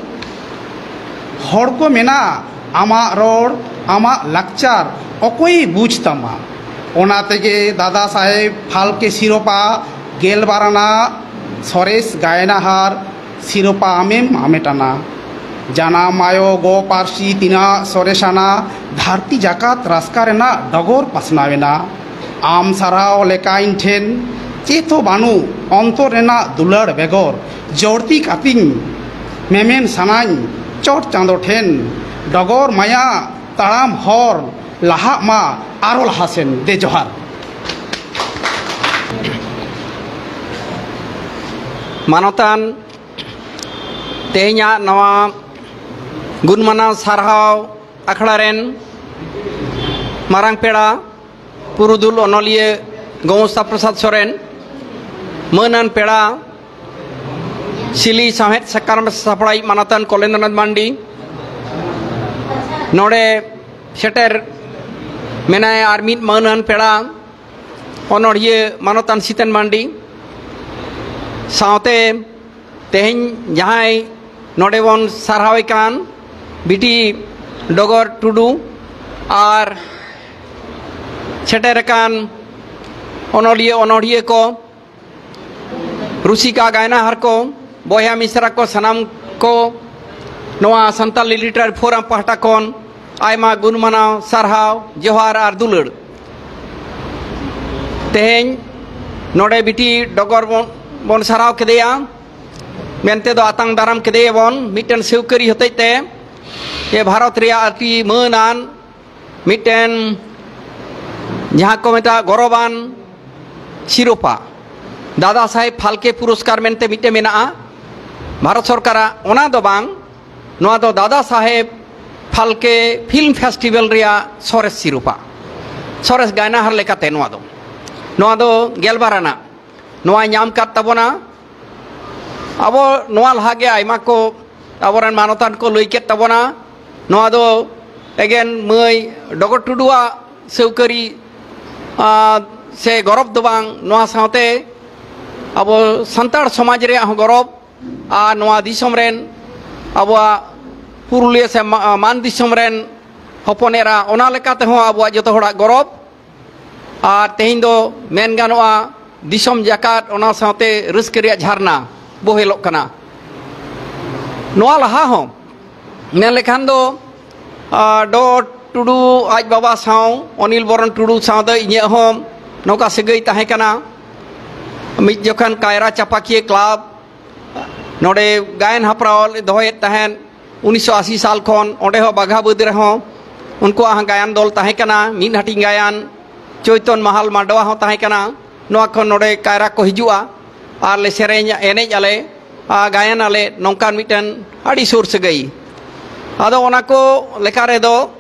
ᱦᱚᱲ ᱠᱚ ᱢᱮᱱᱟ ᱟᱢᱟᱜ ᱨᱚᱲ, ᱟᱢᱟᱜ ᱞᱟᱠᱪᱟᱨ ᱚᱠᱚᱭᱮ ᱵᱩᱡᱽ ᱛᱟᱢᱟ? ᱚᱱᱟ ᱛᱮᱜᱮ ᱫᱟᱫᱟ ᱥᱟᱦᱮᱵᱽ ᱯᱷᱟᱞᱠᱮ ᱥᱤᱨᱳᱯᱟ ᱜᱮᱞᱵᱟᱨ ᱟᱱᱟᱜ ᱥᱚᱨᱮᱥ ᱜᱟᱭᱱᱟᱦᱟᱨ ᱥᱤᱨᱳᱯᱟ ᱟᱢᱮᱢ ᱦᱟᱢᱮᱴ ᱟᱱᱟ᱾ ᱡᱟᱱᱟᱢ ᱟᱭᱳ ᱜᱚ ᱯᱟᱹᱨᱥᱤ ᱛᱤᱱᱟᱹᱜ ᱥᱚᱨᱮᱥ ᱟᱱᱟ, ᱫᱷᱟᱹᱨᱛᱤ ᱡᱟᱠᱟᱛ ᱨᱟᱥᱠᱟ ᱨᱮᱱᱟᱜ ᱰᱚᱜᱚᱨ ᱯᱟᱥᱱᱟᱣ ᱮᱱᱟ᱾ ᱟᱢ ᱥᱟᱨᱦᱟᱣ ᱞᱮᱠᱟ ᱤᱧ ᱴᱷᱮᱱ ᱪᱮᱫ ᱦᱚᱸ ᱵᱟᱹᱱᱩᱜ ᱚᱱᱛᱚᱨ ᱨᱮᱱᱟᱜ ᱫᱩᱞᱟᱹᱲ ᱵᱮᱜᱚᱨ᱾ ᱡᱚᱲᱛᱤ ᱠᱟᱛᱤᱧ ᱢᱮᱢᱮᱱ ᱥᱟᱱᱟᱧ ᱪᱚᱴ ᱪᱟᱸᱫᱚ ᱴᱷᱮᱱ, ᱰᱚᱜᱚᱨ ᱢᱟᱭᱟ ᱛᱟᱲᱟᱢ ᱦᱚᱨ ᱞᱟᱦᱟᱜ ᱢᱟ ᱟᱨᱚ ᱞᱟᱦᱟ ᱥᱮᱱ᱾ ᱫᱮ ᱡᱚᱦᱟᱨ᱾ ᱢᱟᱱᱚᱛᱟᱱ, ᱛᱮᱦᱮᱧᱟᱜ ᱱᱚᱣᱟ ᱜᱩᱱᱢᱟᱱᱟᱣ ᱥᱟᱨᱦᱟᱣ ᱟᱠᱷᱲᱟ ᱨᱮᱱ ᱢᱟᱨᱟᱝ ᱯᱮᱲᱟ, ᱯᱩᱨᱩᱫᱷᱩᱞ ᱚᱱᱚᱞᱤᱭᱟᱹ ᱜᱚᱝᱥᱟ ᱯᱨᱚᱥᱟᱫᱽ ᱥᱚᱨᱮᱱ, ᱢᱟᱹᱱᱟᱱ ᱯᱮᱲᱟ, ᱥᱤᱞᱤ ᱥᱟᱶᱦᱮᱫ ᱥᱟᱠᱟᱢ ᱥᱟᱯᱲᱟᱣᱤᱡ ᱢᱟᱱᱚᱛᱟᱱ ᱠᱚᱞᱮᱱᱫᱨᱚᱱᱟᱛᱷ ᱢᱟᱱᱰᱤ, ᱱᱚᱰᱮ ᱥᱮᱴᱮᱨ ᱢᱮᱱᱟᱭᱟ ᱟᱨ ᱢᱤᱫ ᱢᱟᱹᱱᱟᱱ ᱯᱮᱲᱟ, ᱚᱱᱚᱲᱦᱤᱭᱟᱹ ᱢᱟᱱᱚᱛᱟᱱ ᱥᱤᱛᱟᱹᱱ ᱢᱟᱱᱰᱤ, ᱥᱟᱶᱛᱮ ᱛᱮᱦᱮᱧ ᱡᱟᱦᱟᱸᱭ ᱱᱚᱰᱮ ᱵᱚᱱ ᱥᱟᱨᱦᱟᱣᱮ ᱠᱟᱱ ᱵᱤᱴᱤ ᱰᱚᱜᱚᱨ ᱴᱩᱰᱩ ᱟᱨ ᱥᱮᱴᱮᱨ ᱟᱠᱟᱱ ᱚᱱᱚᱞᱤᱭᱟᱹ ᱚᱱᱚᱲᱦᱤᱭᱟᱹ ᱠᱚ, ᱨᱩᱥᱤᱠᱟ ᱜᱟᱭᱱᱟᱦᱟᱨ ᱠᱚ, ᱵᱚᱭᱦᱟ ᱢᱤᱥᱨᱟ ᱠᱚ, ᱥᱟᱱᱟᱢ ᱠᱚ ᱱᱚᱣᱟ ᱥᱟᱱᱛᱟᱞᱤ ᱞᱤᱴᱟᱨᱮᱨᱤ ᱯᱷᱳᱨᱟᱢ ᱯᱟᱦᱴᱟ ᱠᱷᱚᱱ ᱟᱭᱢᱟ ᱜᱩᱱ ᱢᱟᱱᱟᱣ, ᱥᱟᱨᱦᱟᱣ, ᱡᱚᱦᱟᱨ ᱟᱨ ᱫᱩᱞᱟᱹᱲ᱾ ᱛᱮᱦᱮᱧ ᱱᱚᱰᱮ ᱵᱤᱴᱤ ᱰᱚᱜᱚᱨ ᱵᱚᱱ, ᱵᱚᱱ ᱥᱟᱨᱦᱟᱣ ᱠᱮᱫᱮᱭᱟ, ᱢᱮᱱᱛᱮ ᱫᱚ ᱟᱛᱟᱝ ᱫᱟᱨᱟᱢ ᱠᱮᱫᱮᱭᱟᱵᱚᱱ ᱢᱤᱫᱴᱮᱱ ᱥᱟᱹᱣᱠᱟᱹᱨᱤ ᱦᱚᱛᱮᱡ ᱛᱮ᱾ ᱡᱮ ᱵᱷᱟᱨᱚᱛ ᱨᱮᱭᱟᱜ ᱟᱹᱰᱤ ᱢᱟᱹᱱᱟᱱ ᱢᱤᱫᱴᱮᱱ, ᱡᱟᱦᱟᱸ ᱠᱚ ᱢᱮᱛᱟᱜᱼᱟ, ᱜᱚᱨᱚᱵᱟᱱ ᱥᱤᱨᱳᱯᱟ, ᱫᱟᱫᱟ ᱥᱟᱦᱮᱵᱽ ᱯᱷᱟᱞᱠᱮ ᱯᱩᱨᱚᱥᱠᱟᱨ ᱢᱮᱱᱛᱮ ᱢᱤᱫᱴᱮᱱ ᱢᱮᱱᱟᱜᱼᱟ ᱵᱷᱟᱨᱚᱛ ᱥᱚᱨᱠᱟᱨᱟᱜ᱾ ᱚᱱᱟ ᱫᱚ ᱵᱟᱝ, ᱱᱚᱣᱟ ᱫᱚ ᱫᱟᱫᱟ ᱥᱟᱦᱮᱵᱽ ᱯᱷᱟᱞᱠᱮ ᱯᱷᱤᱞᱢ ᱯᱷᱮᱥᱴᱤᱵᱷᱮᱞ ᱨᱮᱭᱟᱜ ᱥᱚᱨᱮᱥ ᱥᱤᱨᱳᱯᱟ, ᱥᱚᱨᱮᱥ ᱜᱟᱭᱱᱟᱦᱟᱨ ᱞᱮᱠᱟᱛᱮ ᱱᱚᱣᱟ ᱫᱚ, ᱱᱚᱣᱟ ᱫᱚ ᱜᱮᱞᱵᱟᱨ ᱟᱱᱟᱜ ᱱᱚᱣᱟᱭ ᱧᱟᱢ ᱠᱟᱫ ᱛᱟᱵᱚᱱᱟ᱾ ᱟᱵᱚ ᱱᱚᱣᱟ ᱞᱟᱦᱟ ᱜᱮ ᱟᱭᱢᱟ ᱠᱚ ᱟᱵᱚᱨᱮᱱ ᱢᱟᱱᱚᱛᱟᱱ ᱠᱚ ᱞᱟᱹᱭ ᱠᱮᱫ ᱛᱟᱵᱚᱱᱟ᱾ ᱱᱚᱣᱟ ᱫᱚ ᱮᱜᱮᱱ ᱢᱟᱹᱭ ᱰᱚᱜᱚᱨ ᱴᱩᱰᱩᱣᱟᱜ ᱥᱟᱹᱣᱠᱟᱹᱨᱤ, ᱟᱸ, ᱥᱮ ᱜᱚᱨᱚᱵᱽ ᱫᱚ ᱵᱟᱝ, ᱱᱚᱣᱟ ᱥᱟᱶᱛᱮ ᱟᱵᱚ ᱥᱟᱱᱛᱟᱲ ᱥᱚᱢᱟᱡᱽ ᱨᱮᱭᱟᱜ ᱦᱚᱸ ᱜᱚᱨᱚᱵᱽ, ᱟᱨ ᱱᱚᱣᱟ ᱫᱤᱥᱚᱢ ᱨᱮᱱ, ᱟᱵᱚᱣᱟᱜ ᱯᱩᱨᱩᱞᱤᱭᱟᱹ ᱥᱮ ᱢᱟ-, ᱢᱟᱱ ᱫᱤᱥᱚᱢ ᱨᱮᱱ ᱦᱚᱯᱚᱱ ᱮᱨᱟ, ᱚᱱᱟ ᱞᱮᱠᱟ ᱛᱮᱦᱚᱸ ᱟᱵᱚᱣᱟᱜ ᱡᱚᱛᱚ ᱦᱚᱲᱟᱜ ᱜᱚᱨᱚᱵᱽ᱾ ᱟᱨ ᱛᱮᱦᱮᱧ ᱫᱚ ᱢᱮᱱ ᱜᱟᱱᱚᱜᱼᱟ, ᱫᱤᱥᱚᱢ ᱡᱟᱠᱟᱛ, ᱚᱱᱟ ᱥᱟᱶᱛᱮ ᱨᱟᱹᱥᱠᱟᱹ ᱨᱮᱭᱟᱜ ᱡᱷᱟᱨᱱᱟ ᱵᱚᱦᱮᱞᱚᱜ ᱠᱟᱱᱟ᱾ ᱱᱚᱣᱟ ᱞᱟᱦᱟ ᱦᱚᱸ ᱢᱮᱱ ᱞᱮᱠᱷᱟᱱ ᱫᱚ, ᱟ, ᱰᱚ ᱴᱩᱰᱩ ᱟᱡ ᱵᱟᱵᱟ ᱥᱟᱶ, ᱚᱱᱤᱞ ᱵᱚᱨᱚᱱ ᱴᱩᱰᱩ ᱥᱟᱶ ᱫᱚ ᱤᱧᱟᱹᱜ ᱦᱚᱸ ᱱᱚᱝᱠᱟ ᱥᱟᱹᱜᱟᱹᱭ ᱛᱟᱦᱮᱸ ᱠᱟᱱᱟ᱾ ᱢᱤᱫ ᱡᱚᱠᱷᱚᱱ ᱠᱟᱭᱨᱟ ᱪᱟᱯᱟᱠᱤᱭᱟᱹ ᱠᱞᱟᱵᱽ ᱱᱚᱰᱮ ᱜᱟᱭᱟᱱ ᱦᱮᱯᱨᱟᱣ ᱞᱮ ᱫᱚᱦᱚᱭᱮᱫ ᱛᱟᱦᱮᱸᱫ, ᱩᱱᱤᱥᱥᱚ ᱟᱥᱤ ᱥᱟᱞ ᱠᱷᱚᱱ᱾ ᱚᱸᱰᱮ ᱦᱚᱸ ᱵᱟᱜᱷᱟ ᱵᱟᱹᱫᱽ ᱨᱮᱦᱚᱸ ᱩᱱᱠᱩᱣᱟᱜ ᱦᱚᱸ ᱜᱟᱭᱟᱱ ᱫᱚᱞ ᱛᱟᱦᱮᱸ ᱠᱟᱱᱟ, ᱢᱤᱫ ᱦᱟᱹᱴᱤᱧ ᱜᱟᱭᱟᱱ, ᱪᱳᱭᱛᱚᱱ ᱢᱟᱦᱟᱞ ᱢᱟᱰᱣᱟ ᱦᱚᱸ ᱛᱟᱦᱮᱸ ᱠᱟᱱᱟ᱾ ᱱᱚᱣᱟ ᱠᱷᱚᱱ ᱱᱚᱰᱮ ᱠᱟᱭᱨᱟ ᱠᱚ ᱦᱤᱡᱩᱜᱼᱟ ᱟᱨ ᱞᱮ ᱥᱮᱨᱮᱧᱟ, ᱮᱱᱮᱡ ᱟᱞᱮ, ᱟᱨ ᱜᱟᱭᱟᱱ ᱟᱞᱮ, ᱱᱚᱝᱠᱟᱱ ᱢᱤᱫᱴᱮᱱ ᱟᱹᱰᱤ ᱥᱩᱨ ᱥᱟᱹᱜᱟᱹᱭ᱾ ᱟᱫᱚ ᱚᱱᱟ ᱠᱚ ᱞᱮᱠᱟ ᱨᱮᱫᱚ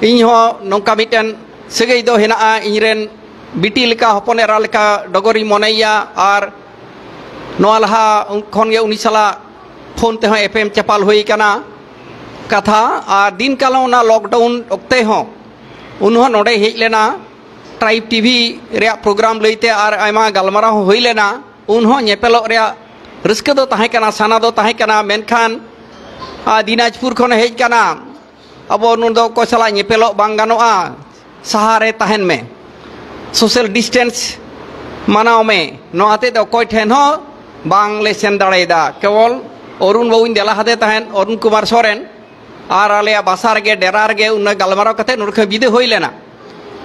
ᱤᱧ ᱦᱚᱸ ᱱᱚᱝᱠᱟ ᱢᱤᱫᱴᱮᱱ ᱥᱟᱹᱜᱟᱹᱭ ᱫᱚ ᱦᱮᱱᱟᱜᱼᱟ, ᱤᱧᱨᱮᱱ ᱵᱤᱴᱤ ᱞᱮᱠᱟ, ᱦᱚᱯᱚᱱ ᱮᱨᱟ ᱞᱮᱠᱟ ᱰᱚᱜᱚᱨᱤᱧ ᱢᱚᱱᱮᱭᱮᱭᱟ᱾ ᱟᱨ ᱱᱚᱣᱟ ᱞᱟᱦᱟ ᱠᱷᱚᱱ ᱜᱮ ᱩᱱᱤ ᱥᱟᱞᱟᱜ ᱯᱷᱳᱱ ᱛᱮᱦᱚᱸ ᱮᱯᱮᱢ ᱪᱟᱯᱟᱞ ᱦᱩᱭ ᱟᱠᱟᱱᱟ ᱠᱟᱛᱷᱟ᱾ ᱟᱨ ᱫᱤᱱ ᱠᱟᱞᱚᱢ ᱚᱱᱟ ᱞᱚᱠᱰᱟᱣᱩᱱ ᱚᱠᱛᱮ ᱦᱚᱸ ᱩᱱ ᱦᱚᱸ ᱱᱚᱰᱮ ᱦᱮᱡ ᱞᱮᱱᱟ, ᱴᱨᱟᱭᱤᱵᱽ ᱴᱤᱵᱷᱤ ᱨᱮᱭᱟᱜ ᱯᱨᱳᱜᱨᱟᱢ ᱞᱟᱹᱭᱛᱮ ᱟᱨ ᱟᱭᱢᱟ ᱜᱟᱞᱢᱟᱨᱟᱣ ᱦᱚᱸ ᱦᱩᱭ ᱞᱮᱱᱟ᱾ ᱩᱱ ᱦᱚᱸ ᱧᱮᱯᱮᱞᱚᱜ ᱨᱮᱭᱟᱜ ᱨᱟᱹᱥᱠᱟᱹ ᱫᱚ ᱛᱟᱦᱮᱸ ᱠᱟᱱᱟ, ᱥᱟᱱᱟ ᱫᱚ ᱛᱟᱦᱮᱸ ᱠᱟᱱᱟ, ᱢᱮᱱᱠᱷᱟᱱ, ᱟ, ᱫᱤᱱᱟᱡᱽᱯᱩᱨ ᱠᱷᱚᱱᱮ ᱦᱮᱡ ᱠᱟᱱᱟ, ᱟᱵᱚ ᱱᱩᱭ ᱫᱚ ᱚᱠᱚᱭ ᱥᱟᱞᱟᱜ ᱧᱮᱯᱮᱞᱚᱜ ᱵᱟᱝ ᱜᱟᱱᱚᱜᱼᱟ, ᱥᱟᱦᱟ ᱨᱮ ᱛᱟᱦᱮᱱ ᱢᱮ᱾ ᱥᱳᱥᱟᱞ ᱰᱤᱥᱴᱮᱱᱥ ᱢᱟᱱᱟᱣ ᱢᱮ, ᱱᱚᱣᱟ ᱦᱚᱛᱮᱡ ᱛᱮ ᱚᱠᱚᱭ ᱴᱷᱮᱱ ᱦᱚᱸ ᱵᱟᱝᱞᱮ ᱥᱮᱱ ᱫᱟᱲᱮᱭᱟᱫᱟ᱾ ᱠᱮᱵᱚᱞ ᱚᱨᱩᱱ ᱵᱟᱹᱵᱩᱧ ᱫᱮᱞᱟ ᱦᱟᱫᱮ ᱛᱟᱦᱮᱸᱫ, ᱚᱨᱩᱱ ᱠᱩᱢᱟᱨ ᱥᱚᱨᱮᱱ, ᱟᱨ ᱟᱞᱮᱭᱟᱜ ᱵᱟᱥᱟ ᱨᱮᱜᱮ, ᱰᱮᱨᱟ ᱨᱮᱜᱮ ᱩᱱᱟᱹᱜ ᱜᱟᱞᱢᱟᱨᱟᱣ ᱠᱟᱛᱮ ᱱᱚᱰᱮ ᱠᱷᱚᱱ ᱵᱤᱫᱟᱹᱭ ᱦᱩᱭ ᱞᱮᱱᱟ᱾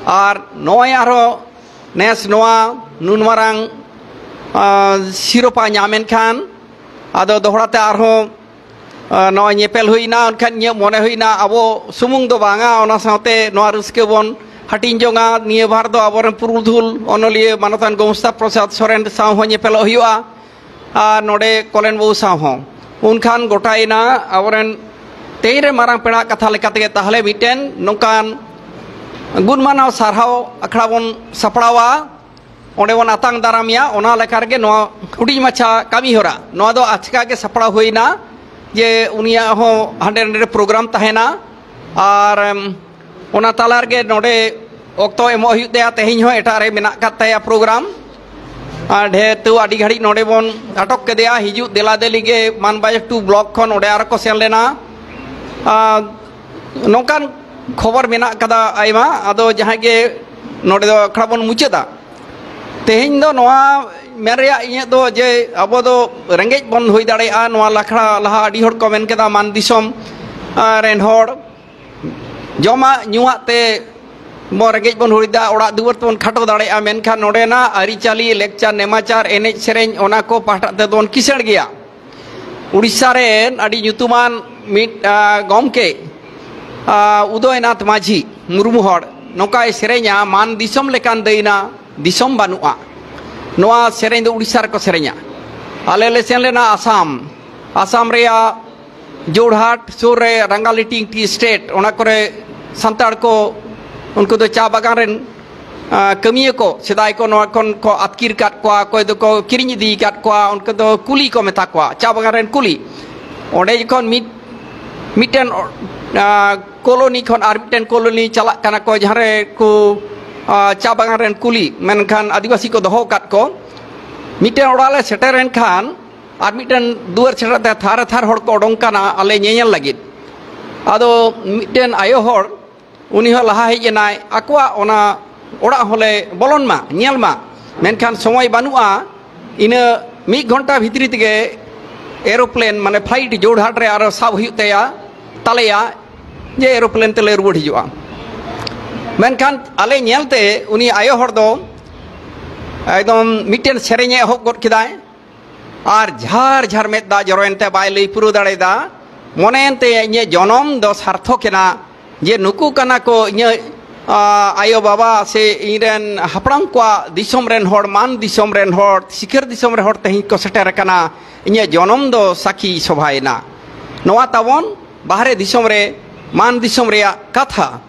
ᱟᱨ ᱱᱚᱜᱼᱚᱭ ᱟᱨᱦᱚᱸ ᱱᱮᱥ ᱱᱚᱣᱟ ᱱᱩᱱ ᱢᱟᱨᱟᱝ, ᱟᱸ, ᱥᱤᱨᱳᱯᱟ ᱧᱟᱢᱮᱱ ᱠᱷᱟᱱ, ᱟᱫᱚ ᱫᱚᱦᱲᱟ ᱛᱮ ᱟᱨᱦᱚᱸ, ᱟᱸ, ᱱᱚᱜᱼᱚᱭ ᱧᱮᱯᱮᱞ ᱦᱩᱭᱱᱟ᱾ ᱮᱱᱠᱷᱟᱱ ᱤᱧᱟᱹᱜ ᱢᱚᱱᱮ ᱦᱩᱭᱱᱟ, ᱟᱵᱚ ᱥᱩᱢᱩᱝ ᱫᱚ ᱵᱟᱝᱟ, ᱚᱱᱟ ᱥᱟᱶᱛᱮ ᱱᱚᱣᱟ ᱨᱟᱹᱥᱠᱟᱹ ᱵᱚᱱ ᱦᱟᱹᱴᱤᱧ ᱡᱚᱝᱟ᱾ ᱱᱤᱭᱟᱹ ᱵᱟᱨ ᱫᱚ ᱟᱵᱚᱨᱮᱱ ᱯᱩᱨᱩᱫᱷᱩᱞ ᱚᱱᱚᱞᱤᱭᱟᱹ ᱢᱟᱱᱚᱛᱟᱱ ᱜᱚᱢᱥᱛᱟ ᱯᱨᱚᱥᱟᱫᱽ ᱥᱚᱨᱮᱱ ᱥᱟᱶ ᱦᱚᱸ ᱧᱮᱯᱮᱞᱚᱜ ᱦᱩᱭᱩᱜᱼᱟ᱾ ᱟᱨ ᱱᱚᱰᱮ ᱠᱚᱞᱮᱱ ᱵᱟᱹᱵᱩ ᱥᱟᱶ ᱦᱚᱸ᱾ ᱩᱱᱠᱷᱟᱱ ᱜᱚᱴᱟᱭᱮᱱᱟ ᱟᱵᱚᱨᱮᱱ ᱛᱮᱦᱮᱧ ᱨᱮ ᱢᱟᱨᱟᱝ ᱯᱮᱲᱟ ᱠᱟᱛᱷᱟ ᱞᱮᱠᱟ ᱛᱮᱜᱮ ᱛᱟᱦᱞᱮ ᱢᱤᱫᱴᱮᱱ ᱱᱚᱝᱠᱟᱱ ᱜᱩᱱ ᱢᱟᱱᱟᱣ ᱥᱟᱨᱦᱟᱣ ᱟᱠᱷᱲᱟ ᱵᱚᱱ ᱥᱟᱯᱲᱟᱣᱟ, ᱚᱸᱰᱮ ᱵᱚᱱ ᱟᱛᱟᱝ ᱫᱟᱨᱟᱢᱮᱭᱟ᱾ ᱚᱱᱟ ᱞᱮᱠᱟ ᱨᱮᱜᱮ ᱱᱚᱣᱟ ᱦᱩᱰᱤᱧ ᱢᱟᱪᱷᱟ ᱠᱟᱹᱢᱤ ᱦᱚᱨᱟ, ᱱᱚᱣᱟ ᱫᱚ ᱟᱪᱠᱟ ᱜᱮ ᱥᱟᱯᱲᱟᱣ ᱦᱩᱭᱱᱟ, ᱡᱮ ᱩᱱᱤᱭᱟᱜ ᱦᱚᱸ ᱦᱟᱸᱰᱮ ᱱᱟᱰᱮ ᱯᱨᱳᱜᱨᱟᱢ ᱛᱟᱦᱮᱱᱟ᱾ ᱟᱨ, ᱮᱢ, ᱚᱱᱟ ᱛᱟᱞᱟ ᱨᱮᱜᱮ ᱱᱚᱰᱮ ᱚᱠᱛᱚ ᱮᱢᱚᱜ ᱦᱩᱭᱩᱜ ᱛᱟᱭᱟ᱾ ᱛᱮᱦᱮᱧ ᱦᱚᱸ ᱮᱴᱟᱜ ᱨᱮ ᱢᱮᱱᱟᱜ ᱟᱠᱟᱫ ᱛᱟᱭᱟ ᱯᱨᱳᱜᱨᱟᱢ᱾ ᱟᱨ ᱰᱷᱮᱨ ᱛᱟᱹᱣ ᱟᱹᱰᱤ ᱜᱷᱟᱹᱲᱤᱡ ᱱᱚᱰᱮ ᱵᱚᱱ ᱟᱴᱚᱠ ᱠᱮᱫᱮᱭᱟ᱾ ᱦᱤᱡᱩᱜ ᱫᱮᱞᱟ ᱫᱮᱞᱤ ᱜᱮ ᱢᱟᱱᱵᱟᱡᱟᱨ ᱴᱩ ᱵᱞᱚᱠ ᱠᱷᱚᱱ ᱚᱸᱰᱮ ᱟᱨᱚ ᱠᱚ ᱥᱮᱱ ᱞᱮᱱᱟ᱾ ᱟᱨ ᱱᱚᱝᱠᱟᱱ ᱠᱷᱚᱵᱚᱨ ᱢᱮᱱᱟᱜ ᱠᱟᱫᱟ ᱟᱭᱢᱟ᱾ ᱟᱫᱚ ᱡᱟᱦᱟᱸᱭ ᱜᱮ ᱱᱚᱰᱮ ᱫᱚ ᱟᱠᱷᱲᱟ ᱵᱚᱱ ᱢᱩᱪᱟᱹᱫᱟ᱾ ᱛᱮᱦᱮᱧ ᱫᱚ ᱱᱚᱣᱟ ᱢᱮᱱ ᱨᱮᱭᱟᱜ ᱤᱧᱟᱹᱜ ᱫᱚ ᱡᱮ ᱟᱵᱚ ᱫᱚ ᱨᱮᱸᱜᱮᱡ ᱵᱚᱱ ᱦᱩᱭ ᱫᱟᱲᱮᱭᱟᱜᱼᱟ᱾ ᱱᱚᱣᱟ ᱞᱟᱠᱷᱲᱟ ᱞᱟᱦᱟ ᱟᱹᱰᱤ ᱦᱚᱲ ᱠᱚ ᱢᱮᱱ ᱠᱮᱫᱟ, ᱢᱟᱱ ᱫᱤᱥᱚᱢ, ᱟᱸ, ᱨᱮᱱ ᱦᱚᱲ ᱡᱚᱢᱟᱜ ᱧᱩᱣᱟᱜ ᱛᱮ ᱵᱚᱱ ᱨᱮᱸᱜᱮᱡ ᱵᱚᱱ ᱦᱩᱭ ᱫᱟ, ᱚᱲᱟᱜ ᱫᱩᱣᱟᱹᱨ ᱛᱮᱵᱚᱱ ᱠᱷᱟᱴᱚ ᱫᱟᱲᱮᱭᱟᱜᱼᱟ, ᱢᱮᱱᱠᱷᱟᱱ ᱱᱚᱰᱮᱱᱟᱜ ᱟᱹᱨᱤᱪᱟᱹᱞᱤ, ᱞᱮᱠᱪᱟᱨ, ᱱᱮᱢᱟᱪᱟᱨ, ᱮᱱᱮᱡ ᱥᱮᱨᱮᱧ, ᱚᱱᱟ ᱠᱚ ᱯᱟᱦᱴᱟ ᱛᱮᱫᱚ ᱵᱚᱱ ᱠᱤᱥᱟᱹᱬ ᱜᱮᱭᱟ᱾ ᱩᱲᱤᱥᱥᱟ ᱨᱮᱱ ᱟᱹᱰᱤ ᱧᱩᱛᱩᱢᱟᱱ ᱢᱤᱫ, ᱟ, ᱜᱚᱢᱠᱮ, ᱟ, ᱩᱫᱚᱭᱱᱟᱛᱷ ᱢᱟᱹᱡᱷᱤ, ᱢᱩᱨᱢᱩ ᱦᱚᱲ, ᱱᱚᱝᱠᱟᱭ ᱥᱮᱨᱮᱧᱟ, "ᱢᱟᱱ ᱫᱤᱥᱚᱢ ᱞᱮᱠᱟᱱ ᱫᱟᱹᱭᱱᱟ ᱫᱤᱥᱚᱢ ᱵᱟᱹᱱᱩᱜᱼᱟ"᱾ ᱱᱚᱣᱟ ᱥᱮᱨᱮᱧ ᱫᱚ ᱩᱲᱤᱥᱥᱟ ᱨᱮᱠᱚ ᱥᱮᱨᱮᱧᱟ᱾ ᱟᱞᱮ ᱞᱮ ᱥᱮᱱ ᱞᱮᱱᱟ ᱟᱥᱟᱢ᱾ ᱟᱥᱟᱢ ᱨᱮᱭᱟᱜ ᱡᱳᱨᱦᱟᱴ ᱥᱩᱨ ᱨᱮ ᱨᱟᱝᱜᱟᱞᱤ ᱴᱤ ᱮᱥᱴᱮᱴ, ᱚᱱᱟ ᱠᱚᱨᱮ ᱥᱟᱱᱛᱟᱲ ᱠᱚ, ᱩᱱᱠᱩ ᱫᱚ ᱪᱟ ᱵᱟᱜᱟᱱ ᱨᱮᱱ, ᱟ, ᱠᱟᱹᱢᱤᱭᱟᱹ ᱠᱚ, ᱥᱮᱫᱟᱭ ᱠᱚ ᱱᱚᱣᱟ ᱠᱷᱚᱱ ᱠᱚ ᱟᱹᱛᱠᱤᱨ ᱠᱟᱫ ᱠᱚᱣᱟ, ᱚᱠᱚᱭ ᱫᱚᱠᱚ ᱠᱤᱨᱤᱧ ᱤᱫᱤ ᱠᱟᱫ ᱠᱚᱣᱟ, ᱩᱱᱠᱩ ᱫᱚ ᱠᱩᱞᱤ ᱠᱚ ᱢᱮᱛᱟ ᱠᱚᱣᱟ, ᱪᱟ ᱵᱟᱜᱟᱱ ᱨᱮᱱ ᱠᱩᱞᱤ᱾ ᱚᱸᱰᱮ ᱡᱚᱠᱷᱚᱱ ᱢᱤᱫ, ᱢᱤᱫᱴᱮᱱ, ᱟ, ᱠᱚᱞᱳᱱᱤ ᱠᱷᱚᱱ ᱟᱨ ᱢᱤᱫᱴᱮᱱ ᱠᱚᱞᱳᱱᱤ ᱪᱟᱞᱟᱜ ᱠᱟᱱᱟ ᱠᱚ, ᱡᱟᱦᱟᱸ ᱨᱮ ᱠᱚ, ᱟ, ᱪᱟ ᱵᱟᱜᱟᱱ ᱨᱮᱱ ᱠᱩᱞᱤ, ᱢᱮᱱᱠᱷᱟᱱ ᱟᱹᱫᱤᱵᱟᱹᱥᱤ ᱠᱚ ᱫᱚᱦᱚ ᱟᱠᱟᱫ ᱠᱚ᱾ ᱢᱤᱫᱴᱮᱱ ᱚᱲᱟᱜ ᱞᱮ ᱥᱮᱴᱮᱨᱮᱱ ᱠᱷᱟᱱ, ᱟᱨ ᱢᱤᱫᱴᱮᱱ ᱫᱩᱣᱟᱹᱨ ᱪᱷᱟᱰᱟ ᱛᱮ ᱛᱷᱟᱨ ᱛᱷᱟᱨ ᱦᱚᱲ ᱠᱚ ᱚᱰᱚᱝ ᱠᱟᱱᱟ ᱟᱞᱮ ᱧᱮᱧᱮᱞ ᱞᱟᱹᱜᱤᱫ᱾ ᱟᱫᱚ ᱢᱤᱫᱴᱮᱱ ᱟᱭᱳ ᱦᱚᱲ, ᱩᱱᱤ ᱦᱚᱸ ᱞᱟᱦᱟ ᱦᱮᱡ ᱮᱱᱟᱭ, ᱟᱠᱚᱣᱟᱜ ᱚᱱᱟ ᱚᱲᱟᱜ ᱦᱚᱸᱞᱮ ᱵᱚᱞᱚᱱ ᱢᱟ, ᱧᱮᱞ ᱢᱟ᱾ ᱢᱮᱱᱠᱷᱟᱱ ᱥᱚᱢᱚᱭ ᱵᱟᱹᱱᱩᱜᱼᱟ᱾ ᱤᱱᱟᱹ ᱢᱤᱫ ᱜᱷᱚᱱᱴᱟ ᱵᱷᱤᱛᱨᱤ ᱛᱮᱜᱮ ᱮᱨᱳᱯᱞᱮᱱ, ᱢᱟᱱᱮ ᱯᱷᱞᱟᱭᱤᱴ ᱡᱳᱨᱦᱟᱴ ᱨᱮ ᱟᱨᱚ ᱥᱟᱵ ᱦᱩᱭᱩᱜ ᱛᱟᱭᱟ, ᱛᱟᱞᱮᱭᱟ, ᱡᱮ ᱮᱨᱳᱯᱞᱮᱱ ᱛᱮᱞᱮ ᱨᱩᱣᱟᱹᱲ ᱦᱤᱡᱩᱜᱼᱟ᱾ ᱢᱮᱱᱠᱷᱟᱱ ᱟᱞᱮ ᱧᱮᱞᱛᱮ ᱩᱱᱤ ᱟᱭᱳ ᱦᱚᱲ ᱫᱚ ᱮᱠᱫᱚᱢ ᱢᱤᱫᱴᱮᱱ ᱥᱮᱨᱮᱧᱮ ᱮᱦᱚᱵ ᱜᱚᱫ ᱠᱮᱫᱟᱭ, ᱟᱨ ᱡᱷᱟᱨ ᱡᱷᱟᱨ ᱢᱮᱫ ᱫᱟᱜ ᱡᱚᱨᱚᱭᱮᱱ ᱛᱮ ᱵᱟᱭ ᱞᱟᱹᱭ ᱯᱩᱨᱟᱹᱣ ᱫᱟᱲᱮᱭᱟᱫᱟ᱾ ᱢᱚᱱᱮᱭᱮᱱ ᱛᱟᱭᱟ, "ᱤᱧᱟᱹᱜ ᱡᱚᱱᱚᱢ ᱫᱚ ᱥᱟᱨᱛᱷᱚᱠ ᱮᱱᱟ, ᱡᱮ ᱱᱩᱠᱩ ᱠᱟᱱᱟ ᱠᱚ ᱤᱧᱟᱹᱜ, ᱟ, ᱟᱭᱳ ᱵᱟᱵᱟ ᱥᱮ ᱤᱧ ᱨᱮᱱ ᱦᱟᱯᱲᱟᱢ ᱠᱚᱣᱟᱜ ᱫᱤᱥᱚᱢ ᱨᱮᱱ ᱦᱚᱲ, ᱢᱟᱱ ᱫᱤᱥᱚᱢ ᱨᱮᱱ ᱦᱚᱲ, ᱥᱤᱠᱟᱹᱨ ᱫᱤᱥᱚᱢ ᱨᱮᱱ ᱦᱚᱲ ᱛᱮᱦᱮᱧ ᱠᱚ ᱥᱮᱴᱮᱨ ᱟᱠᱟᱱᱟ, ᱤᱧᱟᱹᱜ ᱡᱚᱱᱚᱢ ᱫᱚ ᱥᱟᱹᱠᱷᱤ ᱥᱚᱵᱷᱟᱭᱮᱱᱟ᱾" ᱱᱚᱣᱟ ᱛᱟᱵᱚᱱ ᱵᱟᱦᱨᱮ ᱫᱤᱥᱚᱢ ᱨᱮ ᱢᱟᱱ ᱫᱤᱥᱚᱢ ᱨᱮᱭᱟᱜ ᱠᱟᱛᱷᱟ᱾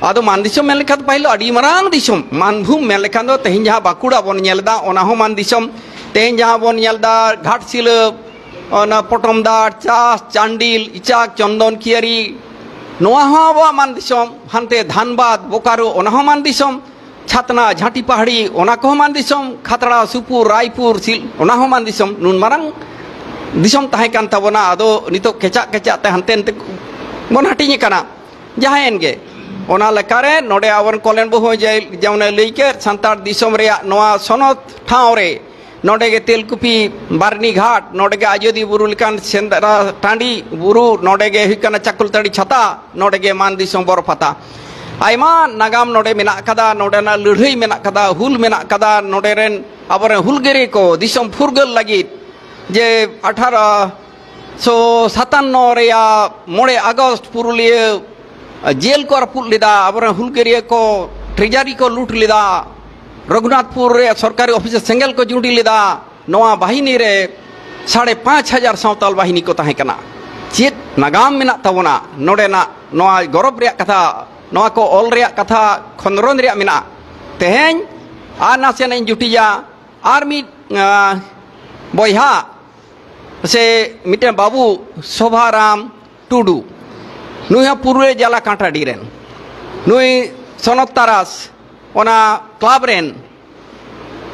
ᱟᱫᱚ ᱢᱟᱱ ᱫᱤᱥᱚᱢ ᱢᱮᱱ ᱞᱮᱠᱷᱟᱱ ᱫᱚ ᱯᱟᱹᱦᱤᱞ ᱫᱚ ᱟᱹᱰᱤ ᱢᱟᱨᱟᱝ ᱫᱤᱥᱚᱢ, ᱢᱟᱱᱵᱷᱩᱢ ᱢᱮᱱ ᱞᱮᱠᱷᱟᱱ ᱫᱚ ᱛᱮᱦᱮᱧ ᱡᱟᱦᱟᱸ ᱵᱟᱸᱠᱩᱲᱟ ᱵᱚᱱ ᱧᱮᱞ ᱮᱫᱟ, ᱚᱱᱟ ᱦᱚᱸ ᱢᱟᱱ ᱫᱤᱥᱚᱢ᱾ ᱛᱮᱦᱮᱧ ᱡᱟᱦᱟᱸ ᱵᱚᱱ ᱧᱮᱞ ᱮᱫᱟ, ᱜᱷᱟᱴᱥᱤᱞᱟᱹ, ᱚᱱᱟ ᱯᱚᱴᱚᱢᱫᱟᱲ, ᱪᱟᱥ, ᱪᱟᱱᱰᱤᱞ, ᱤᱪᱟᱠ, ᱪᱚᱱᱫᱚᱱ ᱠᱤᱭᱟᱹᱨᱤ, ᱱᱚᱣᱟ ᱦᱚᱸ ᱟᱵᱚᱣᱟᱜ ᱢᱟᱱ ᱫᱤᱥᱚᱢ᱾ ᱦᱟᱱᱛᱮ ᱫᱷᱟᱱᱵᱟᱫᱽ, ᱵᱳᱠᱟᱨᱳ, ᱚᱱᱟ ᱦᱚᱸ ᱢᱟᱱ ᱫᱤᱥᱚᱢ᱾ ᱪᱷᱟᱛᱱᱟ, ᱡᱷᱟᱸᱴᱤ ᱯᱟᱦᱟᱲᱤ, ᱚᱱᱟ ᱠᱚᱦᱚᱸ ᱢᱟᱱ ᱫᱤᱥᱚᱢ᱾ ᱠᱷᱟᱛᱲᱟ, ᱥᱩᱯᱩᱨ, ᱨᱟᱭᱯᱩᱨ, ᱥᱤᱞ, ᱚᱱᱟ ᱦᱚᱸ ᱢᱟᱱ ᱫᱤᱥᱚᱢ᱾ ᱱᱩᱱ ᱢᱟᱨᱟᱝ ᱫᱤᱥᱚᱢ ᱛᱟᱦᱮᱸ ᱠᱟᱱ ᱛᱟᱵᱚᱱᱟ, ᱟᱫᱚ ᱱᱤᱛᱚᱜ ᱠᱮᱪᱟᱜ ᱠᱮᱪᱟᱜ ᱛᱮ ᱦᱟᱱᱛᱮ ᱱᱟᱛᱮ ᱵᱚᱱ ᱦᱟᱹᱴᱤᱧ ᱟᱠᱟᱱᱟ᱾ ᱡᱟᱦᱟᱸᱭᱮᱱ ᱜᱮ, ᱚᱱᱟ ᱞᱮᱠᱟᱨᱮ ᱱᱚᱰᱮ ᱟᱵᱚᱨᱮᱱ ᱠᱚᱞᱮᱱ ᱵᱟᱹᱦᱩ ᱡᱮ-, ᱡᱮᱢᱚᱱᱮ ᱞᱟᱹᱭ ᱠᱮᱫ, ᱥᱟᱱᱛᱟᱲ ᱫᱤᱥᱚᱢ ᱨᱮᱭᱟᱜ ᱱᱚᱣᱟ ᱥᱚᱱᱚᱛ ᱴᱷᱟᱶ ᱨᱮ ᱱᱚᱰᱮ ᱜᱮ ᱛᱮᱞᱠᱩᱯᱤ ᱵᱟᱨᱱᱤ ᱜᱷᱟᱴ, ᱱᱚᱰᱮ ᱜᱮ ᱟᱡᱚᱫᱤᱭᱟᱹ ᱵᱩᱨᱩ ᱞᱮᱠᱟᱱ ᱥᱮᱸᱫᱽᱨᱟ ᱴᱟᱺᱰᱤ ᱵᱩᱨᱩ, ᱱᱚᱰᱮ ᱜᱮ ᱦᱩᱭᱩᱜ ᱠᱟᱱᱟ ᱪᱟᱠᱚᱞᱛᱟᱹᱲᱤ ᱪᱷᱟᱛᱟ, ᱱᱚᱰᱮ ᱜᱮ ᱢᱟᱱ ᱫᱤᱥᱚᱢ ᱵᱚᱨᱚ ᱯᱟᱛᱟ᱾ ᱟᱭᱢᱟ ᱱᱟᱜᱟᱢ ᱱᱚᱰᱮ ᱢᱮᱱᱟᱜ ᱠᱟᱫᱟ, ᱱᱚᱰᱮᱱᱟᱜ ᱞᱟᱹᱲᱦᱟᱹᱭ ᱢᱮᱱᱟᱜ ᱠᱟᱫᱟ, ᱦᱩᱞ ᱢᱮᱱᱟᱜ ᱠᱟᱫᱟ, ᱱᱚᱰᱮ ᱨᱮᱱ ᱟᱵᱚᱨᱮᱱ ᱦᱩᱞᱜᱟᱹᱨᱤᱭᱟᱹ ᱠᱚ ᱫᱤᱥᱚᱢ ᱯᱷᱩᱨᱜᱟᱹᱞ ᱞᱟᱹᱜᱤᱫ ᱡᱮ ᱟᱴᱷᱟᱨᱚ ᱥᱚ ᱥᱟᱛᱟᱱᱱᱚ ᱨᱮᱭᱟᱜ ᱢᱚᱬᱮ ᱟᱜᱚᱥᱴ ᱯᱩᱨᱩᱞᱤᱭᱟᱹ ᱡᱮᱞ ᱠᱚ ᱨᱟᱹᱯᱩᱫ ᱞᱮᱫᱟ, ᱟᱵᱚᱨᱮᱱ ᱦᱩᱞᱜᱟᱹᱨᱤᱭᱟᱹ ᱠᱚ ᱴᱨᱮᱡᱟᱨᱤ ᱠᱚ ᱞᱩᱴ ᱞᱮᱫᱟ, ᱨᱚᱜᱷᱩᱱᱟᱛᱷᱯᱩᱨ ᱨᱮ ᱥᱚᱨᱠᱟᱨᱤ ᱚᱯᱷᱤᱥ ᱨᱮ ᱥᱮᱸᱜᱮᱞ ᱠᱚ ᱡᱩᱸᱰᱤ ᱞᱮᱫᱟ᱾ ᱱᱚᱣᱟ ᱵᱟᱦᱤᱱᱤ ᱨᱮ ᱥᱟᱲᱮ ᱯᱟᱸᱪ ᱦᱟᱡᱟᱨ ᱥᱟᱶᱛᱟᱞ ᱵᱟᱦᱤᱱᱤ ᱠᱚ ᱛᱟᱦᱮᱸ ᱠᱟᱱᱟ᱾ ᱪᱮᱫ ᱱᱟᱜᱟᱢ ᱢᱮᱱᱟᱜ ᱛᱟᱵᱚᱱᱟ ᱱᱚᱰᱮᱱᱟᱜ? ᱱᱚᱣᱟ ᱜᱚᱨᱚᱵᱽ ᱨᱮᱭᱟᱜ ᱠᱟᱛᱷᱟ, ᱱᱚᱣᱟ ᱠᱚ ᱚᱞ ᱨᱮᱭᱟᱜ ᱠᱟᱛᱷᱟ, ᱠᱷᱚᱸᱫᱽᱨᱚᱸᱫᱽ ᱨᱮᱭᱟᱜ ᱢᱮᱱᱟᱜᱼᱟ᱾ ᱛᱮᱦᱮᱧ ᱟᱨ ᱱᱟᱥᱮᱱᱟᱜ ᱤᱧ ᱡᱩᱴᱤᱡᱟ, ᱟᱨ ᱢᱤᱫ, ᱟᱸ, ᱵᱚᱭᱦᱟ ᱥᱮ ᱢᱤᱫᱴᱮᱱ ᱵᱟᱹᱵᱩ ᱥᱳᱵᱷᱟᱨᱟᱢ ᱴᱩᱰᱩ, ᱱᱩᱭ ᱦᱚᱸ ᱯᱩᱨᱩᱞᱤᱭᱟᱹ ᱡᱮᱞᱟ ᱠᱟᱸᱴᱟᱰᱤ ᱨᱮᱱ, ᱱᱩᱭ ᱥᱚᱱᱚᱛ ᱛᱟᱨᱟᱥ ᱚᱱᱟ ᱠᱞᱟᱵᱽ ᱨᱮᱱ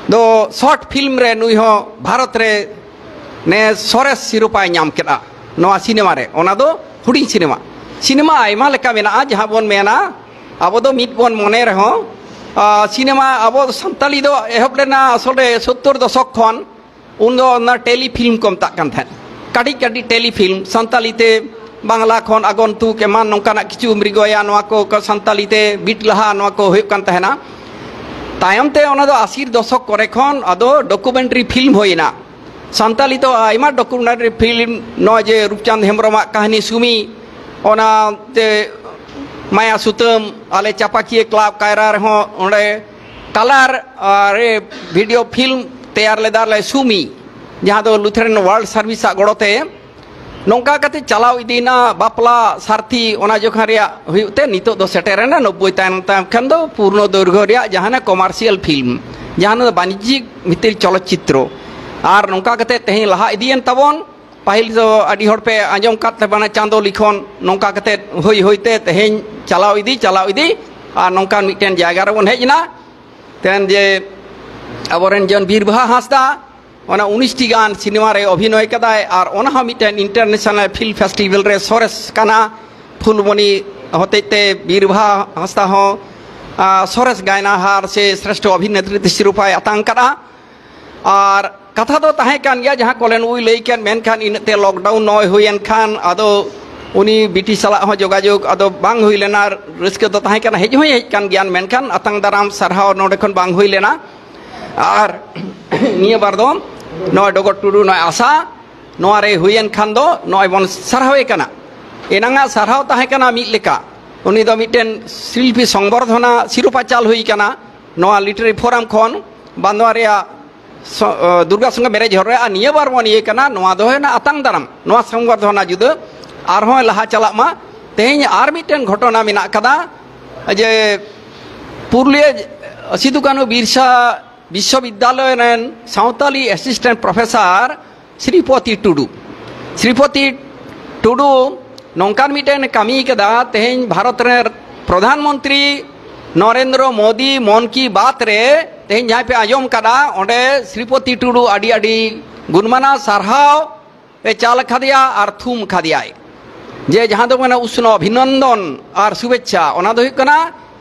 ᱫᱚ ᱥᱚᱨᱴ ᱯᱷᱤᱞᱢ ᱨᱮ ᱱᱩᱭ ᱦᱚᱸ ᱵᱷᱟᱨᱚᱛ ᱨᱮ ᱱᱮ ᱥᱚᱨᱮᱥ ᱥᱤᱨᱳᱯᱟᱭ ᱧᱟᱢ ᱠᱮᱫᱼᱟ ᱱᱚᱣᱟ ᱥᱤᱱᱮᱢᱟ ᱨᱮ᱾ ᱚᱱᱟ ᱫᱚ ᱦᱩᱰᱤᱧ ᱥᱤᱱᱮᱢᱟ, ᱥᱤᱱᱮᱢᱟ ᱟᱭᱢᱟ ᱞᱮᱠᱟ ᱢᱮᱱᱟᱜᱼᱟ, ᱡᱟᱦᱟᱸ ᱵᱚᱱ ᱢᱮᱱᱟ ᱟᱵᱚ ᱫᱚ ᱢᱤᱫ ᱵᱚᱱ ᱢᱚᱱᱮ ᱨᱮᱦᱚᱸ ᱥᱤᱱᱮᱢᱟ ᱟᱵᱚ ᱥᱟᱱᱛᱟᱞᱤ ᱫᱚ ᱮᱦᱚᱵ ᱞᱮᱱᱟ ᱟᱥᱚᱞ ᱨᱮ ᱥᱳᱛᱛᱚᱨ ᱫᱚᱥᱚᱠ ᱠᱷᱚᱱ᱾ ᱩᱱᱫᱚ ᱚᱱᱟ ᱴᱮᱞᱤ ᱯᱷᱤᱞᱢ ᱠᱚ ᱢᱮᱛᱟᱜ ᱠᱟᱱ ᱛᱟᱦᱮᱸᱫ᱾ ᱠᱟᱹᱴᱤᱡ ᱠᱟᱹᱴᱤᱡ ᱴᱮᱞᱤ ᱯᱷᱤᱞᱢ ᱥᱟᱱᱛᱟᱞᱤ ᱛᱮ, ᱵᱟᱝᱞᱟ ᱠᱷᱚᱱ ᱟᱜᱚᱱᱛᱩᱠ ᱮᱢᱟᱱ ᱱᱚᱝᱠᱟᱱᱟᱜ ᱠᱤᱪᱷᱩ ᱢᱨᱤᱜᱚᱭᱟ, ᱱᱚᱣᱟ ᱠᱚ ᱠᱚ ᱥᱟᱱᱛᱟᱞᱤ ᱛᱮ ᱵᱤᱴ ᱞᱟᱦᱟ ᱱᱚᱣᱟ ᱠᱚ ᱦᱩᱭᱩᱜ ᱠᱟᱱ ᱛᱟᱦᱮᱱᱟ᱾ ᱛᱟᱭᱚᱢ ᱛᱮ ᱚᱱᱟ ᱫᱚ ᱟᱥᱤᱨ ᱫᱚᱥᱚᱠ ᱠᱚᱨᱮ ᱠᱷᱚᱱ ᱟᱫᱚ ᱰᱚᱠᱩᱢᱮᱱᱴᱟᱨᱤ ᱯᱷᱤᱞᱢ ᱦᱩᱭᱮᱱᱟ᱾ ᱥᱟᱱᱛᱟᱞᱤ ᱫᱚ ᱟᱭᱢᱟ ᱰᱚᱠᱩᱢᱮᱱᱴᱟᱨᱤ ᱯᱷᱤᱞᱢ, ᱱᱚᱜᱼᱚᱭ ᱡᱮ ᱨᱩᱯᱪᱟᱸᱫᱽ ᱦᱮᱢᱵᱨᱚᱢᱟᱜ ᱠᱟᱹᱦᱱᱤ ᱥᱩᱢᱤ, ᱚᱱᱟ ᱛᱮ ᱢᱟᱭᱟ ᱥᱩᱛᱟᱹᱢ, ᱟᱞᱮ ᱪᱟᱯᱟᱠᱤᱭᱟᱹ ᱠᱞᱟᱵᱽ ᱠᱟᱭᱨᱟ ᱨᱮᱦᱚᱸ ᱚᱸᱰᱮ ᱠᱟᱞᱟᱨ ᱨᱮ ᱵᱷᱤᱰᱤᱭᱳ ᱯᱷᱤᱞᱢ ᱛᱮᱭᱟᱨ ᱞᱮᱫᱟ ᱞᱮ ᱥᱩᱢᱤ, ᱡᱟᱦᱟᱸ ᱫᱚ ᱞᱩᱛᱷᱮᱨᱟᱱ ᱣᱟᱨᱞᱰ ᱥᱟᱨᱵᱷᱤᱥ ᱟᱜ ᱜᱚᱲᱚ ᱛᱮ᱾ ᱱᱚᱝᱠᱟ ᱠᱟᱛᱮ ᱪᱟᱞᱟᱣ ᱤᱫᱤᱭᱮᱱᱟ᱾ ᱵᱟᱯᱞᱟ ᱥᱟᱨᱛᱷᱤ ᱚᱱᱟ ᱡᱚᱠᱷᱚᱱ ᱨᱮᱭᱟᱜ ᱦᱩᱭᱩᱜ ᱛᱮ ᱱᱤᱛᱚᱜ ᱫᱚ ᱥᱮᱴᱮᱨᱮᱱᱟ ᱱᱚᱵᱵᱳᱭ ᱛᱟᱭᱱᱚᱢ ᱛᱟᱭᱚᱢ ᱠᱷᱟᱱ ᱫᱚ ᱯᱩᱨᱱᱚ ᱫᱳᱭᱨᱜᱷᱚ ᱨᱮᱭᱟᱜ ᱡᱟᱦᱟᱱᱟᱜ ᱠᱚᱢᱟᱨᱥᱤᱭᱟᱞ ᱯᱷᱤᱞᱢ, ᱡᱟᱦᱟᱸ ᱫᱚ ᱵᱟᱱᱤᱡᱽᱡᱤᱠ ᱵᱷᱤᱛᱤᱨ ᱪᱚᱞᱚᱛ ᱪᱤᱛᱨᱚ᱾ ᱟᱨ ᱱᱚᱝᱠᱟ ᱠᱟᱛᱮ ᱛᱮᱦᱮᱧ ᱞᱟᱦᱟ ᱤᱫᱤᱭᱮᱱ ᱛᱟᱵᱚᱱ᱾ ᱯᱟᱹᱦᱤᱞ ᱫᱚ ᱟᱹᱰᱤ ᱦᱚᱲ ᱯᱮ ᱟᱸᱡᱚᱢ ᱠᱟᱫ ᱛᱟᱵᱚᱱᱟ ᱪᱟᱸᱫᱚ ᱞᱤᱠᱷᱚᱱ, ᱱᱚᱝᱠᱟ ᱠᱟᱛᱮ ᱦᱩᱭ ᱦᱩᱭ ᱛᱮ ᱛᱮᱦᱮᱧ ᱪᱟᱞᱟᱣ ᱤᱫᱤ, ᱪᱟᱞᱟᱣ ᱤᱫᱤ, ᱟᱨ ᱱᱚᱝᱠᱟᱱ ᱢᱤᱫᱴᱮᱱ ᱡᱟᱭᱜᱟ ᱨᱮᱵᱚᱱ ᱦᱮᱡ ᱮᱱᱟ᱾ ᱛᱮᱦᱮᱧ ᱡᱮ ᱟᱵᱚᱨᱮᱱ ᱡᱚᱱ ᱵᱤᱨᱵᱟᱦᱟ ᱦᱟᱸᱥᱫᱟ, ᱚᱱᱟ ᱩᱱᱤᱥ ᱴᱤ ᱜᱟᱱ ᱥᱤᱱᱮᱢᱟ ᱨᱮ ᱚᱵᱷᱤᱱᱚᱭ ᱠᱟᱫᱟᱭ ᱟᱨ ᱚᱱᱟ ᱦᱚᱸ ᱢᱤᱫᱴᱮᱱ ᱤᱱᱴᱟᱨᱱᱮᱥᱱᱟᱞ ᱯᱷᱤᱞᱢ ᱯᱷᱮᱥᱴᱤᱵᱷᱮᱞ ᱨᱮ ᱥᱚᱨᱮᱥ ᱠᱟᱱᱟ᱾ ᱯᱷᱩᱞᱢᱚᱱᱤ ᱦᱚᱛᱮᱡ ᱛᱮ ᱵᱤᱨᱵᱟᱦᱟ ᱦᱟᱸᱥᱫᱟ ᱦᱚᱸ, ᱟ, ᱥᱚᱨᱮᱥ ᱜᱟᱭᱱᱟᱦᱟᱨ ᱥᱮ ᱥᱨᱮᱥᱴᱷᱚ ᱚᱵᱷᱤᱱᱮᱛᱨᱤ ᱥᱤᱨᱳᱯᱟᱭ ᱟᱛᱟᱝ ᱠᱟᱫᱟ᱾ ᱟᱨ ᱠᱟᱛᱷᱟ ᱫᱚ ᱛᱟᱦᱮᱸ ᱠᱟᱱ ᱜᱮᱭᱟ, ᱡᱟᱦᱟᱸ ᱠᱚᱞᱮᱱ ᱩᱭ ᱞᱟᱹᱭ ᱠᱮᱫ, ᱢᱮᱱᱠᱷᱟᱱ ᱤᱱᱟᱹᱜ ᱛᱮ ᱞᱚᱠᱰᱟᱣᱩᱱ ᱱᱚᱜᱼᱚᱭ ᱦᱩᱭᱮᱱ ᱠᱷᱟᱱ ᱟᱫᱚ ᱩᱱᱤ ᱵᱤᱴᱤ ᱥᱟᱞᱟᱜ ᱦᱚᱸ ᱡᱳᱜᱟᱡᱳᱜᱽ ᱟᱫᱚ ᱵᱟᱝ ᱦᱩᱭ ᱞᱮᱱᱟ᱾ ᱨᱟᱹᱥᱠᱟᱹ ᱫᱚ ᱛᱟᱦᱮᱸ ᱠᱟᱱᱟ, ᱦᱮᱡ ᱦᱚᱸᱭ ᱦᱮᱡ ᱠᱟᱱ ᱜᱮᱭᱟ, ᱢᱮᱱᱠᱷᱟᱱ ᱟᱛᱟᱝ ᱫᱟᱨᱟᱢ ᱥᱟᱨᱦᱟᱣ ᱱᱚᱰᱮ ᱠᱷᱚᱱ ᱵᱟᱝ ᱦᱩᱭ ᱞᱮᱱᱟ᱾ ᱟᱨ ᱱᱤᱭᱟᱹ ᱵᱟᱨ ᱫᱚ ᱱᱚᱜᱼᱚᱭ ᱰᱚᱜᱚᱨ ᱴᱩᱰᱩ ᱱᱚᱜᱼᱚᱭ ᱟᱥᱟ ᱱᱚᱣᱟ ᱨᱮ ᱦᱩᱭᱮᱱ ᱠᱷᱟᱱ ᱫᱚ ᱱᱚᱜᱼᱚᱭ ᱵᱚᱱ ᱥᱟᱨᱦᱟᱣᱮ ᱠᱟᱱᱟ᱾ ᱮᱱᱟᱝᱟᱜ ᱥᱟᱨᱦᱟᱣ ᱛᱟᱦᱮᱸ ᱠᱟᱱᱟ ᱢᱤᱫ ᱞᱮᱠᱟ, ᱩᱱᱤ ᱫᱚ ᱢᱤᱫᱴᱮᱱ ᱥᱤᱞᱯᱤ ᱥᱚᱝᱵᱚᱨᱫᱷᱚᱱᱟ ᱥᱤᱨᱳᱯᱟ ᱪᱟᱞ ᱦᱩᱭ ᱠᱟᱱᱟ ᱱᱚᱣᱟ ᱞᱤᱴᱟᱨᱟᱨᱤ ᱯᱷᱳᱨᱟᱢ ᱠᱷᱚᱱ, ᱵᱟᱸᱫᱣᱟ ᱨᱮᱭᱟᱜ ᱥᱚ-, ᱚ, ᱫᱩᱨᱜᱟ ᱥᱚᱝᱜᱷᱚ ᱢᱮᱨᱮᱡᱽ ᱦᱚᱞ ᱨᱮ᱾ ᱟᱨ ᱱᱤᱭᱟᱹ ᱵᱟᱨ ᱵᱚᱱ ᱤᱭᱟᱹ ᱠᱟᱱᱟ, ᱱᱚᱣᱟ ᱫᱚ ᱦᱩᱭᱱᱟ ᱟᱛᱟᱝ ᱫᱟᱨᱟᱢ, ᱱᱚᱣᱟ ᱥᱚᱝᱵᱚᱨᱫᱷᱚᱱᱟ ᱡᱩᱫᱟᱹ ᱟᱨᱦᱚᱸ ᱞᱟᱦᱟ ᱪᱟᱞᱟᱜ ᱢᱟ᱾ ᱛᱮᱦᱮᱧ ᱟᱨ ᱢᱤᱫᱴᱮᱱ ᱜᱷᱚᱴᱚᱱᱟ ᱢᱮᱱᱟᱜ ᱠᱟᱫᱟ ᱡᱮ ᱯᱩᱨᱩᱞᱤᱭᱟᱹ ᱥᱤᱫᱩ ᱠᱟᱹᱱᱦᱩ ᱵᱤᱨᱥᱟ ᱵᱤᱥᱥᱚᱵᱤᱫᱽᱫᱟᱞᱚᱭ ᱨᱮᱱ ᱥᱟᱶᱛᱟᱞᱤ ᱮᱥᱤᱥᱴᱮᱱᱴ ᱯᱨᱚᱯᱷᱮᱥᱟᱨ ᱥᱨᱤᱯᱚᱛᱤ ᱴᱩᱰᱩ, ᱥᱨᱤᱯᱚᱛᱤ ᱴᱩᱰᱩ ᱱᱚᱝᱠᱟᱱ ᱢᱤᱫᱴᱮᱱ ᱠᱟᱹᱢᱤ ᱠᱟᱫᱟ᱾ ᱛᱮᱦᱮᱧ ᱵᱷᱟᱨᱚᱛ ᱨᱮᱱ ᱯᱨᱚᱫᱷᱟᱱ ᱢᱚᱱᱛᱨᱤ ᱱᱚᱨᱮᱱᱫᱨᱚ ᱢᱳᱫᱤ ᱢᱚᱱ ᱠᱤ ᱵᱟᱛ ᱨᱮ ᱛᱮᱦᱮᱧ ᱡᱟᱦᱟᱸᱭ ᱯᱮ ᱟᱸᱡᱚᱢ ᱠᱟᱫᱟ, ᱚᱸᱰᱮ ᱥᱨᱤᱯᱚᱛᱤ ᱴᱩᱰᱩ ᱟᱹᱰᱤ ᱟᱹᱰᱤ ᱜᱩᱱᱢᱟᱱᱟᱣ ᱥᱟᱨᱦᱟᱣ ᱮ ᱪᱟᱞ ᱠᱟᱫᱮᱭᱟ ᱟᱨ ᱛᱷᱩᱢ ᱠᱟᱫᱮᱭᱟᱭ᱾ ᱡᱮ ᱡᱟᱦᱟᱸ ᱫᱚ ᱢᱟᱱᱮ ᱩᱥᱱᱚ ᱚᱵᱷᱤᱱᱚᱱᱫᱚᱱ ᱟᱨ ᱥᱩᱵᱷᱮᱪᱪᱷᱟ, ᱚᱱᱟ ᱫᱚ ᱦᱩᱭᱩᱜ ᱠᱟᱱᱟ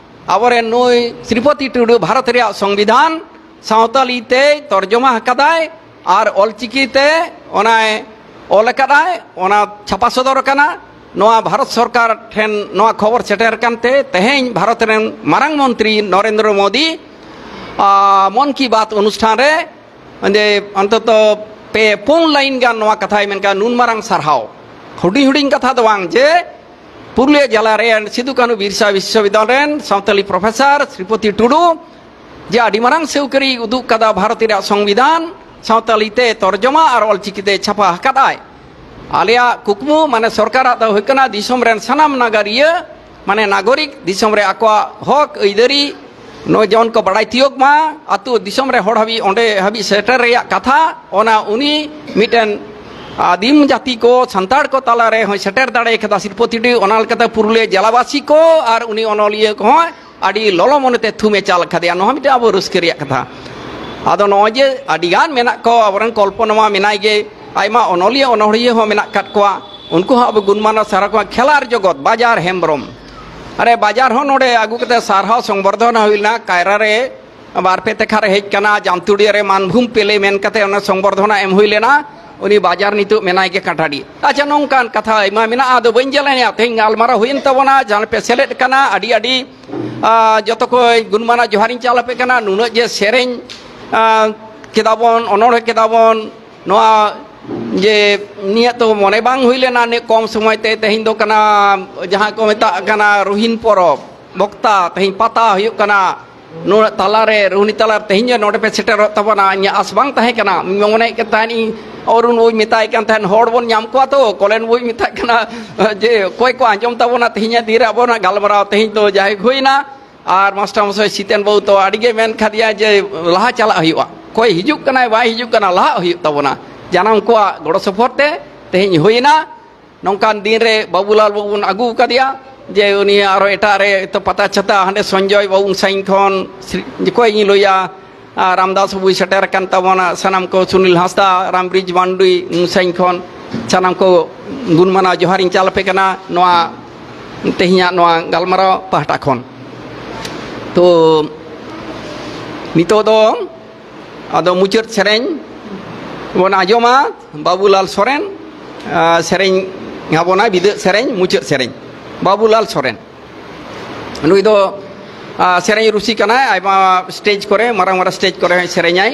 ᱟᱵᱚᱨᱮᱱ ᱱᱩᱭ ᱥᱨᱤᱯᱚᱛᱤ ᱴᱩᱰᱩ ᱵᱷᱟᱨᱚᱛ ᱨᱮᱭᱟᱜ ᱥᱚᱝᱵᱤᱫᱷᱟᱱ ᱥᱟᱶᱛᱟᱞᱤ ᱛᱮᱭ ᱛᱚᱨᱡᱚᱢᱟ ᱟᱠᱟᱫᱟᱭ ᱟᱨ ᱚᱞᱪᱤᱠᱤ ᱛᱮ ᱚᱱᱟᱭ ᱚᱞ ᱟᱠᱟᱫᱟᱭ, ᱚᱱᱟ ᱪᱷᱟᱯᱟ ᱥᱚᱫᱚᱨ ᱟᱠᱟᱱᱟ᱾ ᱱᱚᱣᱟ ᱵᱷᱟᱨᱚᱛ ᱥᱚᱨᱠᱟᱨ ᱴᱷᱮᱱ ᱱᱚᱣᱟ ᱠᱷᱚᱵᱚᱨ ᱥᱮᱴᱮᱨ ᱟᱠᱟᱱᱛᱮ ᱛᱮᱦᱮᱧ ᱵᱷᱟᱨᱚᱛ ᱨᱮᱱ ᱢᱟᱨᱟᱝ ᱢᱚᱱᱛᱨᱤ ᱱᱚᱨᱮᱱᱫᱨᱚ ᱢᱳᱫᱤ, ᱟ, ᱢᱚᱱ ᱠᱤ ᱵᱟᱛ ᱚᱱᱩᱥᱴᱷᱟᱱ ᱨᱮ ᱚᱸᱰᱮ ᱚᱱᱛᱚᱛᱚ ᱯᱮ ᱯᱩᱱ ᱞᱟᱭᱤᱱ ᱜᱟᱱ ᱱᱚᱣᱟ ᱠᱟᱛᱷᱟᱭ ᱢᱮᱱ ᱠᱟᱜᱼᱟ᱾ ᱱᱩᱱ ᱢᱟᱨᱟᱝ ᱥᱟᱨᱦᱟᱣ, ᱦᱩᱰᱤᱧ ᱦᱩᱰᱤᱧ ᱠᱟᱛᱷᱟ ᱫᱚ ᱵᱟᱝ, ᱡᱮ ᱯᱩᱨᱩᱞᱤᱭᱟᱹ ᱡᱮᱞᱟ ᱨᱮᱱ ᱥᱤᱫᱩ ᱠᱟᱹᱱᱦᱩ ᱵᱤᱨᱥᱟ ᱵᱤᱥᱥᱚᱵᱤᱫᱽᱫᱟᱞᱚᱭ ᱨᱮᱱ ᱥᱟᱶᱛᱟᱞᱤ ᱯᱨᱚᱯᱷᱮᱥᱚᱨ ᱥᱨᱤᱯᱚᱛᱤ ᱴᱩᱰᱩ ᱡᱮ ᱟᱹᱰᱤ ᱢᱟᱨᱟᱝ ᱥᱟᱹᱣᱠᱟᱹᱨᱤ ᱩᱫᱩᱜ ᱠᱟᱫᱟ, ᱵᱷᱟᱨᱚᱛ ᱨᱮᱭᱟᱜ ᱥᱚᱝᱵᱤᱫᱷᱟᱱ ᱥᱟᱶᱛᱟᱞᱤ ᱛᱮ ᱛᱚᱨᱡᱚᱢᱟ ᱟᱨ ᱚᱞᱪᱤᱠᱤ ᱛᱮ ᱪᱷᱟᱯᱟ ᱟᱠᱟᱫᱟᱭ᱾ ᱟᱞᱮᱭᱟᱜ ᱠᱩᱠᱢᱩ, ᱢᱟᱱᱮ, ᱥᱚᱨᱠᱟᱨᱟᱜ ᱫᱚ ᱦᱩᱭᱩᱜ ᱠᱟᱱᱟ ᱫᱤᱥᱚᱢ ᱨᱮᱱ ᱥᱟᱱᱟᱢ ᱱᱟᱜᱟᱨᱤᱭᱟᱹ, ᱢᱟᱱᱮ ᱱᱟᱜᱚᱨᱤᱠ, ᱫᱤᱥᱚᱢ ᱨᱮ ᱟᱠᱚᱣᱟᱜ ᱦᱚᱠ ᱟᱹᱭᱫᱟᱹᱨᱤ ᱱᱚᱜᱼᱚᱭ ᱡᱮᱢᱚᱱ ᱠᱚ ᱵᱟᱲᱟᱭ ᱛᱤᱭᱳᱜ ᱢᱟ, ᱟᱹᱛᱩ ᱫᱤᱥᱚᱢ ᱨᱮ ᱦᱚᱲ ᱦᱟᱹᱵᱤᱡ, ᱚᱸᱰᱮ ᱦᱟᱹᱵᱤᱡ ᱥᱮᱴᱮᱨ ᱨᱮᱭᱟᱜ ᱠᱟᱛᱷᱟ, ᱚᱱᱟ ᱩᱱᱤ ᱢᱤᱫᱴᱮᱱ ᱟᱹᱫᱤᱢ ᱡᱟᱹᱛᱤ ᱠᱚ, ᱥᱟᱱᱛᱟᱲ ᱠᱚ ᱛᱟᱞᱟ ᱨᱮ ᱦᱚᱸᱭ ᱥᱮᱴᱮᱨ ᱫᱟᱲᱮ ᱠᱟᱫᱟ ᱥᱨᱤᱯᱚᱛᱤ ᱴᱩᱰᱩ᱾ ᱚᱱᱟ ᱞᱮᱠᱟᱛᱮ ᱯᱩᱨᱩᱞᱤᱭᱟᱹ ᱡᱮᱞᱟᱵᱟᱥᱤ ᱠᱚ ᱟᱨ ᱩᱱᱤ ᱚᱱᱚᱞᱤᱭᱟᱹ ᱠᱚᱦᱚᱸ ᱟᱹᱰᱤ ᱞᱚᱞᱚ ᱢᱚᱱᱮᱛᱮ ᱛᱷᱩᱢᱮ ᱪᱟᱞ ᱠᱟᱫᱮᱭᱟ᱾ ᱱᱚᱣᱟ ᱢᱤᱫᱴᱮᱱ ᱟᱵᱚ ᱨᱟᱹᱥᱠᱟᱹ ᱨᱮᱭᱟᱜ ᱠᱟᱛᱷᱟ᱾ ᱟᱫᱚ ᱱᱚᱜᱼᱚᱭ ᱡᱮ ᱟᱹᱰᱤᱜᱟᱱ ᱢᱮᱱᱟᱜ ᱠᱚ, ᱟᱵᱚᱨᱮᱱ ᱠᱚᱞᱯᱚᱱᱟ ᱢᱟ ᱢᱮᱱᱟᱭ ᱜᱮ, ᱟᱭᱢᱟ ᱚᱱᱚᱞᱤᱭᱟᱹ ᱚᱱᱚᱲᱦᱤᱭᱟᱹ ᱦᱚᱸ ᱢᱮᱱᱟᱜ ᱟᱠᱟᱫ ᱠᱚᱣᱟ, ᱩᱱᱠᱩ ᱦᱚᱸ ᱟᱵᱚ ᱜᱩᱱᱢᱟᱱᱟᱣ ᱥᱟᱨᱦᱟᱣ ᱠᱚᱣᱟ᱾ ᱠᱷᱮᱞᱟᱨ ᱡᱚᱜᱚᱛ, ᱵᱟᱡᱟᱨ ᱦᱮᱢᱵᱨᱚᱢ, ᱟᱨᱮ, ᱵᱟᱡᱟᱨ ᱦᱚᱸ ᱱᱚᱰᱮ ᱟᱹᱜᱩ ᱠᱟᱛᱮ ᱥᱟᱨᱦᱟᱣ ᱥᱚᱝᱵᱚᱨᱫᱷᱚᱱᱟ ᱦᱩᱭ ᱞᱮᱱᱟ᱾ ᱠᱟᱭᱨᱟ ᱨᱮ ᱵᱟᱨ ᱯᱮ ᱛᱮᱠᱷᱟ ᱨᱮ ᱦᱮᱡ ᱠᱟᱱᱟ, ᱡᱟᱢᱛᱩᱲᱤᱭᱟᱹ ᱨᱮ ᱢᱟᱱᱵᱷᱩᱢ ᱯᱮᱞᱮ ᱢᱮᱱ ᱠᱟᱛᱮ ᱚᱱᱟ ᱥᱚᱝᱵᱚᱨᱫᱷᱚᱱᱟ ᱮᱢ ᱦᱩᱭ ᱞᱮᱱᱟ᱾ ᱩᱱᱤ ᱵᱟᱡᱟᱨ ᱱᱤᱛᱚᱜ ᱢᱮᱱᱟᱭ ᱜᱮ ᱠᱟᱴᱟᱰᱤ᱾ ᱟᱪᱪᱷᱟ, ᱱᱚᱝᱠᱟᱱ ᱠᱟᱛᱷᱟ ᱟᱭᱢᱟ ᱢᱮᱱᱟᱜᱼᱟ, ᱟᱫᱚ ᱵᱟᱹᱧ ᱡᱮᱞᱮᱧᱟ᱾ ᱛᱮᱦᱮᱧ ᱜᱟᱞᱢᱟᱨᱟᱣ ᱦᱩᱭᱮᱱ ᱛᱟᱵᱚᱱᱟ, ᱡᱟᱦᱟᱸ ᱯᱮ ᱥᱮᱞᱮᱫ ᱠᱟᱱᱟ, ᱟᱹᱰᱤ ᱟᱹᱰᱤ, ᱟ, ᱡᱚᱛᱚ ᱠᱚ ᱜᱩᱱᱢᱟᱱᱟ ᱡᱚᱦᱟᱨᱤᱧ ᱪᱟᱞ ᱟᱯᱮ ᱠᱟᱱᱟ᱾ ᱱᱩᱱᱟᱹᱜ ᱡᱮ ᱥᱮᱨᱮᱧ, ᱟ, ᱠᱮᱫᱟ ᱵᱚᱱ, ᱚᱱᱚᱬᱦᱮ ᱠᱮᱫᱟ ᱵᱚᱱ, ᱱᱚᱣᱟ ᱡᱮ ᱱᱤᱭᱟᱹ ᱛᱚ ᱢᱚᱱᱮ ᱵᱟᱝ ᱦᱩᱭ ᱞᱮᱱᱟ, ᱱᱤᱭᱟᱹ ᱠᱚᱢ ᱥᱚᱢᱚᱭ ᱛᱮ ᱛᱮᱦᱮᱧ ᱫᱚ ᱠᱟᱱᱟ ᱡᱟᱦᱟᱸ ᱠᱚ ᱢᱮᱛᱟᱜ ᱠᱟᱱᱟ ᱨᱩᱦᱤᱱ ᱯᱚᱨᱚᱵᱽ, ᱵᱚᱠᱛᱟ, ᱛᱮᱦᱮᱧ ᱯᱟᱛᱟ ᱦᱩᱭᱩᱜ ᱠᱟᱱᱟ᱾ ᱱᱚᱣᱟ ᱛᱟᱞᱟᱨᱮ, ᱨᱩᱦᱱᱤ ᱛᱟᱞᱟᱨᱮ ᱛᱮᱦᱮᱧ ᱡᱮ ᱱᱚᱰᱮ ᱯᱮ ᱥᱮᱴᱮᱨᱚᱜ ᱛᱟᱵᱚᱱᱟ, ᱤᱧᱟᱹᱜ ᱟᱥ ᱵᱟᱝ ᱛᱟᱦᱮᱸ ᱠᱟᱱᱟ᱾ ᱤᱧ ᱢᱟ ᱢᱚᱱᱮᱭᱮᱫ ᱠᱟᱱ ᱛᱟᱦᱮᱸᱫ ᱤᱧ, ᱚᱨᱩᱱ ᱵᱚᱭ ᱢᱮᱛᱟᱭ ᱠᱟᱱ ᱛᱟᱦᱮᱸᱫ, ᱦᱚᱲ ᱵᱚᱱ ᱧᱟᱢ ᱠᱚᱣᱟ ᱛᱚ, ᱠᱚᱞᱮᱱ ᱵᱚᱭ ᱢᱮᱛᱟᱜ ᱠᱟᱱᱟ ᱡᱮ ᱚᱠᱚᱭ ᱠᱚ ᱟᱸᱡᱚᱢ ᱛᱟᱵᱚᱱᱟ ᱛᱮᱦᱮᱧᱟᱜ ᱫᱤᱱ ᱨᱮ ᱟᱵᱚᱱᱟᱜ ᱜᱟᱞᱢᱟᱨᱟᱣ᱾ ᱛᱮᱦᱮᱧ ᱫᱚ ᱡᱟᱭᱦᱳᱠ ᱦᱩᱭᱱᱟ, ᱟᱨ ᱢᱟᱥᱴᱟᱨ ᱢᱚᱥᱟᱭ ᱥᱤᱛᱮᱱ ᱵᱟᱹᱵᱩ ᱛᱚ ᱟᱹᱰᱤ ᱜᱮ ᱢᱮᱱ ᱠᱟᱫᱮᱭᱟ ᱡᱮ ᱞᱟᱦᱟ ᱪᱟᱞᱟᱜ ᱦᱩᱭᱩᱜᱼᱟ, ᱚᱠᱚᱭ ᱦᱤᱡᱩᱜ ᱠᱟᱱᱟᱭ ᱵᱟᱭ ᱦᱤᱡᱩᱜ ᱠᱟᱱᱟ, ᱞᱟᱦᱟᱜ ᱦᱩᱭᱩᱜ ᱛᱟᱵᱚᱱᱟ᱾ ᱡᱟᱱᱟᱢ ᱠᱚᱣᱟᱜ ᱜᱚᱲᱚ ᱥᱚᱯᱚᱦᱚᱫ ᱛᱮ ᱛᱮᱦᱮᱧ ᱦᱩᱭᱱᱟ᱾ ᱱᱚᱝᱠᱟᱱ ᱫᱤᱱ ᱨᱮ ᱵᱟᱹᱵᱩᱞᱟᱞ ᱵᱟᱹᱵᱩ ᱵᱚᱱ ᱟᱹᱜᱩ ᱟᱠᱟᱫᱮᱭᱟ, ᱡᱮ ᱩᱱᱤ ᱟᱨᱚ ᱮᱴᱟᱜ ᱨᱮ ᱛᱚ ᱯᱟᱛᱟ ᱪᱷᱟᱛᱟ ᱦᱟᱸᱰᱮ ᱥᱚᱧᱡᱚᱭ ᱵᱟᱹᱵᱩ ᱥᱟᱭᱤᱱ ᱠᱷᱚᱱ ᱥᱨᱤ-, ᱚᱠᱚᱭ ᱤᱧ ᱞᱟᱹᱭᱟ, ᱟᱨ ᱨᱟᱢᱫᱟᱥ ᱵᱟᱹᱵᱩᱭ ᱥᱮᱴᱮᱨ ᱟᱠᱟᱱ ᱛᱟᱵᱚᱱᱟ, ᱥᱟᱱᱟᱢ ᱠᱚ, ᱥᱩᱱᱤᱞ ᱦᱟᱸᱥᱫᱟ, ᱨᱟᱢᱵᱨᱤᱡᱽ ᱢᱟᱱᱰᱩᱭ ᱥᱟᱭᱤᱱ ᱠᱷᱚᱱ ᱥᱟᱱᱟᱢ ᱠᱚ ᱜᱩᱱᱢᱟᱱᱟᱣ ᱡᱚᱦᱟᱨᱤᱧ ᱪᱟᱞ ᱟᱯᱮ ᱠᱟᱱᱟ ᱱᱚᱣᱟ ᱛᱮᱦᱮᱧᱟᱜ ᱱᱚᱣᱟ ᱜᱟᱞᱢᱟᱨᱟᱣ ᱯᱟᱦᱴᱟ ᱠᱷᱚᱱ᱾ ᱛᱚ ᱱᱤᱛᱚᱜ ᱫᱚ ᱟᱫᱚ ᱢᱩᱪᱟᱹᱫ ᱥᱮᱨᱮᱧ ᱵᱚᱱ ᱟᱸᱡᱚᱢᱟ᱾ ᱵᱟᱵᱩᱞᱟᱞ ᱥᱚᱨᱮᱱ ᱟᱨ, ᱥᱮᱨᱮᱧ ᱟᱵᱚᱱᱟᱭ ᱵᱤᱫᱟᱹᱜ ᱥᱮᱨᱮᱧ, ᱢᱩᱪᱟᱹᱫ ᱥᱮᱨᱮᱧ ᱵᱟᱵᱩᱞᱟᱞ ᱥᱚᱨᱮᱱ᱾ ᱱᱩᱭ ᱫᱚ ᱟᱨ, ᱥᱮᱨᱮᱧ ᱨᱩᱥᱤ ᱠᱟᱱᱟᱭ᱾ ᱟᱭᱢᱟ ᱥᱴᱮᱡᱽ ᱠᱚᱨᱮ, ᱢᱟᱨᱟᱝ ᱢᱟᱨᱟᱝ ᱥᱴᱮᱡᱽ ᱠᱚᱨᱮ ᱦᱚᱸᱭ ᱥᱮᱨᱮᱧᱟᱭ᱾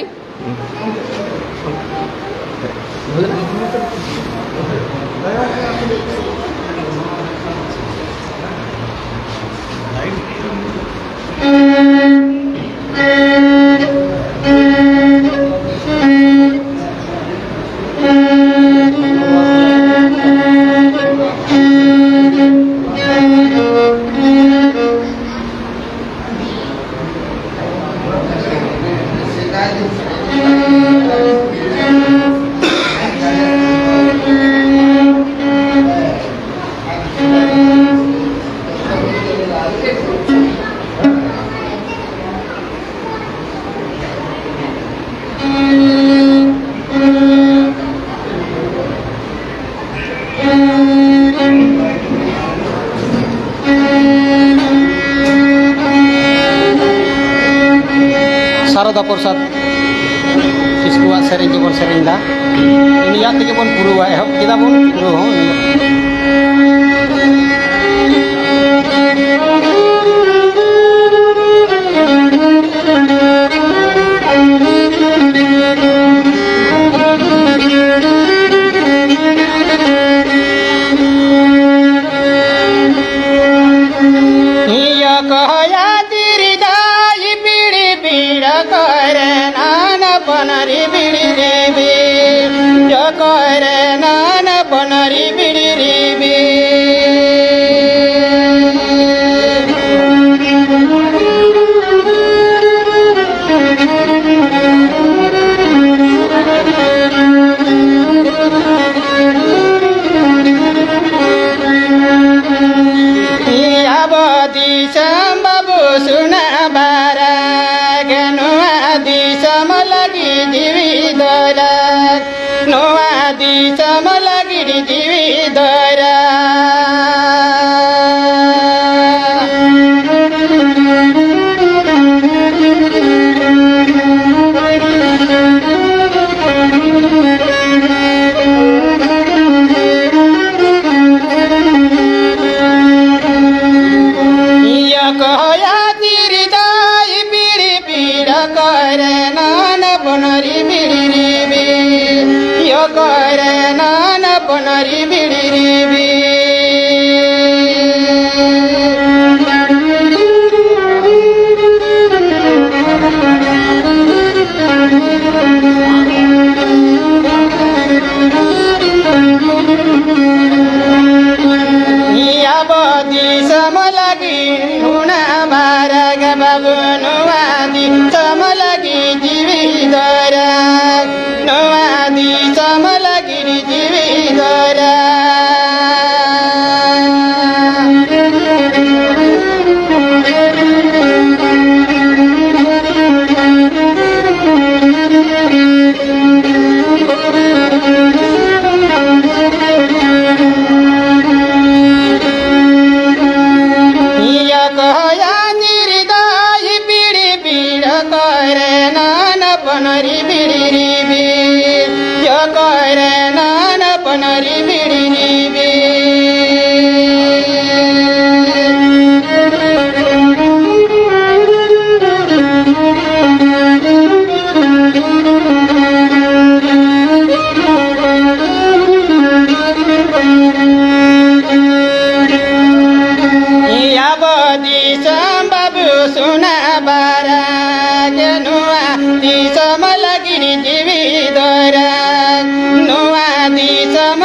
ᱥᱟᱨᱚᱫᱟ ᱯᱨᱚᱥᱟᱫᱽ ᱠᱤᱥᱠᱩᱣᱟᱜ ᱥᱮᱨᱮᱧ ᱜᱮᱵᱚᱱ ᱥᱮᱨᱮᱧ ᱮᱫᱟ᱾ ᱩᱱᱤᱭᱟᱜ ᱛᱮᱜᱮ ᱵᱚᱱ ᱯᱩᱨᱟᱹᱣᱟ, ᱮᱦᱚᱵ ᱠᱮᱫᱟ ᱵᱚᱱ, ᱯᱩᱨᱟᱹᱣ ᱦᱚᱸ ᱩᱱᱤᱭᱟᱜ᱾ ᱤᱭᱟᱹ ᱠᱚᱦᱚᱭᱟ ᱛᱤᱨᱤᱫᱟ ᱤᱯᱤᱲᱤ ᱯᱤᱲᱟ ᱠᱚᱨᱮ ᱱᱟᱱᱟ ᱯᱚᱱᱟᱨᱤ ᱵᱤᱲᱤ ᱨᱤᱵᱤ, ᱡᱚ ᱠᱚᱨᱮ ᱱᱟᱱᱟ ᱯᱚᱱᱟᱨᱤ ᱵᱤᱲᱤ ᱨᱤᱵᱤ᱾ ᱟᱵᱚ ᱫᱤᱥᱚᱢ ᱵᱟᱹᱵᱩ ᱥᱩᱱᱟ ᱵᱟᱨᱟᱜ, ᱱᱚᱣᱟ ᱫᱤᱥᱚᱢ ᱞᱟᱹᱜᱤᱫ ᱡᱤᱣᱤ ᱫᱚᱭ ᱨᱟᱜ, ᱱᱚᱣᱟ ᱫᱤᱥᱚᱢ ᱞᱟᱹᱜᱤᱫ ᱡᱤᱣᱤ ᱫᱚᱭ ᱨᱟᱜ᱾ ᱫᱤᱥᱚᱢ ᱞᱟᱹᱜᱤᱫ ᱡᱤᱣᱤ ᱫᱚᱨᱟ, ᱱᱚᱣᱟ ᱫᱤᱥᱚᱢ ᱞᱟᱹᱜᱤᱫ ᱡᱤᱣᱤ ᱫᱚᱨᱟ᱾ ᱤᱭᱟᱹ ᱠᱚ ᱦᱚᱭᱟ ᱧᱤᱨ ᱫᱚ ᱯᱤᱲ ᱯᱤᱲ ᱠᱚᱨᱮ ᱱᱟᱱ ᱯᱚᱱᱚᱨᱤ ᱵᱤᱲᱤ ᱨᱤᱵᱤ, ᱡᱚ ᱠᱚᱨᱮ ᱱᱟᱱ ᱯᱚᱱᱚᱨᱤ ᱵᱤᱲᱤ ᱨᱤᱵᱤ᱾ ᱟᱵᱚ ᱫᱤᱥᱚᱢ ᱵᱟᱹᱵᱩ ᱥᱚᱱᱟ ᱵᱟᱨᱟ ᱜᱮ ᱱᱚᱣᱟ ᱫᱤᱥᱚᱢ ᱞᱟᱹᱜᱤᱫ ᱡᱤᱣᱤ ᱫᱚᱨᱟ, ᱱᱚᱣᱟ ᱫᱤᱥᱚᱢ